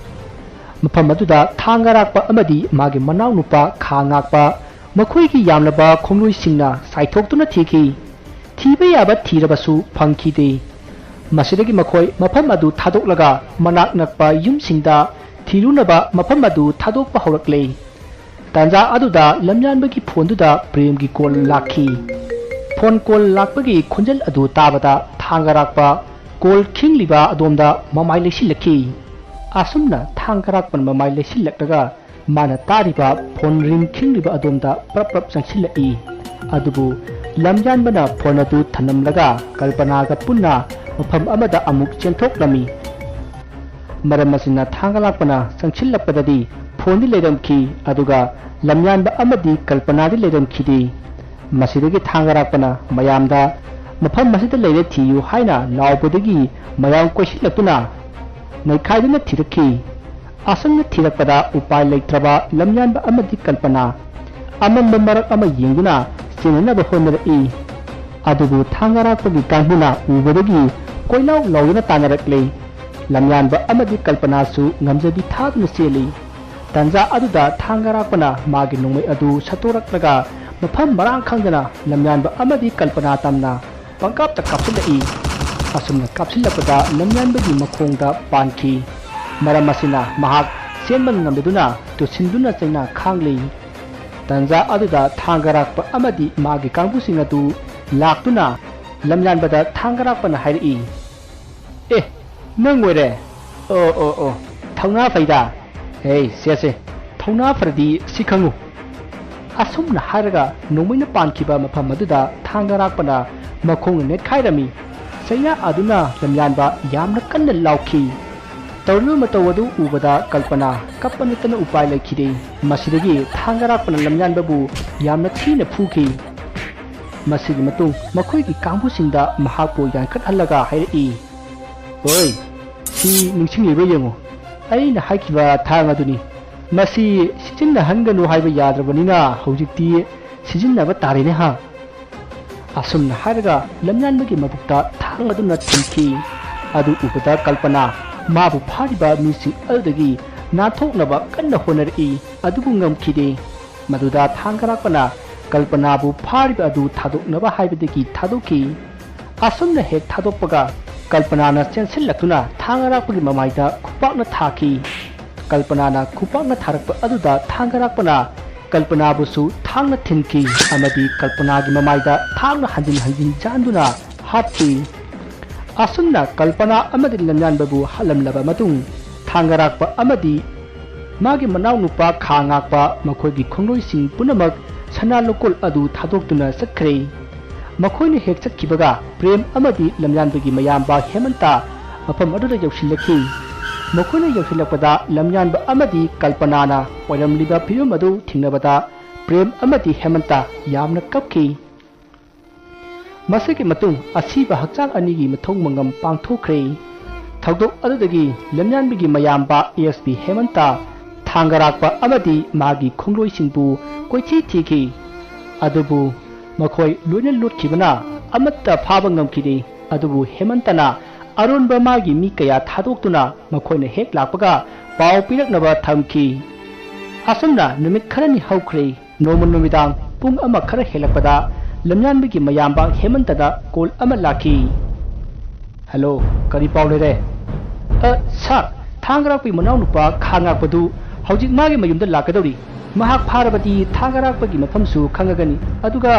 ꯃꯐꯝ ꯑꯗꯨꯗ ꯊꯥꯡꯒꯔꯥꯛꯄ ꯑꯃꯗꯤ ꯃꯥꯒꯤ ꯃꯅꯥꯎꯅꯨꯄꯥ ꯈꯥ ꯉꯥꯛꯄ ꯃꯈꯣꯏꯒꯤ ꯌꯥꯝꯂꯕ ꯈꯣꯡꯂꯣꯏꯁꯤꯡꯅ ꯆꯥꯏꯊꯣꯛꯇꯨꯅ ꯊꯤꯈꯤ꯫ ꯊꯤꯕ ꯌꯥꯕ ꯊꯤꯔꯕꯁꯨ ꯐꯪꯈꯤꯗꯦ꯫ ꯃꯁꯤꯗꯒꯤ ꯃꯈꯣꯏ ꯃꯐꯝ ꯑꯗꯨ ꯊꯥꯗꯣꯛꯂꯒ ꯃꯅꯥꯛ ꯅꯛꯄ ꯌꯨꯝꯁꯤꯡꯗ ꯊꯤꯔꯨꯅꯕ ꯃꯐꯝ ꯑꯗꯨ ꯊꯥꯗꯣꯛꯄ ꯍꯧꯔꯛꯂꯦ꯫ ꯇꯥꯟꯖꯥ ꯑꯗꯨꯗ ꯂꯝꯌꯥꯟꯕꯒꯤ ꯐꯣꯟꯗꯨꯗ ꯄ꯭ꯔꯦꯝꯒꯤ ꯀꯣꯜ ꯂꯥꯛꯈꯤ꯫ ꯐꯣꯟ ꯀꯣꯜ ꯂꯥꯛꯄꯒꯤ ꯈꯣꯟꯖꯦꯜ ꯑꯗꯨ ꯇꯥꯕꯗ ꯊꯥꯡꯒꯔꯥꯛꯄ ꯀꯣꯜ ꯈꯤꯡꯂꯤꯕ ꯑꯗꯣꯝꯗ ꯃꯃꯥꯏ ꯂꯩꯁꯤꯜꯂꯛꯈꯤ꯫ ꯑꯁꯨꯝꯅ ꯊꯥꯡꯒꯔꯥꯛꯄꯅ ꯃꯃꯥꯏ ꯂꯩꯁꯤꯜꯂꯛꯂꯒ ꯃꯥꯅ ꯇꯥꯔꯤꯕ ꯐꯣꯟ ꯔꯤꯡ ꯈꯤꯡꯂꯤꯕ ꯑꯗꯣꯝꯗ ꯄ꯭ꯔꯞ ꯄ꯭ꯔꯞ ꯆꯪꯁꯤꯜꯂꯛꯏ꯫ ꯑꯗꯨꯕꯨ ꯂꯝꯌꯥꯟꯕꯅ ꯐꯣꯟ ꯑꯗꯨ ꯊꯅꯝꯂꯒ ꯀꯜꯄꯅꯥꯒ ꯄꯨꯟꯅ ꯃꯐꯝ ꯑꯃꯗ ꯑꯃꯨꯛ ꯆꯦꯟꯊꯣꯛꯂꯝꯃꯤ꯫ ꯃꯔꯝ ꯑꯁꯤꯅ ꯊꯥꯡꯒꯂꯥꯛꯄꯅ ꯆꯪꯁꯤꯜꯂꯛꯄꯗꯗꯤ ꯐꯣꯟꯗꯤ ꯂꯩꯔꯝꯈꯤ, ꯑꯗꯨꯒ ꯂꯝꯌꯥꯟꯕ ꯑꯃꯗꯤ ꯀꯜꯄꯅꯥꯗꯤ ꯂꯩꯔꯝꯈꯤꯗꯦ꯫ ꯃꯁꯤꯗꯒꯤ ꯊꯥꯡꯒꯔꯥꯛꯄꯅ ꯃꯌꯥꯝꯗ "ꯃꯐꯝ ꯑꯁꯤꯗ ꯂꯩꯔꯦ, ꯊꯤꯌꯨ" ꯍꯥꯏꯅ ꯂꯥꯎꯕꯗꯒꯤ ꯃꯌꯥꯝ ꯀꯣꯏꯁꯤꯜꯂꯛꯇꯨꯅ ꯅꯩꯈꯥꯏꯗꯨꯅ ꯊꯤꯔꯛꯈꯤ꯫ ꯑꯁꯨꯝꯅ ꯊꯤꯔꯛꯄꯗ ꯎꯄꯥꯏ ꯂꯩꯇ꯭ꯔꯕ ꯂꯝꯌꯥꯟꯕ ꯑꯃꯗꯤ ꯀꯜꯄꯅꯥ ꯑꯃꯝꯕ ꯃꯔꯛ ꯑꯃ ꯌꯦꯡꯗꯨꯅ ꯆꯦꯟꯅꯅꯕ ꯍꯣꯠꯅꯔꯛꯏ꯫ ꯑꯗꯨꯕꯨ ꯊꯥꯡꯒꯔꯥꯛꯄꯒꯤ ꯀꯥꯡꯕꯨꯅ ꯎꯕꯗꯒꯤ ꯀꯣꯏꯂꯥꯎ ꯂꯥꯎꯗꯨꯅ ꯇꯥꯟꯅꯔꯛꯂꯦ꯫ ꯂꯝꯌꯥꯟꯕ ꯑꯃꯗꯤ ꯀꯜꯄꯅꯥꯁꯨ ꯉꯝꯖꯕꯤ ꯊꯥꯗꯨꯅ ꯆꯦꯜꯂꯤ꯫ ꯇꯥꯟꯖꯥ ꯑꯗꯨꯗ ꯊꯥꯡꯒꯔꯥꯛꯄꯅ ꯃꯥꯒꯤ ꯅꯣꯡꯃꯩ ꯑꯗꯨ ꯁꯠꯇꯣꯔꯛꯂꯒ ꯃꯐꯝ ꯃꯔꯥꯡ ꯈꯪꯗꯅ ꯂꯝꯌꯥꯟꯕ ꯑꯃꯗꯤ ꯀꯜꯄꯅꯥ ꯇꯝꯅ ꯄꯪꯀꯥꯞꯇ ꯀꯥꯞꯁꯤꯜꯂꯛꯏ꯫ ꯑꯁꯨꯝꯅ ꯀꯥꯞꯁꯤꯜꯂꯛꯄꯗ ꯂꯝꯌꯥꯟꯕꯒꯤ ꯃꯈꯣꯡꯗ ꯄꯥꯟꯈꯤ꯫ ꯃꯔꯝ ꯑꯁꯤꯅ ꯃꯍꯥꯛ ꯆꯦꯟꯕ ꯉꯝꯗꯗꯨꯅ ꯇꯨꯁꯤꯟꯗꯨꯅ ꯆꯩꯅꯥ ꯈꯥꯡꯂꯤ꯫ ꯇꯥꯟꯖꯥ ꯑꯗꯨꯗ ꯊꯥꯡꯒꯔꯥꯛꯄ ꯑꯃꯗꯤ ꯃꯥꯒꯤ ꯀꯥꯡꯕꯨꯁꯤꯡ ꯑꯗꯨ ꯂꯥꯛꯇꯨꯅ ꯂꯝꯌꯥꯟꯕꯗ ꯊꯥꯡꯒꯔꯥꯛꯄꯅ ꯍꯥꯏꯔꯛꯏ, "ꯑꯦ, ꯅꯪ ꯑꯣꯏꯔꯦ? ꯑꯣ, ꯑꯣ, ꯑꯣ, ꯊꯧꯅꯥ ꯐꯩꯗ꯫ ꯍꯦ, ꯁꯦ, ꯁꯦ, ꯊꯧꯅꯥ ꯐꯔꯗꯤ ꯁꯤ ꯈꯪꯉꯨ"꯫ ꯑꯁꯨꯝꯅ ꯍꯥꯏꯔꯒ ꯅꯣꯡꯃꯩꯅ ꯄꯥꯟꯈꯤꯕ ꯃꯐꯝ ꯑꯗꯨꯗ ꯊꯥꯡꯒꯔꯥꯛꯄꯅ ꯃꯈꯣꯡꯅ ꯅꯦꯠꯈꯥꯏꯔꯝꯃꯤ꯫ ꯆꯩꯅꯥ ꯑꯗꯨꯅ ꯂꯝꯌꯥꯟꯕ ꯌꯥꯝꯅ ꯀꯟꯅ ꯂꯥꯎꯈꯤ꯫ ꯇꯧꯔꯤꯕ ꯃꯇꯧ ꯑꯗꯨ ꯎꯕꯗ ꯀꯜꯄꯅꯥ ꯀꯞꯄ ꯅꯠꯇꯅ ꯎꯄꯥꯏ ꯂꯩꯈꯤꯗꯦ꯫ ꯃꯁꯤꯗꯒꯤ ꯊꯥꯡꯒꯔꯥꯛꯄꯅ ꯂꯝꯌꯥꯟꯕꯕꯨ ꯌꯥꯝꯅ ꯊꯤꯅ ꯐꯨꯈꯤ꯫ ꯃꯁꯤꯒꯤ ꯃꯇꯨꯡ ꯃꯈꯣꯏꯒꯤ ꯀꯥꯡꯕꯨꯁꯤꯡꯗ ꯃꯍꯥꯛꯄꯨ ꯌꯥꯟꯈꯠꯍꯜꯂꯒ ꯍꯥꯏꯔꯛꯏ, "ꯑꯣꯏ, ꯁꯤ ꯅꯤꯡꯁꯤꯡꯂꯤꯕ꯭ꯔꯥ ꯌꯦꯡꯉꯨ, ꯑꯩꯅ ꯍꯥꯏꯈꯤꯕ ꯊꯥꯡ ꯑꯗꯨꯅꯤ꯫ ꯃꯁꯤ ꯁꯤꯖꯤꯟꯅꯍꯟꯒꯅꯨ ꯍꯥꯏꯕ ꯌꯥꯗ꯭ꯔꯕꯅꯤꯅ ꯍꯧꯖꯤꯛꯇꯤ ꯁꯤꯖꯤꯟꯅꯕ ꯇꯥꯔꯦꯅꯦ ꯍꯥ"꯫ ꯑꯁꯨꯝꯅ ꯍꯥꯏꯔꯒ ꯂꯝꯌꯥꯟꯕꯒꯤ ꯃꯕꯨꯛꯇ ꯊꯥꯡ ꯑꯗꯨꯅ ꯊꯤꯟꯈꯤ꯫ ꯑꯗꯨ ꯎꯕꯗ ꯀꯜꯄꯅꯥ ꯃꯥꯕꯨ ꯐꯥꯔꯤꯕ ꯃꯤꯁꯤꯡ ꯑꯗꯨꯗꯒꯤ ꯅꯥꯟꯊꯣꯛꯅꯕ ꯀꯟꯅ ꯍꯣꯠꯅꯔꯛꯏ, ꯑꯗꯨꯕꯨ ꯉꯝꯈꯤꯗꯦ꯫ ꯃꯗꯨꯗ ꯊꯥꯡꯒꯔꯥꯛꯄꯅ ꯀꯜꯄꯅꯥꯕꯨ ꯐꯥꯔꯤꯕ ꯑꯗꯨ ꯊꯥꯗꯣꯛꯅꯕ ꯍꯥꯏꯕꯗꯒꯤ ꯊꯥꯗꯣꯛꯈꯤ꯫ ꯑꯁꯨꯝꯅ ꯍꯦꯛ ꯊꯥꯗꯣꯛꯄꯒ ꯀꯜꯄꯅꯥꯅ ꯆꯦꯟꯁꯤꯜꯂꯛꯇꯨꯅ ꯊꯥꯡꯒꯔꯥꯛꯄꯒꯤ ꯃꯃꯥꯏꯗ ꯈꯨꯄꯥꯛꯅ ꯊꯥꯈꯤ꯫ ꯀꯜꯄꯅꯥꯅ ꯈꯨꯄꯥꯛꯅ ꯊꯥꯔꯛꯄ ꯑꯗꯨꯗ ꯊꯥꯡꯒꯔꯥꯛꯄꯅ ꯀꯜꯄꯅꯥꯕꯨꯁꯨ ꯊꯥꯡꯅ ꯊꯤꯟꯈꯤ ꯑꯃꯗꯤ ꯀꯜꯄꯅꯥꯒꯤ ꯃꯃꯥꯏꯗ ꯊꯥꯡꯅ ꯍꯟꯖꯤꯟ ꯍꯟꯖꯤꯟ ꯌꯥꯟꯗꯨꯅ ꯍꯥꯠꯈꯤ꯫ ꯑꯁꯨꯝꯅ ꯀꯜꯄꯅꯥ ꯑꯃꯗꯤ ꯂꯝꯌꯥꯟꯕꯕꯨ ꯍꯥꯠꯂꯝꯂꯕ ꯃꯇꯨꯡ, ꯊꯥꯡꯒꯔꯥꯛꯄ ꯑꯃꯗꯤ ꯃꯥꯒꯤ ꯃꯅꯥꯎꯅꯨꯄꯥ ꯈꯥ ꯉꯥꯛꯄ ꯃꯈꯣꯏꯒꯤ ꯈꯣꯡꯂꯣꯏꯁꯤꯡ ꯄꯨꯝꯅꯃꯛ ꯁꯅꯥ ꯂꯨꯀꯣꯜ ꯑꯗꯨ ꯊꯥꯗꯣꯛꯇꯨꯅ ꯆꯠꯈ꯭ꯔꯦ꯫ ꯃꯈꯣꯏꯅ ꯍꯦꯛ ꯆꯠꯈꯤꯕꯒ ꯄ꯭ꯔꯦꯝ ꯑꯃꯗꯤ ꯂꯝꯌꯥꯟꯕꯒꯤ ꯃꯌꯥꯝꯕ ꯍꯦꯃꯟꯇ ꯃꯐꯝ ꯑꯗꯨꯗ ꯌꯧꯁꯤꯜꯂꯛꯈꯤ꯫ ꯃꯈꯣꯏꯅ ꯌꯧꯁꯤꯜꯂꯛꯄꯗ ꯂꯝꯌꯥꯟꯕ ꯑꯃꯗꯤ ꯀꯜꯄꯅꯥꯅ ꯑꯣꯏꯔꯝꯂꯤꯕ ꯐꯤꯕꯝ ꯑꯗꯨ ꯊꯦꯡꯅꯕꯗ ꯄ꯭ꯔꯦꯝ ꯑꯃꯗꯤ ꯍꯦꯃꯟꯇ ꯌꯥꯝꯅ ꯀꯞꯈꯤ꯫ ꯃꯁꯤꯒꯤ ꯃꯇꯨꯡ ꯑꯁꯤꯕ ꯍꯛꯆꯥꯡ ꯑꯅꯤꯒꯤ ꯃꯊꯧ ꯃꯉꯝ ꯄꯥꯡꯊꯣꯛꯈ꯭ꯔꯦ꯫ ꯊꯧꯗꯣꯛ ꯑꯗꯨꯗꯒꯤ ꯂꯝꯌꯥꯟꯕꯒꯤ ꯃꯌꯥꯝꯕ ꯑꯦꯁ ꯄꯤ ꯍꯦꯃꯟꯇ ꯊꯥꯡꯒꯔꯥꯛꯄ ꯑꯃꯗꯤ ꯃꯥꯒꯤ ꯈꯣꯡꯂꯣꯏꯁꯤꯡꯕꯨ ꯀꯣꯏꯊꯤ ꯊꯤꯈꯤ꯫ ꯑꯗꯨꯕꯨ ꯃꯈꯣꯏ ꯂꯣꯏꯅ ꯂꯣꯠꯈꯤꯕꯅ ꯑꯃꯠꯇ ꯐꯥꯕ ꯉꯝꯈꯤꯗꯦ꯫ ꯑꯗꯨꯕꯨ ꯍꯦꯃꯟꯇꯅ ꯑꯔꯣꯟꯕ ꯃꯥꯒꯤ ꯃꯤ ꯀꯌꯥ ꯊꯥꯗꯣꯛꯇꯨꯅ ꯃꯈꯣꯏꯅ ꯍꯦꯛ ꯂꯥꯛꯄꯒ ꯄꯥꯎ ꯄꯤꯔꯛꯅꯕ ꯊꯝꯈꯤ꯫ ꯑꯁꯨꯝꯅ ꯅꯨꯃꯤꯠ ꯈꯔꯅꯤ ꯍꯧꯈ꯭ꯔꯦ꯫ ꯅꯣꯡꯃ ꯅꯨꯃꯤꯗꯥꯡ ꯄꯨꯡ ꯑꯃ ꯈꯔ ꯍꯦꯜꯂꯛꯄꯗ ꯂꯝꯌꯥꯟꯕꯒꯤ ꯃꯌꯥꯝꯕ ꯍꯦꯃꯟꯇꯗ ꯀꯣꯜ ꯑꯃ ꯂꯥꯛꯈꯤ꯫ "ꯍꯜꯂꯣ, ꯀꯔꯤ ꯄꯥꯎ ꯂꯩꯔꯦ?" "ꯑ, ꯁꯥꯔ, ꯊꯥꯡꯒꯔꯥꯛꯄꯒꯤ ꯃꯅꯥꯎꯅꯨꯄꯥ ꯈꯥ ꯉꯥꯛꯄꯗꯨ ꯍꯧꯖꯤꯛ ꯃꯥꯒꯤ ꯃꯌꯨꯝꯗ ꯂꯥꯛꯀꯗꯧꯔꯤ꯫ ꯃꯍꯥꯛ ꯐꯥꯔꯕꯗꯤ ꯊꯥꯡꯒꯔꯥꯛꯄꯒꯤ ꯃꯐꯝꯁꯨ ꯈꯪꯉꯒꯅꯤ, ꯑꯗꯨꯒ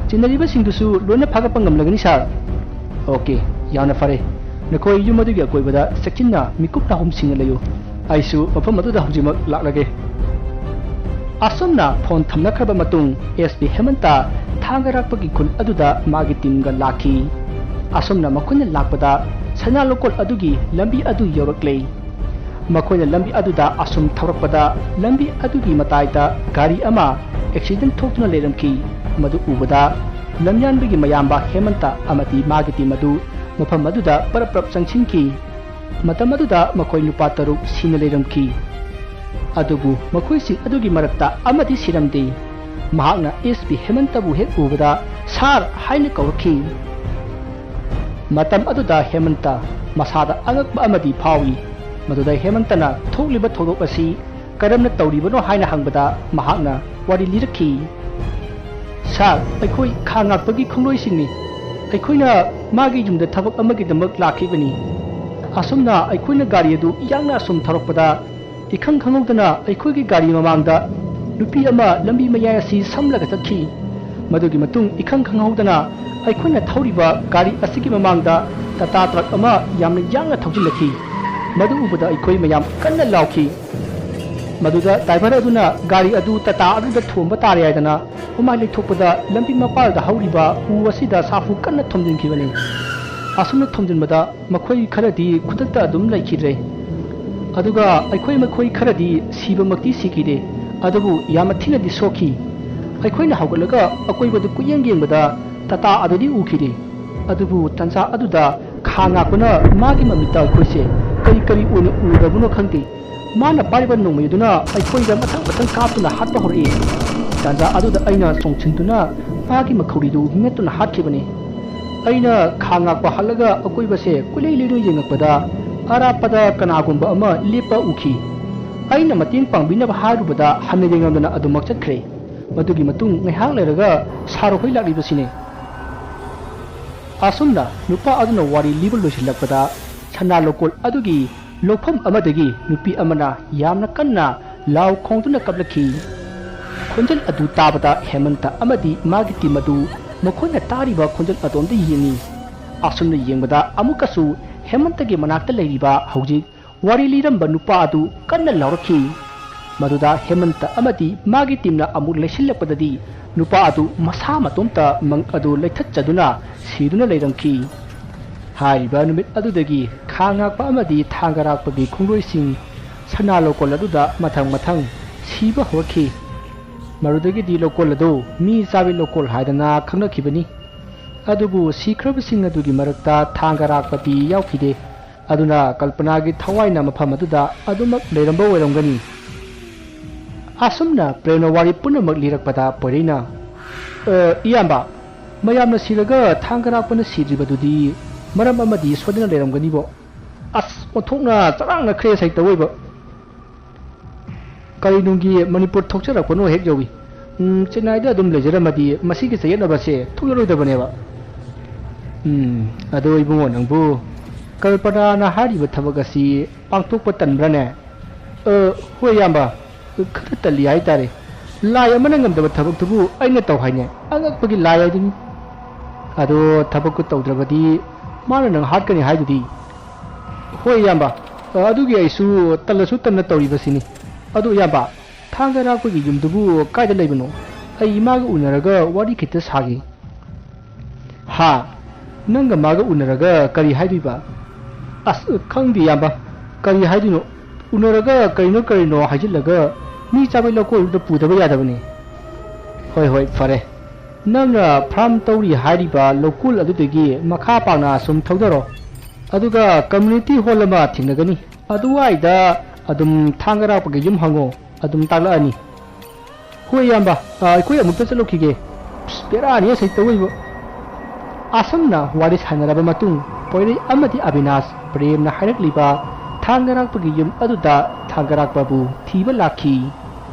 ꯆꯤꯟꯅꯔꯤꯕꯁꯤꯡꯗꯨꯁꯨ ꯂꯣꯏꯅ ꯐꯥꯒꯠꯄ ꯉꯝꯂꯒꯅꯤ, ꯁꯥꯔ꯫" "ꯑꯣꯀꯦ, ꯌꯥꯝꯅ ꯐꯔꯦ꯫ ꯅꯈꯣꯏ ꯌꯨꯝ ꯑꯗꯨꯒꯤ ꯑꯀꯣꯏꯕꯗ ꯆꯦꯛꯁꯤꯟꯅ ꯃꯤꯀꯨꯞ ꯅꯥꯍꯨꯝꯁꯤꯡꯅ ꯂꯩꯌꯨ꯫ ꯑꯩꯁꯨ ꯃꯐꯝ ꯑꯗꯨꯗ ꯍꯧꯖꯤꯛꯃꯛ ꯂꯥꯛꯂꯒꯦ꯫" ꯑꯁꯨꯝꯅ ꯐꯣꯟ ꯊꯝꯅꯈ꯭ꯔꯕ ꯃꯇꯨꯡ, ꯑꯦꯁ ꯄꯤ ꯍꯦꯃꯟꯇ ꯊꯥꯡꯒꯔꯥꯛꯄꯒꯤ ꯈꯨꯜ ꯑꯗꯨꯗ ꯃꯥꯒꯤ ꯇꯤꯝꯒ ꯂꯥꯛꯈꯤ꯫ ꯑꯁꯨꯝꯅ ꯃꯈꯣꯏꯅ ꯂꯥꯛꯄꯗ ꯁꯅꯥ ꯂꯨꯀꯣꯜ ꯑꯗꯨꯒꯤ ꯂꯝꯕꯤ ꯑꯗꯨ ꯌꯧꯔꯛꯂꯦ꯫ ꯃꯈꯣꯏꯅ ꯂꯝꯕꯤ ꯑꯗꯨꯗ ꯑꯁꯨꯝ ꯊꯧꯔꯛꯄꯗ, ꯂꯝꯕꯤ ꯑꯗꯨꯒꯤ ꯃꯇꯥꯏꯗ ꯒꯥꯔꯤ ꯑꯃ ꯑꯦꯛꯁꯤꯗꯦꯟ ꯊꯣꯛꯇꯨꯅ ꯂꯩꯔꯝꯈꯤ꯫ ꯃꯗꯨ ꯎꯕꯗ ꯂꯝꯌꯥꯟꯕꯒꯤ ꯃꯌꯥꯝꯕ ꯍꯦꯃꯟꯇ ꯑꯃꯗꯤ ꯃꯥꯒꯤ ꯇꯤꯝ ꯑꯗꯨ ꯃꯐꯝ ꯑꯗꯨꯗ ꯄꯔꯞ ꯄꯔꯞ ꯆꯪꯁꯤꯟꯈꯤ꯫ ꯃꯇꯝ ꯑꯗꯨꯗ ꯃꯈꯣꯏ ꯅꯨꯄꯥ ꯇꯔꯨꯛ ꯁꯤꯅ ꯂꯩꯔꯝꯈꯤ꯫ ꯑꯗꯨꯕꯨ ꯃꯈꯣꯏꯁꯤꯡ ꯑꯗꯨꯒꯤ ꯃꯔꯛꯇ ꯑꯃꯗꯤ ꯁꯤꯔꯝꯗꯦ꯫ ꯃꯍꯥꯛꯅ ꯑꯦꯁ ꯄꯤ ꯍꯦꯃꯟꯇꯕꯨ ꯍꯦꯛ ꯎꯕꯗ "ꯁꯥꯔ" ꯍꯥꯏꯅ ꯀꯧꯔꯛꯈꯤ꯫ ꯃꯇꯝ ꯑꯗꯨꯗ ꯍꯦꯃꯟꯇ ꯃꯁꯥꯗ ꯑꯉꯛꯄ ꯑꯃꯗꯤ ꯐꯥꯎꯏ꯫ ꯃꯗꯨꯗ ꯍꯦꯃꯟꯇꯅ ꯊꯣꯛꯂꯤꯕ ꯊꯧꯗꯣꯛ ꯑꯁꯤ ꯀꯔꯝꯅ ꯇꯧꯔꯤꯕꯅꯣ ꯍꯥꯏꯅ ꯍꯪꯕꯗ ꯃꯍꯥꯛꯅ ꯋꯥꯔꯤ ꯂꯤꯔꯛꯈꯤ꯫ "ꯁꯥꯔ, ꯑꯩꯈꯣꯏ ꯈꯥ ꯉꯥꯛꯄꯒꯤ ꯈꯣꯡꯂꯣꯏꯁꯤꯡꯅꯤ꯫ ꯑꯩꯈꯣꯏꯅ ꯃꯥꯒꯤ ꯌꯨꯝꯗ ꯊꯕꯛ ꯑꯃꯒꯤꯗꯃꯛ ꯂꯥꯛꯈꯤꯕꯅꯤ꯫ ꯑꯁꯨꯝꯅ ꯑꯩꯈꯣꯏꯅ ꯒꯥꯔꯤ ꯑꯗꯨ ꯌꯥꯡꯅ ꯑꯁꯨꯝ ꯊꯧꯔꯛꯄꯗ, ꯏꯈꯪ ꯈꯪꯍꯧꯗꯅ ꯑꯩꯈꯣꯏꯒꯤ ꯒꯥꯔꯤ ꯃꯃꯥꯡꯗ ꯅꯨꯄꯤ ꯑꯃ ꯂꯝꯕꯤ ꯃꯌꯥꯏ ꯑꯁꯤ ꯁꯝꯂꯒ ꯆꯠꯈꯤ꯫ ꯃꯗꯨꯒꯤ ꯃꯇꯨꯡ ꯏꯈꯪ ꯈꯪꯍꯧꯗꯅ ꯑꯩꯈꯣꯏꯅ ꯊꯧꯔꯤꯕ ꯒꯥꯔꯤ ꯑꯁꯤꯒꯤ ꯃꯃꯥꯡꯗ ꯇꯥꯇꯥ ꯇ꯭ꯔꯛ ꯑꯃ ꯌꯥꯝꯅ ꯌꯥꯡꯅ ꯊꯧꯖꯤꯜꯂꯛꯈꯤ꯫ ꯃꯗꯨ ꯎꯕꯗ ꯑꯩꯈꯣꯏ ꯃꯌꯥꯝ ꯀꯟꯅ ꯂꯥꯎꯈꯤ꯫ ꯃꯗꯨꯗ ꯗ꯭ꯔꯥꯏꯚꯔ ꯑꯗꯨꯅ ꯒꯥꯔꯤ ꯑꯗꯨ ꯇꯥꯇꯥ ꯑꯗꯨꯗ ꯊꯣꯝꯕ ꯇꯥꯔꯦ ꯍꯥꯏꯗꯅ ꯃꯃꯥꯏ ꯂꯩꯊꯣꯛꯄꯗ, ꯂꯝꯕꯤ ꯃꯄꯥꯜꯗ ꯍꯧꯔꯤꯕ ꯎ ꯑꯁꯤꯗ ꯁꯥꯐꯨ ꯀꯟꯅ ꯊꯣꯝꯖꯤꯟꯈꯤꯕꯅꯤ꯫ ꯑꯁꯨꯝꯅ ꯊꯣꯝꯖꯤꯟꯕꯗ ꯃꯈꯣꯏ ꯈꯔꯗꯤ ꯈꯨꯗꯛꯇ ꯑꯗꯨꯝ ꯂꯩꯈꯤꯗ꯭ꯔꯦ꯫ ꯑꯗꯨꯒ ꯑꯩꯈꯣꯏ ꯃꯈꯣꯏ ꯈꯔꯗꯤ ꯁꯤꯕꯃꯛꯇꯤ ꯁꯤꯈꯤꯗꯦ, ꯑꯗꯨꯕꯨ ꯌꯥꯝꯅ ꯊꯤꯅꯗꯤ ꯁꯣꯛꯈꯤ꯫ ꯑꯩꯈꯣꯏꯅ ꯍꯧꯒꯠꯂꯒ ꯑꯀꯣꯏꯕꯗ ꯀꯨꯌꯦꯡ ꯌꯦꯡꯕꯗ ꯇꯥꯇꯥ ꯑꯗꯨꯗꯤ ꯎꯈꯤꯗꯦ꯫ ꯑꯗꯨꯕꯨ ꯇꯥꯟꯖꯥ ꯑꯗꯨꯗ ꯈꯥ ꯉꯥꯛꯄꯅ ꯃꯥꯒꯤ ꯃꯃꯤꯠꯇ ꯑꯩꯈꯣꯏꯁꯦ ꯀꯔꯤ ꯀꯔꯤ ꯑꯣꯏꯅ ꯎꯔꯕꯅꯣ ꯈꯪꯗꯦ꯫ ꯃꯥꯅ ꯄꯥꯏꯔꯤꯕ ꯅꯣꯡꯃꯩ ꯑꯗꯨꯅ ꯑꯩꯈꯣꯏꯗ ꯃꯊꯪ ꯃꯊꯪ ꯀꯥꯞꯇꯨꯅ ꯍꯥꯠꯄ ꯍꯧꯔꯛꯏ꯫ ꯇꯥꯟꯖꯥ ꯑꯗꯨꯗ ꯑꯩꯅ ꯆꯣꯡꯁꯤꯟꯗꯨꯅ ꯃꯥꯒꯤ ꯃꯈꯧꯔꯤꯗꯨ ꯃꯦꯠꯇꯨꯅ ꯍꯥꯠꯈꯤꯕꯅꯤ꯫ ꯑꯩꯅ ꯈꯥ ꯉꯥꯛꯄ ꯍꯜꯂꯒ ꯑꯀꯣꯏꯕꯁꯦ ꯀꯨꯂꯩ ꯂꯩꯔꯨ ꯌꯦꯡꯉꯛꯄꯗ, ꯑꯔꯥꯞꯄꯗ ꯀꯅꯥꯒꯨꯝꯕ ꯑꯃ ꯂꯦꯞꯄ ꯎꯈꯤ꯫ ꯑꯩꯅ ꯃꯇꯦꯡ ꯄꯥꯡꯕꯤꯅꯕ ꯍꯥꯏꯔꯨꯕꯗ ꯍꯟꯅ ꯌꯦꯡꯂꯝꯗꯅ ꯑꯗꯨꯃꯛ ꯆꯠꯈ꯭ꯔꯦ꯫ ꯃꯗꯨꯒꯤ ꯃꯇꯨꯡ ꯉꯥꯏꯍꯥꯛ ꯂꯩꯔꯒ ꯁꯥꯔ ꯍꯣꯏ ꯂꯥꯛꯂꯤꯕꯁꯤꯅꯦ꯫ ꯑꯁꯨꯝꯅ ꯅꯨꯄꯥ ꯑꯗꯨꯅ ꯋꯥꯔꯤ ꯂꯤꯕ ꯂꯣꯏꯁꯤꯜꯂꯛꯄꯗ, ꯁꯅꯥ ꯂꯣꯀꯣꯜ ꯑꯗꯨꯒꯤ ꯂꯧꯐꯝ ꯑꯃꯗꯒꯤ ꯅꯨꯄꯤ ꯑꯃꯅ ꯌꯥꯝꯅ ꯀꯟꯅ ꯂꯥꯎ ꯈꯣꯡꯗꯨꯅ ꯀꯞꯂꯛꯈꯤ꯫ ꯈꯣꯟꯖꯦꯜ ꯑꯗꯨ ꯇꯥꯕꯗ ꯍꯦꯃꯟꯇ ꯑꯃꯗꯤ ꯃꯥꯒꯤ ꯇꯤꯝ ꯑꯗꯨ ꯃꯈꯣꯏꯅ ꯇꯥꯔꯤꯕ ꯈꯣꯟꯖꯦꯜ ꯑꯗꯣꯝꯗ ꯌꯦꯡꯉꯤ꯫ ꯑꯁꯨꯝꯅ ꯌꯦꯡꯕꯗ ꯑꯃꯨꯛꯀꯁꯨ ꯍꯦꯃꯟꯇꯒꯤ ꯃꯅꯥꯛꯇ ꯂꯩꯔꯤꯕ ꯍꯧꯖꯤꯛ ꯋꯥꯔꯤ ꯂꯤꯔꯝꯕ ꯅꯨꯄꯥ ꯑꯗꯨ ꯀꯟꯅ ꯂꯥꯎꯔꯛꯈꯤ꯫ ꯃꯗꯨꯗ ꯍꯦꯃꯟꯇ ꯑꯃꯗꯤ ꯃꯥꯒꯤ ꯇꯤꯝꯅ ꯑꯃꯨꯛ ꯂꯩꯁꯤꯜꯂꯛꯄꯗꯗꯤ ꯅꯨꯄꯥ ꯑꯗꯨ ꯃꯁꯥ ꯃꯇꯣꯝꯇ ꯃꯪ ꯑꯗꯨ ꯂꯩꯊꯠꯆꯗꯨꯅ ꯁꯤꯗꯨꯅ ꯂꯩꯔꯝꯈꯤ꯫ ꯍꯥꯏꯔꯤꯕ ꯅꯨꯃꯤꯠ ꯑꯗꯨꯗꯒꯤ ꯈꯥ ꯉꯥꯛꯄ ꯑꯃꯗꯤ ꯊꯥꯡꯒ ꯔꯥꯛꯄꯒꯤ ꯈꯣꯡꯂꯣꯏꯁꯤꯡ ꯁꯅꯥ ꯂꯣꯀꯣꯜ ꯑꯗꯨꯗ ꯃꯊꯪ ꯃꯊꯪ ꯁꯤꯕ ꯍꯧꯔꯛꯈꯤ꯫ ꯃꯗꯨꯗꯒꯤꯗꯤ ꯂꯣꯀꯣꯜ ꯑꯗꯨ ꯃꯤ ꯆꯥꯕꯤ ꯂꯣꯀꯣꯜ ꯍꯥꯏꯗꯅ ꯈꯪꯅꯈꯤꯕꯅꯤ꯫ ꯑꯗꯨꯕꯨ ꯁꯤꯈ꯭ꯔꯕꯁꯤꯡ ꯑꯗꯨꯒꯤ ꯃꯔꯛꯇ ꯊꯥꯡꯒ ꯔꯥꯛꯄꯗꯤ ꯌꯥꯎꯈꯤꯗꯦ꯫ ꯑꯗꯨꯅ ꯀꯜꯄꯅꯥꯒꯤ ꯊꯋꯥꯏꯅ ꯃꯐꯝ ꯑꯗꯨꯗ ꯑꯗꯨꯃꯛ ꯂꯩꯔꯝꯕ ꯑꯣꯏꯔꯝꯒꯅꯤ꯫ ꯑꯁꯨꯝꯅ ꯄ꯭ꯔꯦꯝꯅ ꯋꯥꯔꯤ ꯄꯨꯝꯅꯃꯛ ꯂꯤꯔꯛꯄꯗ ꯄꯣꯏꯔꯩꯅ, "ꯑ, ꯏꯌꯥꯝꯕ, ꯃꯌꯥꯝꯅ ꯁꯤꯔꯒ ꯊꯥꯡꯒ ꯔꯥꯛꯄꯅ ꯁꯤꯗ꯭ꯔꯤꯕꯗꯨꯗꯤ ꯃꯔꯝ ꯑꯃꯗꯤ ꯁꯣꯏꯗꯅ ꯂꯩꯔꯝꯒꯅꯤꯕꯣ꯫ ꯑꯁ, ꯑꯣꯟꯊꯣꯛꯅ ꯆꯔꯥꯡꯅꯈ꯭ꯔꯦ ꯁꯩꯇ ꯑꯣꯏꯕ꯫ ꯀꯔꯤ ꯅꯨꯡꯒꯤ ꯃꯅꯤꯄꯨꯔ ꯊꯣꯛꯆꯔꯛꯄꯅꯣ ꯍꯦꯛ ꯌꯧꯏ꯫ ꯎꯝ, ꯆꯦꯟꯅꯥꯏꯗ ꯑꯗꯨꯝ ꯂꯩꯖꯔꯝꯃꯗꯤ ꯃꯁꯤꯒꯤ ꯆꯌꯦꯠꯅꯕꯁꯦ ꯊꯣꯛꯂꯔꯣꯏꯗꯕꯅꯦꯕ"꯫ ꯎꯝ, ꯑꯗꯣ ꯏꯕꯨꯡꯉꯣ, ꯅꯪꯕꯨ ꯀꯜꯄꯅꯥꯅ ꯍꯥꯏꯔꯤꯕ ꯊꯕꯛ ꯑꯁꯤ ꯄꯥꯡꯊꯣꯛꯄ ꯇꯟꯕ꯭ꯔꯥꯅꯦ? ꯑ, ꯍꯣꯏ ꯏꯌꯥꯝꯕ, ꯈꯔ ꯇꯜꯂꯤ ꯍꯥꯏꯇꯥꯔꯦ꯫ ꯂꯥꯏ ꯑꯃꯅ ꯉꯝꯗꯕ ꯊꯕꯛꯇꯨꯕꯨ ꯑꯩꯅ ꯇꯧ ꯍꯥꯏꯅꯦ? ꯑꯉꯛꯄꯒꯤ ꯂꯥꯏ ꯍꯥꯏꯗꯨꯅꯤ꯫ ꯑꯗꯣ ꯊꯕꯛꯇꯨ ꯇꯧꯗ꯭ꯔꯕꯗꯤ ꯃꯥꯅ ꯅꯪ ꯍꯥꯠꯀꯅꯤ ꯍꯥꯏꯗꯨꯗꯤ꯫ ꯍꯣꯏ ꯏꯌꯥꯝꯕ, ꯑ, ꯑꯗꯨꯒꯤ ꯑꯩꯁꯨ ꯇꯜꯂꯁꯨ ꯇꯟꯅ ꯇꯧꯔꯤꯕꯁꯤꯅꯤ꯫ ꯑꯗꯨ ꯏꯌꯥꯝꯕ, ꯊꯥꯡꯒ ꯔꯥꯛꯄꯒꯤ ꯌꯨꯝꯗꯨꯕꯨ ꯀꯥꯏꯗ ꯂꯩꯕꯅꯣ? ꯑꯩ ꯏꯃꯥꯒ ꯎꯅꯔꯒ ꯋꯥꯔꯤ ꯈꯤꯇ ꯁꯥꯒꯦ꯫ ꯍꯥ? ꯅꯪꯒ ꯃꯥꯒ ꯎꯅꯔꯒ ꯀꯔꯤ ꯍꯥꯏꯗꯣꯏꯕ? ꯑꯁ, ꯈꯪꯗꯦ ꯏꯌꯥꯝꯕ, ꯀꯔꯤ ꯍꯥꯏꯗꯣꯏꯅꯣ? ꯎꯅꯔꯒ ꯀꯔꯤꯅꯣ ꯀꯔꯤꯅꯣ ꯍꯥꯏꯖꯤꯜꯂꯒ ꯃꯤ ꯆꯥꯕꯩ ꯂꯧꯀꯣꯜꯗꯨꯗ ꯄꯨꯗꯕ ꯌꯥꯗꯕꯅꯤ꯫ ꯍꯣꯏ, ꯍꯣꯏ, ꯐꯔꯦ꯫ ꯅꯪꯅ ꯐꯥꯔꯝ ꯇꯧꯔꯤ ꯍꯥꯏꯔꯤꯕ ꯂꯧꯀꯣꯜ ꯑꯗꯨꯗꯒꯤ ꯃꯈꯥ ꯄꯥꯡꯅ ꯁꯨꯝ ꯊꯧꯗꯔꯣ꯫ ꯑꯗꯨꯒ ꯀꯝꯃ꯭ꯌꯨꯅꯤꯇꯤ ꯍꯣꯜ ꯑꯃ ꯊꯦꯡꯅꯒꯅꯤ꯫ ꯑꯗꯨꯋꯥꯏꯗ ꯑꯗꯨꯝ ꯊꯥꯡꯒ ꯔꯥꯛꯄꯒꯤ ꯌꯨꯝ ꯍꯪꯉꯣ, ꯑꯗꯨꯝ ꯇꯥꯛꯂꯛꯑꯅꯤ꯫ ꯍꯣꯏ ꯏꯌꯥꯝꯕ, ꯑ, ꯑꯩꯈꯣꯏ ꯑꯃꯨꯛꯇ ꯆꯠꯂꯨꯈꯤꯒꯦ꯫ ꯑꯁ, ꯕꯦꯔꯥꯅꯤ ꯉꯁꯥꯏ ꯇꯧꯔꯤꯕ꯫ ꯑꯁꯨꯝꯅ ꯋꯥꯔꯤ ꯁꯥꯟꯅꯔꯕ ꯃꯇꯨꯡ, ꯄꯣꯏꯔꯩ ꯑꯃꯗꯤ ꯑꯕꯤꯅꯥꯁ ꯄ꯭ꯔꯦꯝꯅ ꯍꯥꯏꯔꯛꯂꯤꯕ ꯊꯥꯡꯒ ꯔꯥꯛꯄꯒꯤ ꯌꯨꯝ ꯑꯗꯨꯗ ꯊꯥꯡꯒ ꯔꯥꯛꯄꯕꯨ ꯊꯤꯕ ꯂꯥꯛꯈꯤ꯫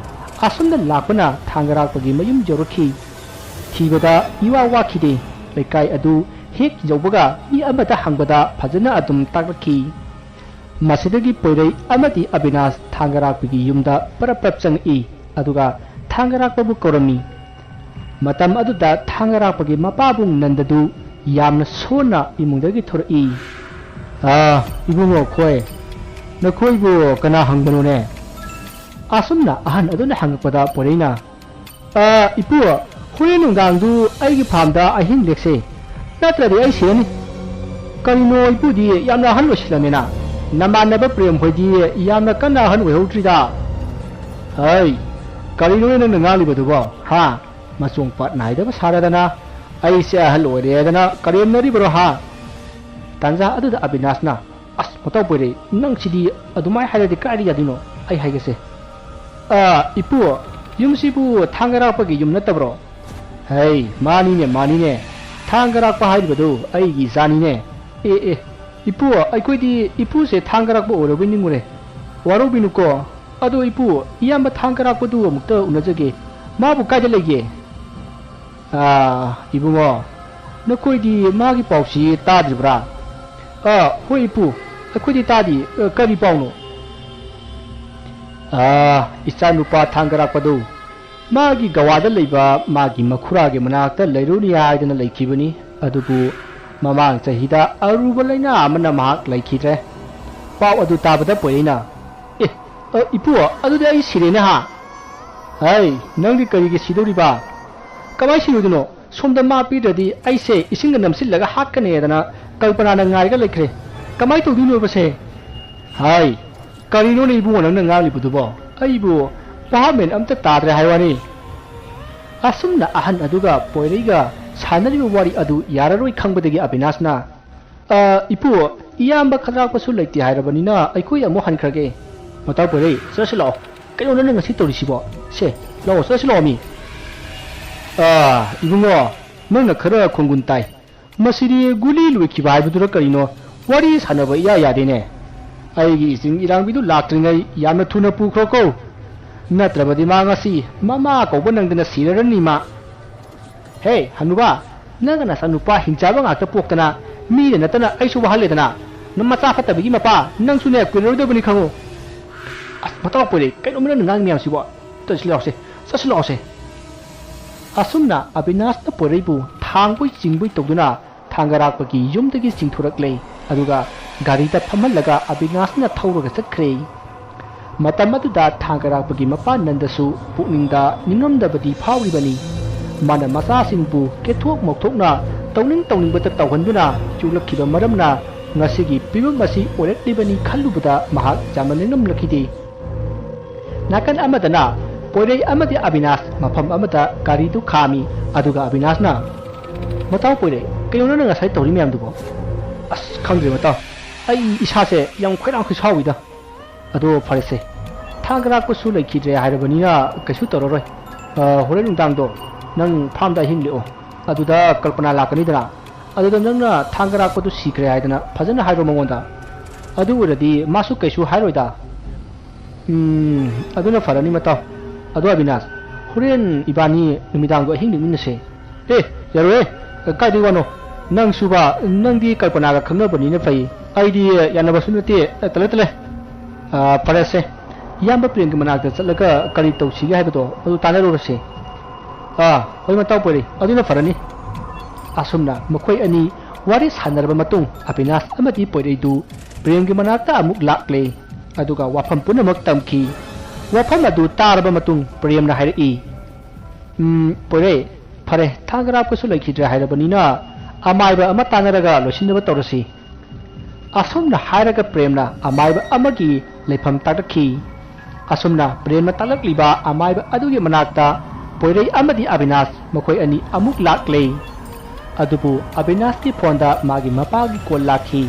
ꯑꯁꯨꯝꯅ ꯂꯥꯛꯄꯅ ꯊꯥꯡꯒ ꯔꯥꯛꯄꯒꯤ ꯃꯌꯨꯝ ꯌꯧꯔꯛꯈꯤ꯫ ꯊꯤꯕꯗ ꯏꯋꯥ ꯋꯥꯈꯤꯗꯦ꯫ ꯂꯩꯀꯥꯏ ꯑꯗꯨ ꯍꯦꯛ ꯌꯧꯕꯒ ꯃꯤ ꯑꯃꯗ ꯍꯪꯕꯗ ꯐꯖꯅ ꯑꯗꯨꯝ ꯇꯥꯛꯂꯛꯈꯤ꯫ ꯃꯁꯤꯗꯒꯤ ꯄꯣꯏꯔꯩ ꯑꯃꯗꯤ ꯑꯕꯤꯅꯥꯁ ꯊꯥꯡꯒ ꯔꯥꯛꯄꯒꯤ ꯌꯨꯝꯗ ꯄꯔꯞ ꯄꯔꯞ ꯆꯪꯉꯛꯏ, ꯑꯗꯨꯒ ꯊꯥꯡꯒ ꯔꯥꯛꯄꯕꯨ ꯀꯧꯔꯝꯃꯤ꯫ ꯃꯇꯝ ꯑꯗꯨꯗ ꯊꯥꯡꯒ ꯔꯥꯛꯄꯒꯤ ꯃꯄꯥꯕꯨꯡ ꯅꯟꯗꯗꯨ ꯌꯥꯝꯅ ꯁꯣꯟꯅ ꯏꯃꯨꯡꯗꯒꯤ ꯊꯣꯔꯛꯏ꯫ "ꯑꯥ, ꯏꯕꯨꯡꯉꯣ ꯈꯣꯏ, ꯅꯈꯣꯏꯕꯨ ꯀꯅꯥ ꯍꯪꯕꯅꯣꯅꯦ?" ꯑꯁꯨꯝꯅ ꯑꯍꯟ ꯑꯗꯨꯅ ꯍꯪꯉꯛꯄꯗ ꯄꯣꯏꯔꯩꯅ, "ꯑ, ꯏꯄꯨ, ꯍꯣꯔꯦꯟ ꯅꯨꯡꯗꯥꯡꯗꯨ ꯑꯩꯒꯤ ꯐꯥꯔꯝꯗ ꯑꯍꯤꯡ ꯂꯦꯛꯁꯦ, ꯅꯠꯇ꯭ꯔꯗꯤ ꯑꯩ ꯁꯤꯔꯅꯤ꯫" "ꯀꯔꯤꯅꯣ ꯏꯄꯨꯗꯤ ꯌꯥꯝꯅ ꯑꯍꯜ ꯑꯣꯏꯁꯤꯜꯂꯝꯃꯦꯅ? ꯅꯃꯥꯟꯅꯕ ꯄ꯭ꯔꯦꯝ ꯍꯣꯏꯗꯤ ꯌꯥꯝꯅ ꯀꯟꯅ ꯑꯍꯜ ꯑꯣꯏꯍꯧꯗ꯭ꯔꯤꯗ꯫" "ꯍꯩ, ꯀꯔꯤꯅꯣ ꯅꯪꯅ ꯉꯥꯡꯂꯤꯕꯗꯨꯕꯣ, ꯍꯥ? ꯃꯆꯣꯡ ꯄꯥꯠ ꯅꯥꯏꯗꯕ ꯁꯥꯔꯗꯅ ꯑꯩꯁꯦ ꯑꯍꯜ ꯑꯣꯏꯔꯦꯗꯅ ꯀꯔꯦꯝꯅꯔꯤꯕꯔꯣ, ꯍꯥ?" ꯇꯥꯟꯖꯥ ꯑꯗꯨꯗ ꯑꯕꯤꯅꯥꯁꯅ, "ꯑꯁ, ꯃꯇꯥꯎ ꯄꯣꯏꯔꯩ, ꯅꯪꯁꯤꯗꯤ ꯑꯗꯨꯃꯥꯏꯅ ꯍꯥꯏꯔꯗꯤ ꯀꯥꯏꯗ ꯌꯥꯗꯣꯏꯅꯣ? ꯑꯩ ꯍꯥꯏꯒꯦꯁꯦ꯫ ꯑ, ꯏꯄꯨ, ꯌꯨꯝꯁꯤꯕꯨ ꯊꯥꯡꯒ ꯔꯥꯛꯄꯒꯤ ꯌꯨꯝ ꯅꯠꯇꯕ꯭ꯔꯣ?" "ꯍꯩ, ꯃꯥꯅꯤꯅꯦ, ꯃꯥꯅꯤꯅꯦ꯫ ꯊꯥꯡꯒ ꯔꯥꯛꯄ ꯍꯥꯏꯔꯤꯕꯗꯨ ꯑꯩꯒꯤ ꯏꯆꯥꯅꯤꯅꯦ꯫ ꯑꯦ, ꯑꯦ, ꯏꯄꯨ, ꯑꯩꯈꯣꯏꯗꯤ ꯏꯄꯨꯁꯦ ꯊꯥꯡꯒ ꯔꯥꯛꯄ ꯑꯣꯏꯔꯕꯣꯏ ꯅꯤꯡꯉꯨꯔꯦ꯫ ꯋꯥꯔꯧꯕꯤꯅꯨꯀꯣ꯫ ꯑꯗꯣ ꯏꯄꯨ, ꯏꯌꯥꯝꯕ ꯊꯥꯡꯒ ꯔꯥꯛꯄꯗꯨ ꯑꯃꯨꯛꯇ ꯎꯅꯖꯒꯦ꯫ ꯃꯥꯕꯨ ꯀꯥꯏꯗ ꯂꯩꯒꯦ?" "ꯑꯥ, ꯏꯕꯨꯡꯉꯣ, ꯅꯈꯣꯏꯗꯤ ꯃꯥꯒꯤ ꯄꯥꯎꯁꯤ ꯇꯥꯗ꯭ꯔꯤꯕ꯭ꯔꯥ? ꯑ, ꯍꯣꯏ ꯏꯄꯨ, ꯑꯩꯈꯣꯏꯗꯤ ꯇꯥꯗꯤ꯫ ꯑ, ꯀꯔꯤ ꯄꯥꯎꯅꯣ? ꯑ, ꯏꯆꯥꯅꯨꯄꯥ ꯊꯥꯡꯒꯔꯥꯛꯄꯗꯨ ꯃꯥꯒꯤ ꯒꯋꯥꯗ ꯂꯩꯕ ꯃꯥꯒꯤ ꯃꯈꯨꯔꯥꯒꯤ ꯃꯅꯥꯛꯇ ꯂꯩꯔꯨꯅꯤ ꯍꯥꯏꯗꯅ ꯂꯩꯈꯤꯕꯅꯤ꯫ ꯑꯗꯨꯕꯨ ꯃꯃꯥꯡ ꯆꯍꯤꯗ ꯑꯔꯨꯕ ꯂꯥꯏꯅꯥ ꯑꯃꯅ ꯃꯍꯥꯛ ꯂꯩꯈꯤꯗ꯭ꯔꯦ꯫ ꯄꯥꯎ ꯑꯗꯨ ꯇꯥꯕꯗ ꯄꯣꯏꯔꯩꯅ, "ꯑꯦ, ꯑ, ꯏꯄꯨ, ꯑꯗꯨꯗꯤ ꯑꯩ ꯁꯤꯔꯦꯅꯦ ꯍꯥ?" "ꯍꯩ, ꯅꯪꯗꯤ ꯀꯔꯤꯒꯤ ꯁꯤꯗꯧꯔꯤꯕ? ꯀꯃꯥꯏ ꯁꯤꯔꯣꯏꯗꯣꯏꯅꯣ? ꯁꯣꯝꯗ ꯃꯥ ꯄꯤꯗ꯭ꯔꯗꯤ ꯑꯩꯁꯦ ꯏꯁꯤꯡꯒ ꯅꯝꯁꯤꯜꯂꯒ ꯍꯥꯠꯀꯅꯤꯗꯅ ꯀꯜꯄꯅꯥꯅ ꯉꯥꯏꯔꯒ ꯂꯩꯈ꯭ꯔꯦ꯫ ꯀꯃꯥꯏ ꯇꯧꯗꯣꯏꯅꯣꯕꯁꯦ?" "ꯍꯥꯏ, ꯀꯔꯤꯅꯣꯅꯦ ꯏꯕꯨꯡꯉꯣ ꯅꯪꯅ ꯉꯥꯡꯂꯤꯕꯗꯨꯕꯣ? ꯑꯩꯕꯨ ꯚꯥꯞ ꯃꯦꯟ ꯑꯝꯇ ꯇꯥꯗ꯭ꯔꯦ ꯍꯥꯏ ꯋꯥꯅꯤ꯫" ꯑꯁꯨꯝꯅ ꯑꯍꯟ ꯑꯗꯨꯒ ꯄꯣꯏꯔꯩꯒ ꯁꯥꯟꯅꯔꯤꯕ ꯋꯥꯔꯤ ꯑꯗꯨ ꯌꯥꯔꯔꯣꯏ ꯈꯪꯕꯗꯒꯤ ꯑꯕꯤꯅꯥꯁꯅ, "ꯑ, ꯏꯄꯨ, ꯏꯌꯥꯝꯕ ꯈꯗ꯭ꯔꯥꯛꯄꯁꯨ ꯂꯩꯇꯦ ꯍꯥꯏꯔꯕꯅꯤꯅ ꯑꯩꯈꯣꯏ ꯑꯃꯨꯛ ꯍꯟꯈ꯭ꯔꯒꯦ꯫ ꯃꯇꯥꯎ ꯄꯣꯏꯔꯩ, ꯆꯠꯁꯤ ꯂꯥꯛꯑꯣ꯫ ꯀꯩꯅꯣ ꯅꯪꯅ ꯉꯁꯤ ꯇꯧꯔꯤꯁꯤꯕꯣ? ꯁꯦ, ꯂꯥꯛꯑꯣ, ꯆꯠꯁꯤ ꯂꯥꯛꯑꯣ ꯃꯤ꯫ ꯑ, ꯏꯕꯨꯡꯉꯣ, ꯅꯪꯅ ꯈꯔ ꯈꯣꯡꯒꯨꯟ ꯇꯥꯏ꯫ ꯃꯁꯤꯗꯤ ꯒꯨꯂꯤ ꯂꯣꯏꯈꯤꯕ ꯍꯥꯏꯕꯗꯨꯔ ꯀꯔꯤꯅꯣ? ꯋꯥꯔꯤ ꯁꯥꯟꯅꯕ ꯏꯌꯥ ꯌꯥꯗꯦꯅꯦ꯫ ꯑꯩꯒꯤ ꯏꯆꯤꯟ ꯏꯔꯥꯡꯕꯤꯗꯨ ꯂꯥꯛꯇ꯭ꯔꯤꯉꯩ ꯌꯥꯝꯅ ꯊꯨꯅ ꯄꯨꯈ꯭ꯔꯣꯀꯣ꯫ ꯅꯠꯇ꯭ꯔꯕꯗꯤ ꯃꯥ ꯉꯁꯤ ꯃꯃꯥ ꯀꯧꯕ ꯅꯪꯗꯅ ꯁꯤꯔꯔꯅꯤ ꯃꯥ꯫" "ꯍꯦ, ꯍꯅꯨꯕꯥ, ꯅꯪꯒ ꯅꯆꯥꯅꯨꯄꯥ ꯍꯤꯡꯆꯥꯕ ꯉꯥꯛꯇ ꯄꯣꯛꯇꯅ ꯃꯤꯗ ꯅꯠꯇꯅ ꯑꯩꯁꯨ ꯋꯥꯍꯜꯂꯦꯗꯅ꯫ ꯅꯃꯆꯥ ꯐꯠꯇꯕꯒꯤ ꯃꯄꯥ ꯅꯪꯁꯨꯅꯦ ꯀꯨꯏꯔꯔꯣꯏꯗꯕꯅꯤ ꯈꯪꯉꯨ꯫" "ꯑꯁ, ꯃꯇꯥꯎ ꯄꯣꯏꯔꯩ, ꯀꯩꯅꯣ ꯅꯪꯅ ꯉꯥꯡ ꯃꯌꯥꯝꯁꯤꯕꯣ? ꯆꯠꯁꯤ ꯂꯥꯛꯑꯣꯁꯦ, ꯆꯠꯁꯤ ꯂꯥꯛꯑꯣꯁꯦ꯫" ꯑꯁꯨꯝꯅ ꯑꯕꯤꯅꯥꯁꯅ ꯄꯣꯏꯔꯩꯕꯨ ꯊꯥꯡꯕꯣꯏ ꯆꯤꯡꯕꯣꯏ ꯇꯧꯗꯨꯅ ꯊꯥꯡꯒꯔꯥꯛꯄꯒꯤ ꯌꯨꯝꯗꯒꯤ ꯆꯤꯡꯊꯣꯔꯛꯂꯦ, ꯑꯗꯨꯒ ꯒꯥꯔꯤꯗ ꯐꯝꯍꯜꯂꯒ ꯑꯕꯤꯅꯥꯁꯅ ꯊꯧꯔꯒ ꯆꯠꯈ꯭ꯔꯦ꯫ ꯃꯇꯝ ꯑꯗꯨꯗ ꯊꯥꯡꯒꯔꯥꯛꯄꯒꯤ ꯃꯄꯥ ꯅꯟꯗꯁꯨ ꯄꯨꯛꯅꯤꯡꯗ ꯅꯤꯡꯉꯝꯗꯕꯗꯤ ꯐꯥꯎꯔꯤꯕꯅꯤ꯫ ꯃꯥꯅ ꯃꯆꯥꯁꯤꯡꯕꯨ ꯀꯦꯊꯣꯛ ꯃꯧꯊꯣꯛꯅ ꯇꯧꯅꯤꯡ ꯇꯧꯅꯤꯡꯕꯇ ꯇꯧꯍꯟꯗꯨꯅ ꯌꯣꯛꯂꯛꯈꯤꯕ ꯃꯔꯝꯅ ꯉꯁꯤꯒꯤ ꯐꯤꯕꯝ ꯑꯁꯤ ꯑꯣꯏꯔꯛꯂꯤꯕꯅꯤ ꯈꯜꯂꯨꯕꯗ ꯃꯍꯥꯛ ꯌꯥꯝꯅ ꯅꯤꯡꯉꯝꯂꯛꯈꯤꯗꯦ꯫ ꯅꯥꯀꯟ ꯑꯃꯗꯅ ꯄꯣꯏꯔꯩ ꯑꯃꯗꯤ ꯑꯕꯤꯅꯥꯁ ꯃꯐꯝ ꯑꯃꯗ ꯒꯥꯔꯤꯗꯨ ꯈꯥꯝꯃꯤ꯫ ꯑꯗꯨꯒ ꯑꯕꯤꯅꯥꯁꯅ, "ꯃꯇꯥꯎ ꯄꯣꯏꯔꯩ, ꯀꯩꯅꯣ ꯅꯪꯅ ꯉꯁꯥꯏ ꯇꯧꯔꯤ ꯃꯌꯥꯝꯗꯨꯕꯣ?" "ꯑꯁ, ꯈꯪꯗ꯭ꯔꯦ ꯃꯇꯥꯎ, ꯑꯩ ꯏꯁꯥꯁꯦ ꯌꯥꯝ ꯈꯣꯏꯔꯥꯡ ꯈꯣꯏꯁꯥꯎꯏꯗ꯫ ꯑꯗꯣ ꯐꯔꯦꯁꯦ, ꯊꯥꯡꯒꯔꯥꯛꯄꯁꯨ ꯂꯩꯈꯤꯗ꯭ꯔꯦ ꯍꯥꯏꯔꯕꯅꯤꯅ ꯀꯩꯁꯨ ꯇꯧꯔꯔꯣꯏ꯫ ꯑ, ꯍꯣꯔꯦꯟ ꯅꯨꯡꯗꯥꯡꯗꯣ ꯅꯪ ꯐꯥꯝꯗ ꯑꯍꯤꯡ ꯂꯦꯛꯑꯣ꯫ ꯑꯗꯨꯗ ꯀꯜꯄꯅꯥ ꯂꯥꯛꯀꯅꯤꯗꯅ, ꯑꯗꯨꯗ ꯅꯪꯅ ꯊꯥꯡꯒꯔꯥꯛꯄꯗꯨ ꯁꯤꯈ꯭ꯔꯦ ꯍꯥꯏꯗꯅ ꯐꯖꯅ ꯍꯥꯏꯔꯣ ꯃꯉꯣꯟꯗ꯫ ꯑꯗꯨ ꯑꯣꯏꯔꯗꯤ ꯃꯥꯁꯨ ꯀꯩꯁꯨ ꯍꯥꯏꯔꯣꯏꯗ꯫" "ꯎꯝ, ꯑꯗꯨꯅ ꯐꯔꯅꯤ ꯃꯇꯥꯎ꯫ ꯑꯗꯣ ꯑꯕꯤꯅꯥꯁ, ꯍꯣꯔꯦꯟ ꯏꯕꯥꯅꯤ ꯅꯨꯃꯤꯗꯥꯡꯗꯣ ꯑꯍꯤꯡ ꯂꯦꯛꯃꯤꯟꯅꯁꯦ꯫" "ꯑꯦ, ꯌꯥꯔꯣꯏꯍꯦ, ꯀꯥꯏꯗꯩ ꯋꯥꯅꯣ? ꯅꯪꯁꯨꯕ, ꯅꯪꯗꯤ ꯀꯜꯄꯅꯥꯒ ꯈꯪꯅꯕꯅꯤꯅ ꯐꯩ꯫ ꯑꯩꯗꯤ ꯌꯥꯅꯕꯁꯨ ꯅꯠꯇꯦ꯫ ꯇꯜꯂꯦ, ꯇꯜꯂꯦ꯫ ꯑ, ꯐꯔꯦꯁꯦ꯫ ꯏꯌꯥꯝꯕ ꯄ꯭ꯔꯦꯝꯒꯤ ꯃꯅꯥꯛꯇ ꯆꯠꯂꯒ ꯀꯔꯤ ꯇꯧꯁꯤꯒꯦ ꯍꯥꯏꯕꯗꯣ ꯑꯗꯨ ꯇꯥꯟꯅꯔꯨꯔꯁꯦ꯫ ꯑꯥ, ꯍꯣꯏ, ꯃꯇꯥꯎ ꯄꯣꯏꯔꯩ, ꯑꯗꯨꯅ ꯐꯔꯅꯤ꯫ ꯑꯁꯨꯝꯅ ꯃꯈꯣꯏ ꯑꯅꯤ ꯋꯥꯔꯤ ꯁꯥꯟꯅꯔꯕ ꯃꯇꯨꯡ, ꯑꯕꯤꯅꯥꯁ ꯑꯃꯗꯤ ꯄꯣꯏꯔꯩꯗꯨ ꯄ꯭ꯔꯦꯝꯒꯤ ꯃꯅꯥꯛꯇ ꯑꯃꯨꯛ ꯂꯥꯛꯂꯦ꯫ ꯑꯗꯨꯒ ꯋꯥꯐꯝ ꯄꯨꯝꯅꯃꯛ ꯇꯝꯈꯤ꯫ ꯋꯥꯐꯝ ꯑꯗꯨ ꯇꯥꯔꯕ ꯃꯇꯨꯡ ꯄ꯭ꯔꯦꯝꯅ ꯍꯥꯏꯔꯛꯏ, "ꯎꯝ, ꯄꯣꯏꯔꯩ, ꯐꯔꯦ, ꯊꯥꯡꯒꯔꯥꯞꯀꯁꯨ ꯂꯩꯈꯤꯗ꯭ꯔꯦ ꯍꯥꯏꯔꯕꯅꯤꯅ, ꯑꯃꯥꯏꯕ ꯑꯃ ꯇꯥꯟꯅꯔꯒ ꯂꯣꯏꯁꯤꯟꯅꯕ ꯇꯧꯔꯁꯤ"꯫ ꯑꯁꯨꯝꯅ ꯍꯥꯏꯔꯒ ꯄ꯭ꯔꯦꯝꯅ ꯑꯃꯥꯏꯕ ꯑꯃꯒꯤ ꯂꯩꯐꯝ ꯇꯥꯛꯂꯛꯈꯤ꯫ ꯑꯁꯨꯝꯅ ꯄ꯭ꯔꯦꯝꯅ ꯇꯥꯛꯂꯛꯂꯤꯕ ꯑꯃꯥꯏꯕ ꯑꯗꯨꯒꯤ ꯃꯅꯥꯛꯇ ꯄꯣꯏꯔꯩ ꯑꯃꯗꯤ ꯑꯕꯤꯅꯥꯁ ꯃꯈꯣꯏ ꯑꯅꯤ ꯑꯃꯨꯛ ꯂꯥꯛꯂꯦ꯫ ꯑꯗꯨꯕꯨ ꯑꯕꯤꯅꯥꯁꯀꯤ ꯐꯣꯟꯗ ꯃꯥꯒꯤ ꯃꯄꯥꯒꯤ ꯀꯣꯜ ꯂꯥꯛꯈꯤ꯫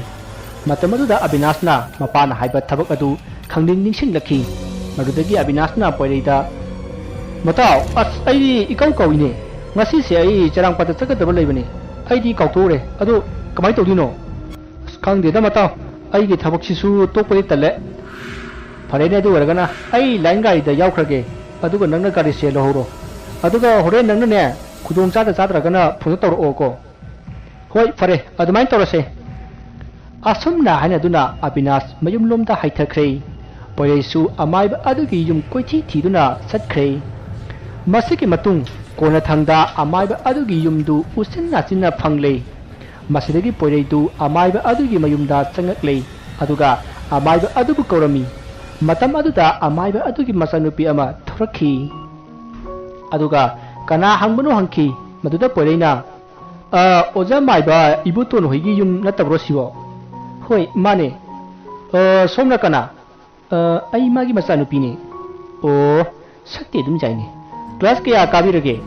ꯃꯇꯝ ꯑꯗꯨꯗ ꯑꯕꯤꯅꯥꯁꯅ ꯃꯄꯥꯅ ꯍꯥꯏꯕ ꯊꯕꯛ ꯑꯗꯨ ꯈꯪꯅꯤꯡ ꯅꯤꯡꯁꯤꯡꯂꯛꯈꯤ꯫ ꯃꯗꯨꯗꯒꯤ ꯑꯕꯤꯅꯥꯁꯅ ꯄꯣꯏꯔꯩꯗ, "ꯃꯇꯥꯎ, ꯑꯁ, ꯑꯩꯗꯤ ꯏꯀꯧ ꯀꯧꯏꯅꯦ꯫ ꯉꯁꯤꯁꯦ ꯑꯩ ꯆꯔꯥꯡꯄꯥꯠꯇ ꯆꯠꯀꯗꯕ ꯂꯩꯕꯅꯦ꯫ ꯑꯩꯗꯤ ꯀꯥꯎꯊꯣꯛꯎꯔꯦ꯫ ꯑꯗꯨ ꯀꯃꯥꯏꯅ ꯇꯧꯗꯣꯏꯅꯣ?" "ꯑꯁ, ꯈꯪꯗꯦꯗ ꯃꯇꯥꯎ, ꯑꯩꯒꯤ ꯊꯕꯛꯁꯤꯁꯨ ꯇꯣꯛꯄꯗꯤ ꯇꯜꯂꯦ꯫ ꯐꯔꯦꯅꯦ, ꯑꯗꯨ ꯑꯣꯏꯔꯒꯅ ꯑꯩ ꯂꯥꯏꯟ ꯒꯥꯔꯤꯗ ꯌꯥꯎꯈ꯭ꯔꯒꯦ, ꯑꯗꯨꯒ ꯅꯪꯅ ꯒꯥꯔꯤꯁꯦ ꯂꯧꯍꯧꯔꯣ꯫ ꯑꯗꯨꯒ ꯍꯣꯔꯦꯟ ꯅꯪꯅꯅꯦ, ꯈꯨꯗꯣꯡ ꯆꯥꯗ ꯆꯥꯗ꯭ꯔꯒꯅ ꯐꯣꯟꯗ ꯇꯧꯔꯛꯑꯣꯀꯣ"꯫ "ꯍꯣꯏ, ꯐꯔꯦ, ꯑꯗꯨꯃꯥꯏꯅ ꯇꯧꯔꯁꯦ"꯫ ꯑꯁꯨꯝꯅ ꯍꯥꯏꯅꯗꯨꯅ ꯑꯕꯤꯅꯥꯁ ꯃꯌꯨꯝꯂꯣꯝꯗ ꯍꯥꯏꯊꯈ꯭ꯔꯦ꯫ ꯄꯣꯏꯔꯩꯁꯨ ꯑꯃꯥꯏꯕ ꯑꯗꯨꯒꯤ ꯌꯨꯝ ꯀꯣꯏꯊꯤ ꯊꯤꯗꯨꯅ ꯆꯠꯈ꯭ꯔꯦ꯫ ꯃꯁꯤꯒꯤ ꯃꯇꯨꯡ ꯀꯣꯟꯅꯊꯪꯗ ꯑꯃꯥꯏꯕ ꯑꯗꯨꯒꯤ ꯌꯨꯝꯗꯨ ꯎꯆꯤꯟ ꯅꯥꯆꯤꯟꯅ ꯐꯪꯂꯦ꯫ ꯃꯁꯤꯗꯒꯤ ꯄꯣꯏꯔꯩꯗꯨ ꯑꯃꯥꯏꯕ ꯑꯗꯨꯒꯤ ꯃꯌꯨꯝꯗ ꯆꯪꯉꯛꯂꯦ, ꯑꯗꯨꯒ ꯑꯃꯥꯏꯕ ꯑꯗꯨꯕꯨ ꯀꯧꯔꯝꯃꯤ꯫ ꯃꯇꯝ ꯑꯗꯨꯗ ꯑꯃꯥꯏꯕ ꯑꯗꯨꯒꯤ ꯃꯆꯥꯅꯨꯄꯤ ꯑꯃ ꯊꯣꯔꯛꯈꯤ꯫ ꯑꯗꯨꯒ ꯀꯅꯥ ꯍꯪꯕꯅꯣ ꯍꯪꯈꯤ꯫ ꯃꯗꯨꯗ ꯄꯣꯏꯔꯩꯅ, "ꯑ, ꯑꯣꯖꯥ ꯃꯥꯏꯕ, ꯏꯕꯣꯇꯣꯟ ꯍꯣꯏꯒꯤ ꯌꯨꯝ ꯅꯠꯇꯕ꯭ꯔꯣ ꯁꯤꯕꯣ?" "ꯍꯣꯏ, ꯃꯥꯅꯦ"꯫ "ꯑ, ꯁꯣꯝꯅ ꯀꯅꯥ?" "ꯑ, ꯑꯩ ꯃꯥꯒꯤ ꯃꯆꯥꯅꯨꯄꯤꯅꯦ"꯫ "ꯑꯣ, ꯁꯛꯇꯤ ꯑꯗꯨꯝ ꯌꯥꯏꯅꯦ꯫ ꯀ꯭ꯂꯥꯁ ꯀꯌꯥ ꯀꯥꯕꯤꯔꯒꯦ?"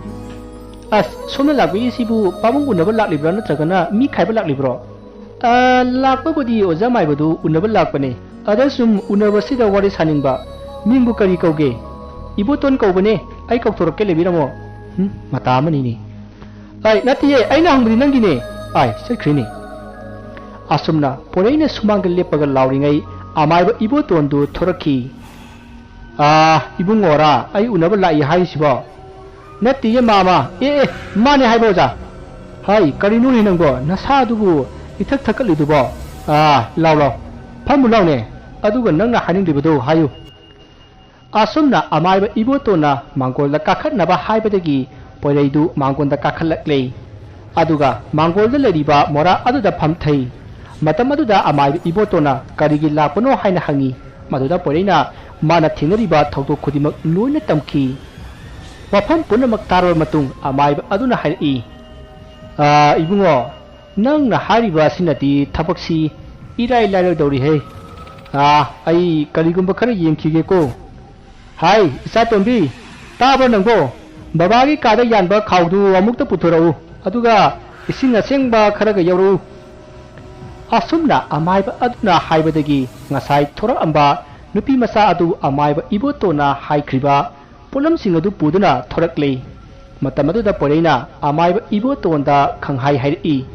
"ꯑꯁ, ꯁꯣꯝꯅ ꯂꯥꯛꯄꯤꯔꯤꯁꯤꯕꯨ ꯄꯥꯕꯨꯡ ꯎꯅꯕ ꯂꯥꯛꯂꯤꯕ꯭ꯔꯥ ꯅꯠꯇ꯭ꯔꯒꯅ ꯃꯤ ꯈꯥꯏꯕ ꯂꯥꯛꯂꯤꯕ꯭ꯔꯣ?" "ꯑ, ꯂꯥꯛꯄꯕꯨꯗꯤ ꯑꯣꯖꯥ ꯃꯥꯏꯕꯗꯨ ꯎꯅꯕ ꯂꯥꯛꯄꯅꯦ꯫ ꯑꯗ ꯁꯨꯝ ꯎꯅꯕꯁꯤꯗ ꯋꯥꯔꯤ ꯁꯥꯅꯤꯡꯕ꯫ ꯃꯤꯡꯕꯨ ꯀꯔꯤ ꯀꯧꯒꯦ?" "ꯏꯕꯣꯇꯣꯟ ꯀꯧꯕꯅꯦ꯫ ꯑꯩ ꯀꯧꯊꯣꯔꯛꯀꯦ, ꯂꯩꯕꯤꯔꯝꯃꯣ"꯫ ꯎꯝ, ꯃꯇꯥ ꯑꯃꯅꯤꯅꯦ꯫ "ꯑꯩ ꯅꯠꯇꯦꯌꯦ, ꯑꯩꯅ ꯍꯪꯕꯗꯤ ꯅꯪꯒꯤꯅꯦ"꯫ ꯑꯥꯏ, ꯆꯠꯈ꯭ꯔꯤꯅꯦ꯫ ꯑꯁꯨꯝꯅ ꯄꯣꯏꯔꯩꯅ ꯁꯨꯃꯥꯡꯗ ꯂꯦꯞꯄꯒ ꯂꯥꯎꯔꯤꯉꯩ ꯑꯃꯥꯏꯕ ꯏꯕꯣꯇꯣꯟꯗꯨ ꯊꯣꯔꯛꯈꯤ꯫ "ꯑꯥ, ꯏꯕꯨꯡꯉꯣꯔꯥ ꯑꯩ ꯎꯅꯕ ꯂꯥꯛꯏ ꯍꯥꯏꯔꯤꯁꯤꯕꯣ?" "ꯅꯠꯇꯦꯌꯦ ꯃꯥꯃ"꯫ "ꯑꯦ, ꯑꯦ, ꯃꯥꯅꯦ ꯍꯥꯏꯕ ꯑꯣꯖꯥ"꯫ ꯍꯥꯏ, ꯀꯔꯤꯅꯣꯅꯦ ꯅꯪꯕꯣ? ꯅꯁꯥꯗꯨꯕꯨ ꯏꯊꯛ ꯊꯛꯀꯠꯂꯤꯗꯨꯕꯣ? ꯑꯥ, ꯂꯥꯎ ꯂꯥꯎ, ꯐꯝꯃꯨ ꯂꯥꯎꯅꯦ꯫ ꯑꯗꯨꯒ ꯅꯪꯅ ꯍꯥꯏꯅꯤꯡꯂꯤꯕꯗꯨ ꯍꯥꯏꯌꯨ꯫ ꯑꯁꯨꯝꯅ ꯑꯃꯥꯏꯕ ꯏꯕꯣꯇꯣꯟꯅ ꯃꯥꯡꯒꯣꯜꯗ ꯀꯥꯈꯠꯅꯕ ꯍꯥꯏꯕꯗꯒꯤ ꯄꯣꯏꯔꯩꯗꯨ ꯃꯥꯡꯒꯣꯜꯗ ꯀꯥꯈꯠꯂꯛꯂꯦ꯫ ꯑꯗꯨꯒ ꯃꯥꯡꯒꯣꯜꯗ ꯂꯩꯔꯤꯕ ꯃꯣꯔꯥ ꯑꯗꯨꯗ ꯐꯝꯊꯩ꯫ ꯃꯇꯝ ꯑꯗꯨꯗ ꯑꯃꯥꯏꯕ ꯏꯕꯣꯇꯣꯟꯅ ꯀꯔꯤꯒꯤ ꯂꯥꯛꯄꯅꯣ ꯍꯥꯏꯅ ꯍꯪꯉꯤ꯫ ꯃꯗꯨꯗ ꯄꯣꯏꯔꯩꯅ ꯃꯥꯅ ꯊꯦꯡꯅꯔꯤꯕ ꯊꯧꯗꯣꯛ ꯈꯨꯗꯤꯡꯃꯛ ꯂꯣꯏꯅ ꯇꯝꯈꯤ꯫ ꯋꯥꯐꯝ ꯄꯨꯝꯅꯃꯛ ꯇꯥꯔꯕ ꯃꯇꯨꯡ ꯑꯃꯥꯏꯕ ꯑꯗꯨꯅ ꯍꯥꯏꯔꯛꯏ, "ꯑꯥ, ꯏꯕꯨꯡꯉꯣ, ꯅꯪꯅ ꯍꯥꯏꯔꯤꯕ ꯑꯁꯤꯅꯗꯤ ꯊꯕꯛꯁꯤ ꯏꯔꯥꯏ ꯂꯥꯏꯔꯣꯏꯗꯧꯔꯤꯍꯦ꯫ ꯑꯥ, ꯑꯩ ꯀꯔꯤꯒꯨꯝꯕ ꯈꯔ ꯌꯦꯡꯈꯤꯒꯦꯀꯣ꯫ ꯍꯥꯏ, ꯏꯆꯥꯇꯣꯝꯕꯤ, ꯇꯥꯕ꯭ꯔꯥ ꯅꯪꯕꯣ? ꯕꯕꯥꯒꯤ ꯀꯥꯗ ꯌꯥꯟꯕ ꯈꯥꯎꯗꯨ ꯑꯃꯨꯛꯇ ꯄꯨꯊꯣꯔꯛꯎ, ꯑꯗꯨꯒ ꯏꯁꯤꯡ ꯑꯁꯦꯡꯕ ꯈꯔꯒ ꯌꯥꯎꯔꯛꯎ"꯫ ꯑꯁꯨꯝꯅ ꯑꯃꯥꯏꯕ ꯑꯗꯨꯅ ꯍꯥꯏꯕꯗꯒꯤ ꯉꯁꯥꯏ ꯊꯣꯔꯛꯑꯝꯕ ꯅꯨꯄꯤ ꯃꯆꯥ ꯑꯗꯨ ꯑꯃꯥꯏꯕ ꯏꯕꯣꯇꯣꯟꯅ ꯍꯥꯏꯈ꯭ꯔꯤꯕ ꯄꯣꯠꯂꯝꯁꯤꯡ ꯑꯗꯨ ꯄꯨꯗꯨꯅ ꯊꯣꯔꯛꯂꯦ꯫ ꯃꯇꯝ ꯑꯗꯨꯗ ꯄꯣꯏꯔꯩꯅ ꯑꯃꯥꯏꯕ ꯏꯕꯣꯇꯣꯟꯗ ꯈꯪꯍꯥꯏ ꯍꯥꯏꯔꯛꯏ,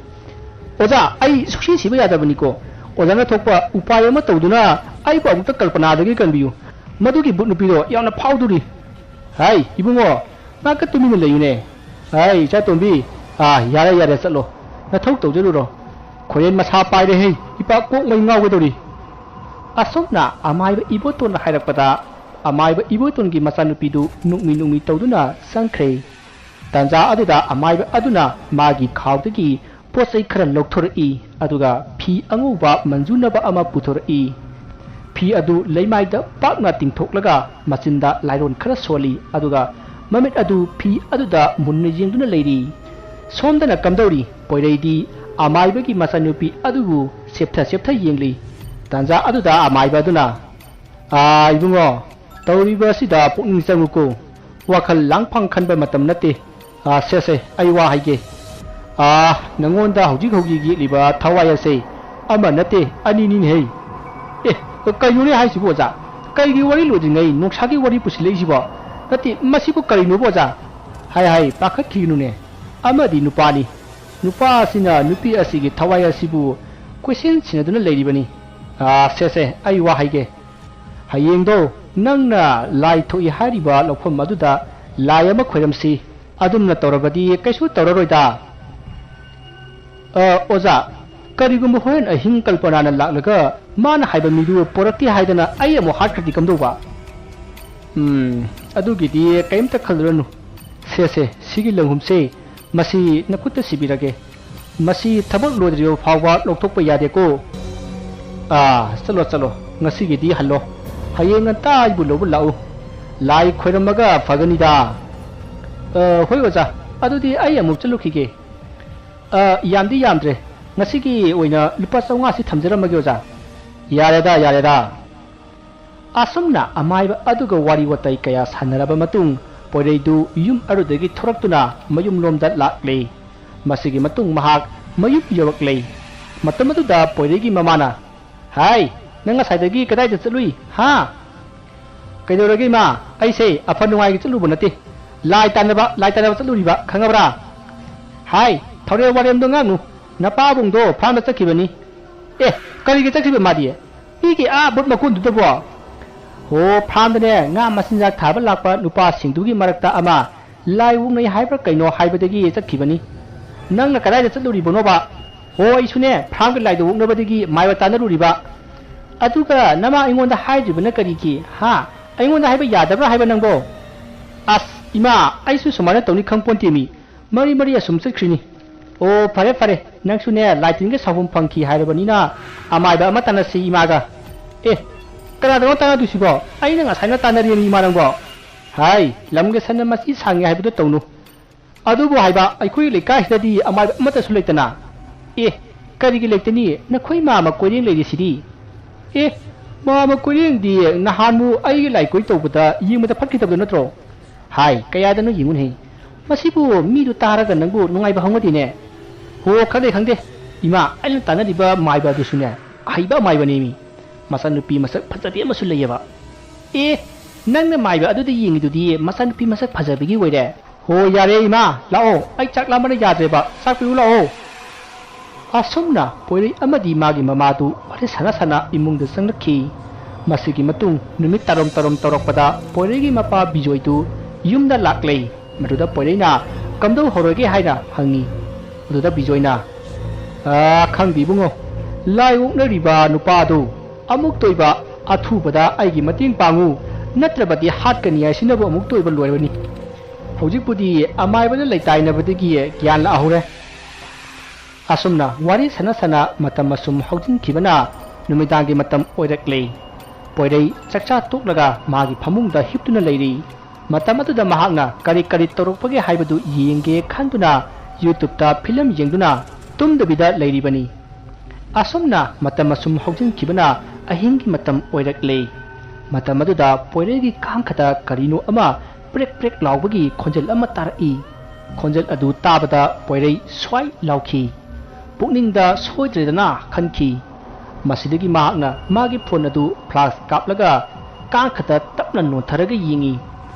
"ꯑꯣꯖꯥ, ꯑꯩ ꯁꯨꯛꯁꯤ ꯁꯤꯕ ꯌꯥꯗꯕꯅꯤꯀꯣ꯫ ꯑꯣꯖꯥꯅ ꯊꯣꯛꯄ ꯎꯄꯥꯏ ꯑꯃ ꯇꯧꯗꯨꯅ ꯑꯩꯕꯨ ꯑꯃꯨꯛꯇ ꯀꯜꯄꯅꯥꯗꯒꯤ ꯀꯟꯕꯤꯌꯨ꯫ ꯃꯗꯨꯒꯤ ꯚꯨꯠ ꯅꯨꯄꯤꯗꯣ ꯌꯥꯝꯅ ꯐꯥꯎꯗꯨꯔꯤ"꯫ "ꯍꯥꯏ, ꯏꯕꯨꯡꯉꯣ, ꯉꯥꯛꯇ ꯇꯨꯃꯤꯟꯅ ꯂꯩꯌꯨꯅꯦ꯫ ꯍꯥꯏ, ꯏꯆꯥꯇꯣꯝꯕꯤ, ꯑꯥ, ꯌꯥꯔꯦ, ꯌꯥꯔꯦ, ꯆꯠꯂꯣ꯫ ꯅꯊꯧ ꯇꯧꯖꯔꯨꯔꯣ꯫ ꯈꯣꯏꯔꯦꯟ ꯃꯁꯥ ꯄꯥꯏꯔꯦ ꯍꯩ, ꯏꯄꯥ ꯀꯣꯛ ꯃꯩ ꯉꯥꯎꯒꯗꯧꯔꯤ"꯫ ꯑꯁꯨꯝꯅ ꯑꯃꯥꯏꯕ ꯏꯕꯣꯇꯣꯟꯅ ꯍꯥꯏꯔꯛꯄꯗ, ꯑꯃꯥꯏꯕ ꯏꯕꯣꯇꯣꯟꯒꯤ ꯃꯆꯥꯅꯨꯄꯤꯗꯨ ꯅꯣꯛꯃꯤ ꯅꯣꯛꯃꯤ ꯇꯧꯗꯨꯅ ꯆꯪꯈ꯭ꯔꯦ꯫ ꯇꯥꯟꯖꯥ ꯑꯗꯨꯗ ꯑꯃꯥꯏꯕ ꯑꯗꯨꯅ ꯃꯥꯒꯤ ꯈꯥꯎꯗꯒꯤ ꯄꯣꯠ ꯆꯩ ꯈꯔ ꯂꯧꯊꯣꯔꯛꯏ, ꯑꯗꯨꯒ ꯐꯤ ꯑꯉꯧꯕ ꯃꯟꯖꯨꯅꯕ ꯑꯃ ꯄꯨꯊꯣꯔꯛꯏ꯫ ꯐꯤ ꯑꯗꯨ ꯂꯩꯃꯥꯏꯗ ꯄꯥꯛꯅ ꯇꯤꯡꯊꯣꯛꯂꯒ ꯃꯆꯤꯟꯗ ꯂꯥꯏꯔꯣꯟ ꯈꯔ ꯁꯣꯜꯂꯤ, ꯑꯗꯨꯒ ꯃꯃꯤꯠ ꯑꯗꯨ ꯐꯤ ꯑꯗꯨꯗ ꯃꯨꯟꯅ ꯌꯦꯡꯗꯨꯅ ꯂꯩꯔꯤ꯫ ꯁꯣꯝꯗꯅ ꯀꯝꯗꯧꯔꯤ? ꯄꯣꯏꯔꯩꯗꯤ ꯑꯃꯥꯏꯕꯒꯤ ꯃꯆꯥꯅꯨꯄꯤ ꯑꯗꯨꯕꯨ ꯁꯦꯞꯊ ꯁꯦꯞꯊ ꯌꯦꯡꯂꯤ꯫ ꯇꯥꯟꯖꯥ ꯑꯗꯨꯗ ꯑꯃꯥꯏꯕ ꯑꯗꯨꯅ, "ꯑꯥ, ꯏꯕꯨꯡꯉꯣ, ꯇꯧꯔꯤꯕ ꯑꯁꯤꯗ ꯄꯨꯛꯅꯤꯡ ꯆꯪꯉꯨꯀꯣ꯫ ꯋꯥꯈꯜ ꯂꯥꯡꯐꯥꯡ ꯈꯟꯕ ꯃꯇꯝ ꯅꯠꯇꯦ꯫ ꯑꯥ, ꯁꯦ, ꯁꯦ, ꯑꯩ ꯋꯥ ꯍꯥꯏꯒꯦ꯫ ꯑꯥ, ꯅꯪꯉꯣꯟꯗ ꯍꯧꯖꯤꯛ ꯍꯧꯖꯤꯛ ꯌꯦꯛꯂꯤꯕ ꯊꯋꯥꯏ ꯑꯁꯦ ꯑꯃ ꯅꯠꯇꯦ, ꯑꯅꯤꯅꯤꯅꯦꯍꯦ"꯫ "ꯑꯦ, ꯀꯩꯅꯣꯅꯦ ꯍꯥꯏꯁꯤꯕꯨ, ꯑꯣꯖꯥ? ꯀꯩꯒꯤ ꯋꯥꯔꯤ ꯂꯣꯏꯗ꯭ꯔꯤꯉꯩ ꯅꯣꯡꯁꯥꯒꯤ ꯋꯥꯔꯤ ꯄꯨꯁꯤꯜꯂꯛꯏꯁꯤꯕꯣ? ꯅꯠꯇꯦ, ꯃꯁꯤꯕꯨ ꯀꯔꯤꯅꯣꯕ, ꯑꯣꯖꯥ?" "ꯍꯥꯏ, ꯍꯥꯏ, ꯄꯥꯈꯠꯈꯤꯒꯅꯨꯅꯦ꯫ ꯑꯃꯗꯤ ꯅꯨꯄꯥꯅꯤ꯫ ꯅꯨꯄꯥ ꯑꯁꯤꯅ ꯅꯨꯄꯤ ꯑꯁꯤꯒꯤ ꯊꯋꯥꯏ ꯑꯁꯤꯕꯨ ꯀꯣꯏꯁꯦꯟ ꯁꯦꯟꯅꯗꯨꯅ ꯂꯩꯔꯤꯕꯅꯤ"꯫ "ꯑꯥ, ꯁꯦ, ꯁꯦ, ꯑꯩ ꯋꯥ ꯍꯥꯏꯒꯦ꯫ ꯍꯌꯦꯡꯗꯣ ꯅꯪꯅ ꯂꯥꯏ ꯊꯣꯛꯏ ꯍꯥꯏꯔꯤꯕ ꯂꯧꯐꯝ ꯑꯗꯨꯗ ꯂꯥꯏ ꯑꯃ ꯈꯣꯏꯔꯝꯁꯤ꯫ ꯑꯗꯨꯝꯅ ꯇꯧꯔꯕꯗꯤ ꯀꯩꯁꯨ ꯇꯧꯔꯔꯣꯏꯗ"꯫ ꯑ, ꯑꯣꯖꯥ, ꯀꯔꯤꯒꯨꯝꯕ ꯍꯣꯔꯦꯟ ꯑꯍꯤꯡ ꯀꯜꯄꯅꯥꯅ ꯂꯥꯛꯂꯒ ꯃꯥꯅ ꯍꯥꯏꯕ ꯃꯤꯗꯨ ꯄꯣꯔꯛꯇꯦ ꯍꯥꯏꯗꯅ ꯑꯩ ꯑꯃꯨꯛ ꯍꯥꯠꯈ꯭ꯔꯗꯤ ꯀꯝꯗꯧꯕ? ꯎꯝ, ꯑꯗꯨꯒꯤꯗꯤ ꯀꯔꯤꯝꯇ ꯈꯜꯂꯨꯔꯅꯨ꯫ ꯁꯦ, ꯁꯦ, ꯁꯤꯒꯤ ꯂꯪꯍꯨꯝꯁꯦ, ꯃꯁꯤ ꯅꯈꯨꯠꯇ ꯁꯤꯕꯤꯔꯒꯦ꯫ ꯃꯁꯤ ꯊꯕꯛ ꯂꯣꯏꯗ꯭ꯔꯤꯕ ꯐꯥꯎꯕ ꯂꯧꯊꯣꯛꯄ ꯌꯥꯗꯦꯀꯣ꯫ ꯑꯥ, ꯆꯠꯂꯣ, ꯆꯠꯂꯣ꯫ ꯉꯁꯤꯒꯤꯗꯤ ꯍꯜꯂꯣ꯫ ꯍꯌꯦꯡ ꯉꯟꯇꯥ ꯑꯩꯕꯨ ꯂꯧꯕ ꯂꯥꯛꯎ꯫ ꯂꯥꯏ ꯈꯣꯏꯔꯝꯃꯒ ꯐꯒꯅꯤꯗ꯫ ꯑ, ꯍꯣꯏ ꯑꯣꯖꯥ, ꯑꯗꯨꯗꯤ ꯑꯩ ꯑꯃꯨꯛ ꯆꯠꯂꯨꯈꯤꯒꯦ꯫ ꯑ, ꯌꯥꯝꯗꯤ ꯌꯥꯝꯗ꯭ꯔꯦ꯫ ꯉꯁꯤꯒꯤ ꯑꯣꯏꯅ ꯂꯨꯄꯥ ꯆꯥꯝꯃꯉꯥꯁꯤ ꯊꯝꯖꯔꯝꯃꯒꯦ ꯑꯣꯖꯥ꯫ ꯌꯥꯔꯦꯗ, ꯌꯥꯔꯦꯗ꯫ ꯑꯁꯨꯝꯅ ꯑꯃꯥꯏꯕ ꯑꯗꯨꯒ ꯋꯥꯔꯤ ꯋꯥꯇꯥꯏ ꯀꯌꯥ ꯁꯥꯟꯅꯔꯕ ꯃꯇꯨꯡ, ꯄꯣꯏꯔꯩꯗꯨ ꯌꯨꯝ ꯑꯗꯨꯗꯒꯤ ꯊꯣꯔꯛꯇꯨꯅ ꯃꯌꯨꯝꯂꯣꯝꯗ ꯂꯥꯛꯂꯦ꯫ ꯃꯁꯤꯒꯤ ꯃꯇꯨꯡ ꯃꯍꯥꯛ ꯃꯌꯨꯝ ꯌꯧꯔꯛꯂꯦ꯫ ꯃꯇꯝ ꯑꯗꯨꯗ ꯄꯣꯏꯔꯩꯒꯤ ꯃꯃꯥꯅ, "ꯍꯥꯏ, ꯅꯪ ꯉꯁꯥꯏꯗꯒꯤ ꯀꯗꯥꯏꯗ ꯆꯠꯂꯨꯏ, ꯍꯥ?" "ꯀꯩꯗꯧꯔꯒꯦ ꯏꯃꯥ? ꯑꯩꯁꯦ ꯑꯐ ꯅꯨꯡꯉꯥꯏꯒꯤ ꯆꯠꯂꯨꯕ ꯅꯠꯇꯦ꯫ ꯂꯥꯏ ꯇꯥꯟꯅꯕ, ꯂꯥꯏ ꯇꯥꯟꯅꯕ ꯆꯠꯂꯨꯔꯤꯕ, ꯈꯪꯉꯕ꯭ꯔꯥ?" "ꯍꯥꯏ, ꯊꯧꯔꯦ ꯋꯥꯔꯦꯝꯗꯣ ꯉꯥꯡꯅꯨ꯫ ꯅꯄꯥꯕꯨꯡꯗꯣ ꯐꯥꯔꯝꯗ ꯆꯠꯈꯤꯕꯅꯤ꯫" "ꯑꯦ, ꯀꯔꯤꯒꯤ ꯆꯠꯈꯤꯕ ꯃꯥꯗꯤ? ꯃꯤꯒꯤ ꯑꯥ ꯕꯨꯠ ꯃꯀꯣꯟꯗꯨꯗꯕꯣ?" "ꯍꯣ, ꯐꯥꯔꯝꯗꯅꯦ ꯉꯥ ꯃꯆꯤꯟꯖꯥꯛ ꯊꯥꯕ ꯂꯥꯛꯄ ꯅꯨꯄꯥꯁꯤꯡꯗꯨꯒꯤ ꯃꯔꯛꯇ ꯑꯃ ꯂꯥꯏ ꯑꯣꯛꯅꯩ ꯍꯥꯏꯕ꯭ꯔꯥ ꯀꯩꯅꯣ ꯍꯥꯏꯕꯗꯒꯤ ꯆꯠꯈꯤꯕꯅꯤ꯫" "ꯅꯪꯅ ꯀꯗꯥꯏꯗ ꯆꯠꯂꯨꯔꯤꯕꯅꯣꯕ?" "ꯍꯣ, ꯑꯩꯁꯨꯅꯦ ꯐꯥꯔꯝꯒꯤ ꯂꯥꯏꯗ ꯑꯣꯛꯅꯕꯗꯒꯤ ꯃꯥꯏꯕ ꯇꯥꯟꯅꯔꯨꯔꯤꯕ꯫ ꯑꯗꯨꯒ ꯅꯃꯥ ꯑꯩꯉꯣꯟꯗ ꯍꯥꯏꯗ꯭ꯔꯤꯕꯅ ꯀꯔꯤꯒꯤ? ꯍꯥ? ꯑꯩꯉꯣꯟꯗ ꯍꯥꯏꯕ ꯌꯥꯗꯕ꯭ꯔꯥ ꯍꯥꯏꯕ ꯅꯪꯕꯣ?" "ꯑꯁ, ꯏꯃꯥ, ꯑꯩꯁꯨ ꯁꯨꯃꯥꯏꯅ ꯇꯧꯅꯤ ꯈꯪꯄꯣꯟꯇꯦꯃꯤ꯫ ꯃꯔꯤ ꯃꯔꯤ ꯑꯁꯨꯝ ꯆꯠꯈ꯭ꯔꯤꯅꯤ꯫" "ꯑꯣ, ꯐꯔꯦ ꯐꯔꯦ, ꯅꯪꯁꯨꯅꯦ ꯂꯥꯏ ꯇꯤꯟꯒꯤ ꯁꯥꯐꯨꯝ ꯐꯪꯈꯤ ꯍꯥꯏꯔꯕꯅꯤꯅ ꯑꯃꯥꯏꯕ ꯑꯃ ꯇꯥꯟꯅꯁꯤ ꯏꯃꯥꯒ꯫" "ꯑꯦ, ꯀꯅꯥꯗꯅꯣ ꯇꯥꯟꯅꯗꯣꯏꯁꯤꯕꯣ? ꯑꯩꯅ ꯉꯁꯥꯏꯅ ꯇꯥꯟꯅꯔꯦꯃꯤ ꯏꯃꯥ ꯅꯪꯕꯣ꯫" "ꯍꯥꯏ, ꯂꯝꯒ ꯁꯟꯅ ꯃꯆꯤ ꯁꯥꯡꯉꯤ ꯍꯥꯏꯕꯗꯣ ꯇꯧꯅꯨ꯫ ꯑꯗꯨꯕꯨ ꯍꯥꯏꯕ, ꯑꯩꯈꯣꯏ ꯂꯩꯀꯥꯏꯁꯤꯗꯗꯤ ꯑꯃꯥꯏꯕ ꯑꯃꯠꯇꯁꯨ ꯂꯩꯇꯅ꯫" "ꯑꯦ, ꯀꯔꯤꯒꯤ ꯂꯩꯇꯅꯤ? ꯅꯈꯣꯏ ꯃꯥꯃ ꯀꯣꯏꯔꯦꯡ ꯂꯩꯔꯤꯁꯤꯗꯤ꯫" "ꯑꯦ, ꯃꯥꯃ ꯀꯣꯏꯔꯦꯡꯗꯤ ꯅꯍꯥꯟꯃꯨ ꯑꯩꯒꯤ ꯂꯥꯏ ꯀꯣꯏ ꯇꯧꯕꯗ ꯌꯦꯡꯕꯗ ꯐꯠꯈꯤꯗꯕꯗꯣ ꯅꯠꯇ꯭ꯔꯣ?" "ꯍꯥꯏ, ꯀꯌꯥꯗꯅꯣ ꯌꯦꯡꯉꯨꯅꯦ꯫ ꯃꯁꯤꯕꯨ ꯃꯤꯗꯨ ꯇꯥꯔꯒ ꯅꯪꯕꯨ ꯅꯨꯡꯉꯥꯏꯕ ꯍꯧꯅꯗꯦꯅꯦ꯫" "ꯍꯣ, ꯈꯪꯗꯦ, ꯈꯪꯗꯦ꯫ ꯏꯃꯥ, ꯑꯩꯅ ꯇꯥꯟꯅꯔꯤꯕ ꯃꯥꯏꯕ ꯑꯗꯨꯁꯨꯅꯦ, ꯑꯍꯩꯕ ꯃꯥꯏꯕꯅꯦꯃꯤ꯫ ꯃꯆꯥꯅꯨꯄꯤ ꯃꯁꯛ ꯐꯖꯕꯤ ꯑꯃꯁꯨ ꯂꯩꯌꯦꯕ꯫" "ꯑꯦ, ꯅꯪꯅ ꯃꯥꯏꯕ ꯑꯗꯨꯗ ꯌꯦꯡꯉꯤꯗꯨꯗꯤ ꯃꯆꯥꯅꯨꯄꯤ ꯃꯁꯛ ꯐꯖꯕꯤꯒꯤ ꯑꯣꯏꯔꯦ꯫" "ꯍꯣ, ꯌꯥꯔꯦ ꯏꯃꯥ, ꯂꯥꯛꯑꯣ, ꯑꯩ ꯆꯥꯛ ꯂꯥꯝꯕꯅ ꯌꯥꯗ꯭ꯔꯦꯕ, ꯆꯥꯛ ꯄꯤꯔꯨ ꯂꯥꯛꯑꯣ꯫" ꯑꯁꯨꯝꯅ ꯄꯣꯏꯔꯩ ꯑꯃꯗꯤ ꯃꯥꯒꯤ ꯃꯃꯥꯗꯨ ꯋꯥꯔꯤ ꯁꯥꯟꯅ ꯁꯥꯟꯅ ꯏꯃꯨꯡꯗ ꯆꯪꯂꯛꯈꯤ꯫ ꯃꯁꯤꯒꯤ ꯃꯇꯨꯡ ꯅꯨꯃꯤꯠ ꯇꯥꯔꯝ ꯇꯥꯔꯝ ꯇꯧꯔꯛꯄꯗ ꯄꯣꯏꯔꯩꯒꯤ ꯃꯄꯥ ꯕꯤꯖꯣꯏꯗꯨ ꯌꯨꯝꯗ ꯂꯥꯛꯂꯦ꯫ ꯃꯗꯨꯗ ꯄꯣꯏꯔꯩꯅ ꯀꯝꯗꯧ ꯍꯧꯔꯒꯦ ꯍꯥꯏꯅ ꯍꯪꯉꯤ꯫ ꯑꯗꯨꯗ ꯕꯤꯖꯣꯏꯅ, ꯑꯥ, ꯈꯪꯗꯦ ꯏꯕꯨꯡꯉꯣ, ꯂꯥꯏ ꯑꯣꯛꯅꯔꯤꯕ ꯅꯨꯄꯥꯗꯨ ꯑꯃꯨꯛꯇ ꯑꯣꯏꯕ ꯑꯊꯨꯕꯗ ꯑꯩꯒꯤ ꯃꯇꯦꯡ ꯄꯥꯡꯉꯨ, ꯅꯠꯇ꯭ꯔꯕꯗꯤ ꯍꯥꯠꯀꯅꯤ ꯍꯥꯏꯁꯤꯅꯕꯨ ꯑꯃꯨꯛꯇ ꯑꯣꯏꯕ ꯂꯣꯏꯔꯕꯅꯤ꯫ ꯍꯧꯖꯤꯛꯄꯨꯗꯤ ꯑꯃꯥꯏꯕꯗ ꯂꯩꯇꯥꯏꯅꯕꯗꯒꯤ ꯒ꯭ꯌꯥꯟ ꯂꯥꯛꯍꯧꯔꯦ꯫ ꯑꯁꯨꯝꯅ ꯋꯥꯔꯤ ꯁꯥꯟꯅ ꯁꯥꯟꯅ ꯃꯇꯝ ꯑꯁꯨꯝ ꯍꯧꯖꯤꯟꯈꯤꯕꯅ ꯅꯨꯃꯤꯗꯥꯡꯒꯤ ꯃꯇꯝ ꯑꯣꯏꯔꯛꯂꯦ꯫ ꯄꯣꯏꯔꯩ ꯆꯥꯛꯆꯥ ꯇꯣꯛꯂꯒ ꯃꯥꯒꯤ ꯐꯃꯨꯡꯗ ꯍꯤꯞꯇꯨꯅ ꯂꯩꯔꯤ꯫ ꯃꯇꯝ ꯑꯗꯨꯗ ꯃꯍꯥꯛꯅ ꯀꯔꯤ ꯀꯔꯤ ꯇꯧꯔꯛꯄꯒꯦ ꯍꯥꯏꯕꯗꯨ ꯌꯦꯡꯒꯦ ꯈꯟꯗꯨꯅ YouTube-ꯇ ꯐꯤꯂꯝ ꯌꯦꯡꯗꯨꯅ ꯇꯨꯝꯗꯕꯤꯗ ꯂꯩꯔꯤꯕꯅꯤ꯫ ꯑꯁꯨꯝꯅ ꯃꯇꯝ ꯑꯁꯨꯝ ꯍꯧꯖꯤꯟꯈꯤꯕꯅ ꯑꯍꯤꯡꯒꯤ ꯃꯇꯝ ꯑꯣꯏꯔꯛꯂꯦ꯫ ꯃꯇꯝ ꯑꯗꯨꯗ ꯄꯣꯏꯔꯩꯒꯤ ꯀꯥꯡꯈꯗ ꯀꯔꯤꯅꯣ ꯑꯃ ꯄ꯭ꯔꯦꯛ ꯄ꯭ꯔꯦꯛ ꯂꯥꯎꯕꯒꯤ ꯈꯣꯟꯖꯦꯜ ꯑꯃ ꯇꯥꯔꯛꯏ꯫ ꯈꯣꯟꯖꯦꯜ ꯑꯗꯨ ꯇꯥꯕꯗ ꯄꯣꯏꯔꯩ ꯁ꯭ꯋꯥꯏ ꯂꯥꯎꯈꯤ꯫ ꯄꯨꯛꯅꯤꯡꯗ ꯁꯣꯏꯗ꯭ꯔꯦꯗꯅ ꯈꯟꯈꯤ꯫ ꯃꯁꯤꯗꯒꯤ ꯃꯍꯥꯛꯅ ꯃꯥꯒꯤ phone ꯑꯗꯨ flash ꯀꯥꯞꯂꯒ ꯀꯥꯡꯈꯗ ꯇꯞꯅ ꯅꯣꯟꯊꯔꯒ ꯌꯦꯡꯉꯤ꯫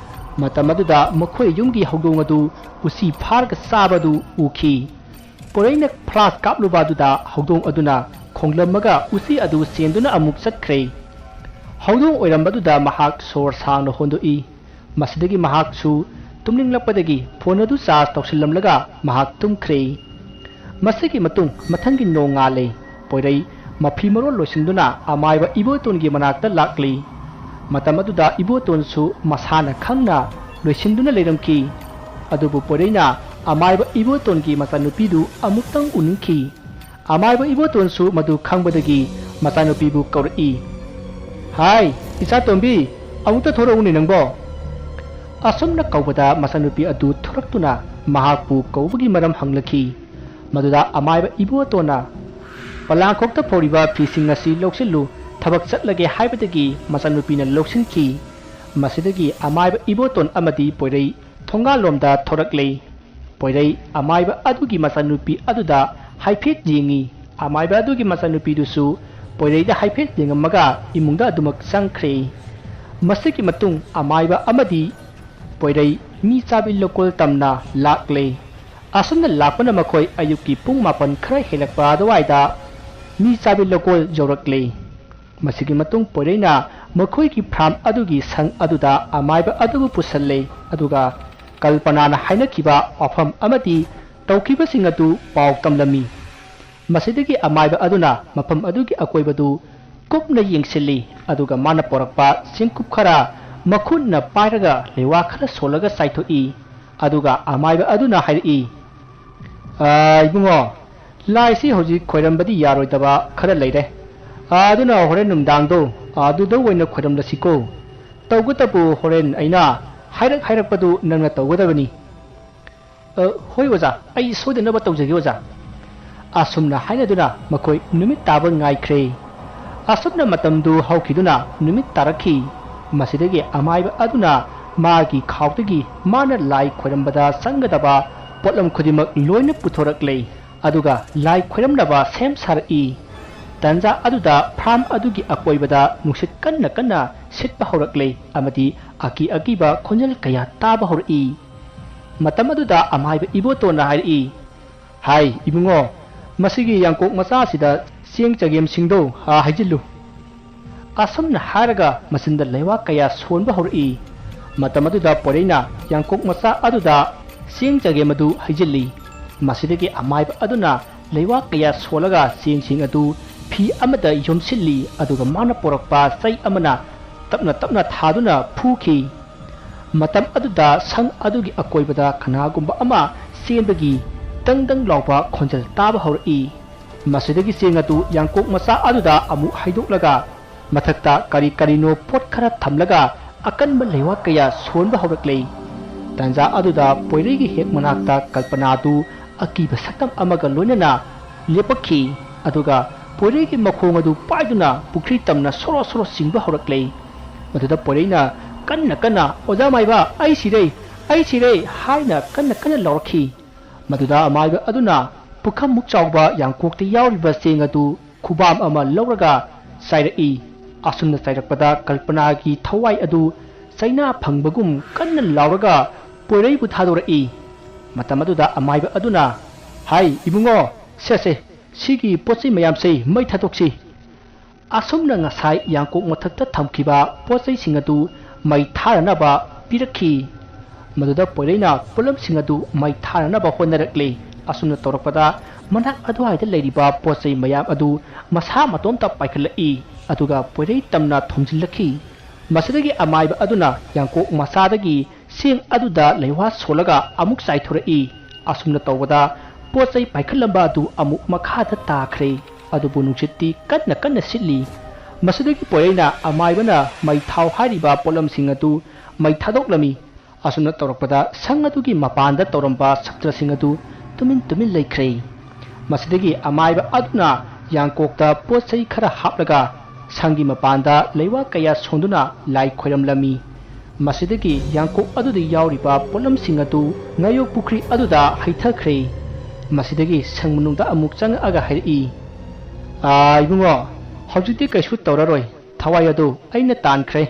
ꯃꯇꯝ ꯑꯗꯨꯗ ꯃꯈꯣꯏ ꯌꯨꯝꯒꯤ ꯍꯧꯗꯣꯡ ꯑꯗꯨ ꯎꯆꯤ ꯐꯥꯔꯒ ꯆꯥꯕꯗꯨ ꯎꯈꯤ꯫ ꯄꯣꯏꯔꯩꯅ flash ꯀꯥꯞꯂꯨꯕ ꯑꯗꯨꯗ ꯍꯧꯗꯣꯡ ꯑꯗꯨꯅ ꯈꯣꯡꯂꯝꯃꯒ ꯎꯆꯤ ꯑꯗꯨ ꯆꯦꯟꯗꯨꯅ ꯑꯃꯨꯛ ꯆꯠꯈ꯭ꯔꯦ꯫ ꯍꯧꯗꯣꯡ ꯑꯣꯏꯔꯝꯕꯗꯨꯗ ꯃꯍꯥꯛ ꯁꯣꯔ ꯁꯥꯡꯅ ꯍꯣꯟꯗꯣꯛꯏ꯫ ꯃꯁꯤꯗꯒꯤ ꯃꯍꯥꯛꯁꯨ ꯇꯨꯝꯅꯤꯡꯂꯛꯄꯗꯒꯤ phone ꯑꯗꯨ charge ꯇꯧꯁꯤꯜꯂꯝꯂꯒ ꯃꯍꯥꯛ ꯇꯨꯝꯈ꯭ꯔꯦ꯫ ꯃꯁꯤꯒꯤ ꯃꯇꯨꯡ ꯃꯊꯪꯒꯤ ꯅꯣꯡꯉꯥꯜꯂꯦ꯫ ꯄꯣꯏꯔꯩ ꯃꯐꯤ ꯃꯔꯣꯜ ꯂꯣꯏꯁꯤꯟꯗꯨꯅ ꯑꯃꯥꯏꯕ ꯏꯕꯣꯇꯣꯟꯒꯤ ꯃꯅꯥꯛꯇ ꯂꯥꯛꯂꯤ꯫ ꯃꯇꯝ ꯑꯗꯨꯗ ꯏꯕꯣꯇꯣꯟꯁꯨ ꯃꯁꯥꯅ ꯈꯪꯅ ꯂꯣꯏꯁꯤꯟꯗꯨꯅ ꯂꯩꯔꯝꯈꯤ꯫ ꯑꯗꯨꯕꯨ ꯄꯣꯏꯔꯩꯅ ꯑꯃꯥꯏꯕ ꯏꯕꯣꯇꯣꯟꯒꯤ ꯃꯆꯥꯅꯨꯄꯤꯗꯨ ꯑꯃꯨꯛꯇꯪ ꯎꯅꯤꯡꯈꯤ꯫ ꯑꯃꯥꯏꯕ ꯏꯕꯣꯇꯣꯟꯁꯨ ꯃꯗꯨ ꯈꯪꯕꯗꯒꯤ ꯃꯆꯥꯅꯨꯄꯤꯕꯨ ꯀꯧꯔꯛꯏ꯫ "ꯍꯥꯏ, ꯏꯆꯥ ꯇꯣꯝꯕꯤ, ꯑꯃꯨꯛꯇ ꯊꯣꯔꯛꯎꯅꯦ ꯅꯪꯕꯣ!" ꯑꯁꯨꯝꯅ ꯀꯧꯕꯗ ꯃꯆꯥꯅꯨꯄꯤ ꯑꯗꯨ ꯊꯣꯔꯛꯇꯨꯅ ꯃꯍꯥꯛꯄꯨ ꯀꯧꯕꯒꯤ ꯃꯔꯝ ꯍꯪꯂꯛꯈꯤ꯫ ꯃꯗꯨꯗ ꯑꯃꯥꯏꯕ ꯏꯕꯣꯇꯣꯟꯅ, "ꯄꯣꯂꯥꯡꯈꯣꯛꯇ ꯐꯧꯔꯤꯕ ꯐꯤꯁꯤꯡ ꯑꯁꯤ ꯂꯧꯁꯤꯜꯂꯨ, ꯊꯕꯛ ꯆꯠꯂꯒꯦ" ꯍꯥꯏꯕꯗꯒꯤ ꯃꯆꯥꯅꯨꯄꯤꯅ ꯂꯧꯁꯤꯟꯈꯤ꯫ ꯃꯁꯤꯗꯒꯤ ꯑꯃꯥꯏꯕ ꯏꯕꯣꯇꯣꯟ ꯑꯃꯗꯤ ꯄꯣꯏꯔꯩ ꯊꯣꯡꯒꯥꯜꯂꯣꯝꯗ ꯊꯣꯔꯛꯂꯦ꯫ ꯄꯣꯏꯔꯩ ꯑꯃꯥꯏꯕ ꯑꯗꯨꯒꯤ ꯃꯆꯥꯅꯨꯄꯤ ꯑꯗꯨꯗ ꯍꯥꯏꯐꯦꯠ ꯌꯦꯡꯉꯤ꯫ ꯑꯃꯥꯏꯕ ꯑꯗꯨꯒꯤ ꯃꯆꯥꯅꯨꯄꯤꯗꯨꯁꯨ ꯄꯣꯏꯔꯩꯗ ꯍꯥꯏꯐꯦꯠ ꯌꯦꯡꯉꯝꯃꯒ ꯏꯃꯨꯡꯗ ꯑꯗꯨꯃꯛ ꯆꯪꯈ꯭ꯔꯦ꯫ ꯃꯁꯤꯒꯤ ꯃꯇꯨꯡ ꯑꯃꯥꯏꯕ ꯑꯃꯗꯤ ꯄꯣꯏꯔꯩ ꯃꯤ ꯆꯥꯕꯤ ꯂꯧꯀꯣꯜ ꯇꯝꯅ ꯂꯥꯛꯂꯦ꯫ ꯑꯁꯨꯝꯅ ꯂꯥꯛꯄꯅ ꯃꯈꯣꯏ ꯑꯌꯨꯛꯀꯤ ꯄꯨꯡ ꯃꯥꯄꯟ ꯈꯔ ꯍꯦꯜꯂꯛꯄ ꯑꯗꯨꯋꯥꯏꯗ ꯃꯤ ꯆꯥꯕꯤ ꯂꯧꯀꯣꯜ ꯌꯧꯔꯛꯂꯦ꯫ ꯃꯁꯤꯒꯤ ꯃꯇꯨꯡ ꯄꯣꯏꯔꯩꯅ ꯃꯈꯣꯏꯒꯤ farm ꯑꯗꯨꯒꯤ ꯁꯪ ꯑꯗꯨꯗ ꯑꯃꯥꯏꯕ ꯑꯗꯨꯕꯨ ꯄꯨꯁꯜꯂꯦ, ꯑꯗꯨꯒ ꯀꯜꯄꯅꯥꯅ ꯍꯥꯏꯅꯈꯤꯕ ꯋꯥꯐꯝ ꯑꯃꯗꯤ ꯇꯧꯈꯤꯕꯁꯤꯡ ꯑꯗꯨ ꯄꯥꯎ ꯇꯝꯂꯝꯃꯤ꯫ ꯃꯁꯤꯗꯒꯤ ꯑꯃꯥꯏꯕ ꯑꯗꯨꯅ ꯃꯐꯝ ꯑꯗꯨꯒꯤ ꯑꯀꯣꯏꯕꯗꯨ ꯀꯨꯞꯅ ꯌꯦꯡꯁꯤꯜꯂꯤ, ꯑꯗꯨꯒ ꯃꯥꯅ ꯄꯣꯔꯛꯄ ꯆꯦꯡꯀꯨꯞ ꯈꯔ ꯃꯈꯨꯠꯅ ꯄꯥꯏꯔꯒ ꯂꯩꯋꯥ ꯈꯔ ꯁꯣꯜꯂꯒ ꯆꯥꯏꯊꯣꯛꯏ꯫ ꯑꯗꯨꯒ ꯑꯃꯥꯏꯕ ꯑꯗꯨꯅ ꯍꯥꯏꯔꯛꯏ, "ꯑꯥ, ꯏꯕꯨꯡꯉꯣ, ꯂꯥꯏꯁꯤ ꯍꯧꯖꯤꯛ ꯈꯣꯏꯔꯝꯕꯗꯤ ꯌꯥꯔꯣꯏꯗꯕ ꯈꯔ ꯂꯩꯔꯦ꯫ ꯑꯥ, ꯑꯗꯨꯅ ꯍꯣꯔꯦꯟ ꯅꯨꯡꯗꯥꯡꯗꯣ ꯑꯗꯨꯗ ꯑꯣꯏꯅ ꯈꯣꯏꯔꯝꯂꯁꯤꯀꯣ꯫ ꯇꯧꯕꯇꯕꯨ ꯍꯣꯔꯦꯟ ꯑꯩꯅ ꯍꯥꯏꯔꯛ ꯍꯥꯏꯔꯛꯄꯗꯨ ꯅꯪꯅ ꯇꯧꯒꯗꯕꯅꯤ꯫" "ꯑ, ꯍꯣꯏ ꯑꯣꯖꯥ, ꯑꯩ ꯁꯣꯏꯗꯅꯕ ꯇꯧꯖꯒꯦ ꯑꯣꯖꯥ꯫" ꯑꯁꯨꯝꯅ ꯍꯥꯏꯅꯗꯨꯅ ꯃꯈꯣꯏ ꯅꯨꯃꯤꯠ ꯇꯥꯕ ꯉꯥꯏꯈ꯭ꯔꯦ꯫ ꯑꯁꯨꯝꯅ ꯃꯇꯝꯗꯨ ꯍꯧꯈꯤꯗꯨꯅ ꯅꯨꯃꯤꯠ ꯇꯥꯔꯛꯈꯤ꯫ ꯃꯁꯤꯗꯒꯤ ꯑꯃꯥꯏꯕ ꯑꯗꯨꯅ ꯃꯥꯒꯤ ꯈꯥꯎꯗꯒꯤ ꯃꯥꯅ ꯂꯥꯏ ꯈꯣꯏꯔꯝꯕꯗ ꯆꯪꯒꯗꯕ ꯄꯣꯠꯂꯝ ꯈꯨꯗꯤꯡꯃꯛ ꯂꯣꯏꯅ ꯄꯨꯊꯣꯔꯛꯂꯦ, ꯑꯗꯨꯒ ꯂꯥꯏ ꯈꯣꯏꯔꯝꯅꯕ ꯁꯦꯝ ꯁꯥꯔꯛꯏ꯫ ꯇꯟꯖꯥ ꯑꯗꯨꯗ ꯐꯥꯔꯝ ꯑꯗꯨꯒꯤ ꯑꯀꯣꯏꯕꯗ ꯅꯨꯡꯁꯤꯠ ꯀꯟꯅ ꯀꯟꯅ ꯁꯤꯠꯄ ꯍꯧꯔꯛꯂꯦ ꯑꯃꯗꯤ ꯑꯀꯤ ꯑꯀꯤꯕ ꯈꯣꯟꯖꯦꯜ ꯀꯌꯥ ꯇꯥꯕ ꯍꯧꯔꯛꯏ꯫ ꯃꯇꯝ ꯑꯗꯨꯗ ꯑꯃꯥꯏꯕ ꯏꯕꯣꯇꯣꯟꯅ ꯍꯥꯏꯔꯛꯏ, "ꯍꯥꯏ ꯏꯕꯨꯡꯉꯣ, ꯃꯁꯤꯒꯤ ꯌꯥꯡꯀꯣꯛ ꯃꯆꯥ ꯑꯁꯤꯗ ꯆꯦꯡ ꯆꯒꯦꯝꯁꯤꯡꯗꯣ, ꯑꯥ, ꯍꯩꯖꯤꯜꯂꯨ꯫" ꯑꯁꯨꯝꯅ ꯍꯥꯏꯔꯒ ꯃꯆꯤꯟꯗ ꯂꯩꯋꯥ ꯀꯌꯥ ꯁꯣꯟꯕ ꯍꯧꯔꯛꯏ꯫ ꯃꯇꯝ ꯑꯗꯨꯗ ꯄꯣꯏꯔꯩꯅ ꯌꯥꯡꯀꯣꯛ ꯃꯆꯥ ꯑꯗꯨꯗ ꯆꯦꯡ ꯆꯒꯦꯝ ꯑꯗꯨ ꯍꯩꯖꯤꯜꯂꯤ꯫ ꯃꯁꯤꯗꯒꯤ ꯑꯃꯥꯏꯕ ꯑꯗꯨꯅ ꯂꯩꯋꯥ ꯀꯌꯥ ꯁꯣꯜꯂꯒ ꯆꯦꯡꯁꯤꯡ ꯑꯗꯨ ꯐꯤ ꯑꯃꯗ ꯌꯣꯝꯁꯤꯜꯂꯤ, ꯑꯗꯨꯒ ꯃꯥꯅ ꯄꯣꯔꯛꯄ ꯆꯩ ꯑꯃꯅ ꯇꯞꯅ ꯇꯞꯅ ꯊꯥꯗꯨꯅ ꯐꯨꯈꯤ꯫ ꯃꯇꯝ ꯑꯗꯨꯗ ꯁꯪ ꯑꯗꯨꯒꯤ ꯑꯀꯣꯏꯕꯗ ꯀꯅꯥꯒꯨꯝꯕ ꯑꯃ ꯆꯦꯟꯕꯒꯤ ꯗꯪ ꯗꯪ ꯂꯥꯎꯕ ꯈꯣꯟꯖꯦꯜ ꯇꯥꯕ ꯍꯧꯔꯛꯏ꯫ ꯃꯁꯤꯗꯒꯤ ꯆꯦꯡ ꯑꯗꯨ ꯌꯥꯡꯀꯣꯛ ꯃꯆꯥ ꯑꯗꯨꯗ ꯑꯃꯨꯛ ꯍꯩꯗꯣꯛꯂꯒ ꯃꯊꯛꯇ ꯀꯔꯤ ꯀꯔꯤꯅꯣ ꯄꯣꯠ ꯈꯔ ꯊꯝꯂꯒ ꯑꯀꯟꯕ ꯂꯩꯋꯥ ꯀꯌꯥ ꯁꯣꯟꯕ ꯍꯧꯔꯛꯂꯦ꯫ ꯇꯥꯟꯖꯥ ꯑꯗꯨꯗ ꯄꯣꯏꯔꯩꯒꯤ ꯍꯦꯛ ꯃꯅꯥꯛꯇ ꯀꯜꯄꯅꯥꯗꯨ ꯑꯀꯤꯕ ꯁꯛꯇꯝ ꯑꯃꯒ ꯂꯣꯏꯅꯅ ꯂꯦꯞꯄꯛꯈꯤ, ꯑꯗꯨꯒ ꯄꯣꯏꯔꯩꯒꯤ ꯃꯈꯣꯡ ꯑꯗꯨ ꯄꯥꯏꯗꯨꯅ ꯄꯨꯈ꯭ꯔꯤ ꯇꯝꯅ ꯁꯣꯔꯣ ꯁꯣꯔꯣ ꯆꯤꯡꯕ ꯍꯧꯔꯛꯂꯦ꯫ ꯃꯗꯨꯗ ꯄꯣꯏꯔꯩꯅ ꯀꯟꯅ ꯀꯟꯅ, "ꯑꯣꯖꯥ ꯃꯥꯏꯕ, ꯑꯩ ꯁꯤꯔꯦ, ꯑꯩ ꯁꯤꯔꯦ!" ꯍꯥꯏꯅ ꯀꯟꯅ ꯀꯟꯅ ꯂꯥꯎꯔꯛꯈꯤ꯫ ꯃꯗꯨꯗ ꯑꯃꯥꯏꯕ ꯑꯗꯨꯅ ꯄꯨꯈꯝꯃꯨꯛ ꯆꯥꯎꯕ ꯌꯥꯡꯀꯣꯛꯇ ꯌꯥꯎꯔꯤꯕ ꯆꯦꯡ ꯑꯗꯨ ꯈꯨꯕꯥꯝ ꯑꯃ ꯂꯧꯔꯒ ꯆꯥꯏꯔꯛꯏ꯫ ꯑꯁꯨꯝꯅ ꯆꯥꯏꯔꯛꯄꯗ ꯀꯜꯄꯅꯥꯒꯤ ꯊꯋꯥꯏ ꯑꯗꯨ ꯆꯩꯅꯥ ꯐꯪꯕꯒꯨꯝ ꯀꯟꯅ ꯂꯥꯎꯔꯒ ꯄꯣꯏꯔꯩꯕꯨ ꯊꯥꯗꯣꯔꯛꯏ꯫ ꯃꯇꯝ ꯑꯗꯨꯗ ꯑꯃꯥꯏꯕ ꯑꯗꯨꯅ, "ꯍꯥꯏ ꯏꯕꯨꯡꯉꯣ, ꯁꯦ ꯁꯦ, ꯁꯤꯒꯤ ꯄꯣꯠ ꯆꯩ ꯃꯌꯥꯝꯁꯦ ꯃꯩ ꯊꯥꯗꯣꯛꯁꯤ꯫" ꯑꯁꯨꯝꯅ ꯉꯁꯥꯏ ꯌꯥꯡꯀꯣꯛ ꯃꯊꯛꯇ ꯊꯝꯈꯤꯕ ꯄꯣꯠ ꯆꯩꯁꯤꯡ ꯑꯗꯨ ꯃꯩ ꯊꯥꯔꯅꯕ ꯄꯤꯔꯛꯈꯤ꯫ ꯃꯗꯨꯗ ꯄꯣꯏꯔꯩꯅ ꯄꯣꯠꯂꯝꯁꯤꯡ ꯑꯗꯨ ꯃꯩ ꯊꯥꯔꯅꯕ ꯍꯣꯠꯅꯔꯛꯂꯦ꯫ ꯑꯁꯨꯝꯅ ꯇꯧꯔꯛꯄꯗ ꯃꯅꯥꯛ ꯑꯗꯨꯋꯥꯏꯗ ꯂꯩꯔꯤꯕ ꯄꯣꯠ ꯆꯩ ꯃꯌꯥꯝ ꯑꯗꯨ ꯃꯁꯥ ꯃꯇꯣꯝꯇ ꯄꯥꯏꯈꯠꯂꯛꯏ, ꯑꯗꯨꯒ ꯄꯣꯏꯔꯩ ꯇꯝꯅ ꯊꯣꯝꯖꯤꯜꯂꯛꯈꯤ꯫ ꯃꯁꯤꯗꯒꯤ ꯑꯃꯥꯏꯕ ꯑꯗꯨꯅ ꯌꯥꯡꯀꯣꯛ ꯃꯆꯥꯗꯒꯤ ꯆꯦꯡ ꯑꯗꯨꯗ ꯂꯩꯋꯥ ꯁꯣꯜꯂꯒ ꯑꯃꯨꯛ ꯆꯥꯏꯊꯣꯔꯛꯏ꯫ ꯑꯁꯨꯝꯅ ꯇꯧꯕꯗ ꯄꯣꯠ ꯆꯩ ꯄꯥꯏꯈꯠꯂꯝꯕ ꯑꯗꯨ ꯑꯃꯨꯛ ꯃꯈꯥꯗ ꯇꯥꯈ꯭ꯔꯦ꯫ ꯑꯗꯨꯕꯨ ꯅꯨꯡꯁꯤꯠꯇꯤ ꯀꯟꯅ ꯀꯟꯅ ꯁꯤꯠꯂꯤ꯫ ꯃꯁꯤꯗꯒꯤ ꯄꯣꯏꯔꯩꯅ ꯑꯃꯥꯏꯕꯅ ꯃꯩ ꯊꯥꯎ ꯍꯥꯏꯔꯤꯕ ꯄꯣꯠꯂꯝꯁꯤꯡ ꯑꯗꯨ ꯃꯩ ꯊꯥꯗꯣꯛꯂꯝꯃꯤ꯫ ꯑꯁꯨꯝꯅ ꯇꯧꯔꯛꯄꯗ ꯁꯪ ꯑꯗꯨꯒꯤ ꯃꯄꯥꯟꯗ ꯇꯧꯔꯝꯕ ꯁꯥꯇ꯭ꯔꯁꯤꯡ ꯑꯗꯨ ꯇꯨꯃꯤꯟ ꯇꯨꯃꯤꯟ ꯂꯩꯈ꯭ꯔꯦ꯫ ꯃꯁꯤꯗꯒꯤ ꯑꯃꯥꯏꯕ ꯑꯗꯨꯅ ꯌꯥꯡꯀꯣꯛꯇ ꯄꯣꯠ ꯆꯩ ꯈꯔ ꯍꯥꯞꯂꯒ ꯁꯪꯒꯤ ꯃꯄꯥꯟꯗ ꯂꯩꯋꯥ ꯀꯌꯥ ꯁꯣꯟꯗꯨꯅ ꯂꯥꯏ ꯈꯣꯏꯔꯝꯂꯝꯃꯤ꯫ ꯃꯁꯤꯗꯒꯤ ꯌꯥꯡꯀꯣꯛ ꯑꯗꯨꯗ ꯌꯥꯎꯔꯤꯕ ꯄꯣꯠꯂꯝꯁꯤꯡ ꯑꯗꯨ ꯉꯥꯌꯣꯛ ꯄꯨꯈ꯭ꯔꯤ ꯑꯗꯨꯗ ꯍꯩꯊꯈ꯭ꯔꯦ꯫ ꯃꯁꯤꯗꯒꯤ ꯁꯪ ꯃꯅꯨꯡꯗ ꯑꯃꯨꯛ ꯆꯪꯉꯛꯑꯒ ꯍꯥꯏꯔꯛꯏ, "ꯑꯥ, ꯏꯕꯨꯡꯉꯣ, ꯍꯧꯖꯤꯛꯇꯤ ꯀꯩꯁꯨ ꯇꯧꯔꯔꯣꯏ꯫ ꯊꯋꯥꯏ ꯑꯗꯨ ꯑꯩꯅ ꯇꯥꯟꯈ꯭ꯔꯦ꯫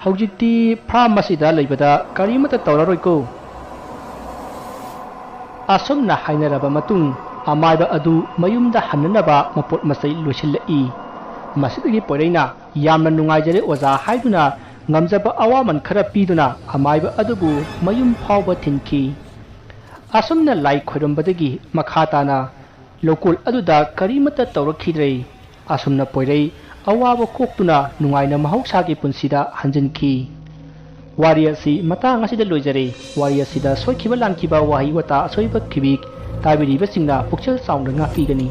ꯍꯧꯖꯤꯛꯇꯤ ꯐꯥꯔꯝ ꯑꯁꯤꯗ ꯂꯩꯕꯗ ꯀꯔꯤꯃꯠꯇ ꯇꯧꯔꯔꯣꯏꯀꯣ?" ꯑꯁꯨꯝꯅ ꯍꯥꯏꯅꯔꯕ ꯃꯇꯨꯡ, ꯑꯃꯥꯏꯕ ꯑꯗꯨ ꯃꯌꯨꯝꯗ ꯍꯟꯅꯅꯕ ꯃꯄꯣꯠ ꯃꯆꯩ ꯂꯣꯏꯁꯤꯜꯂꯛꯏ꯫ ꯃꯁꯤꯗꯒꯤ ꯄꯣꯏꯔꯩꯅ "ꯌꯥꯝꯅ ꯅꯨꯡꯉꯥꯏꯖꯔꯦ ꯑꯣꯖꯥ" ꯍꯥꯏꯗꯨꯅ ꯉꯝꯖꯕ ꯑꯋꯥꯃꯟ ꯈꯔ ꯄꯤꯗꯨꯅ ꯑꯃꯥꯏꯕ ꯑꯗꯨꯕꯨ ꯃꯌꯨꯝ ꯐꯥꯎꯕ ꯊꯤꯟꯈꯤ꯫ ꯑꯁꯨꯝꯅ ꯂꯥꯏ ꯈꯣꯏꯔꯝꯕꯗꯒꯤ ꯃꯈꯥ ꯇꯥꯅ ꯂꯧꯀꯣꯜ ꯑꯗꯨꯗ ꯀꯔꯤꯃꯠꯇ ꯇꯧꯔꯛꯈꯤꯗ꯭ꯔꯦ꯫ ꯑꯁꯨꯝꯅ ꯄꯣꯏꯔꯩ ꯑꯋꯥꯕ ꯀꯣꯛꯇꯨꯅ ꯅꯨꯡꯉꯥꯏꯅ ꯃꯍꯧꯁꯥꯒꯤ ꯄꯨꯟꯁꯤꯗ ꯍꯟꯖꯤꯟꯈꯤ꯫ ꯋꯥꯔꯤ ꯑꯁꯤ ꯃꯇꯥꯡ ꯑꯁꯤꯗ ꯂꯣꯏꯖꯔꯦ꯫ ꯋꯥꯔꯤ ꯑꯁꯤꯗ ꯁꯣꯏꯈꯤꯕ ꯂꯥꯟꯈꯤꯕ ꯋꯥꯍꯩ ꯋꯥꯇꯥ ꯑꯁꯣꯏꯕ ꯈꯤꯕꯤꯛ ꯇꯥꯕꯤꯔꯤꯕꯁꯤꯡꯅ ꯄꯨꯛꯆꯦꯜ ꯆꯥꯎꯅ ꯉꯥꯛꯄꯤꯒꯅꯤ꯫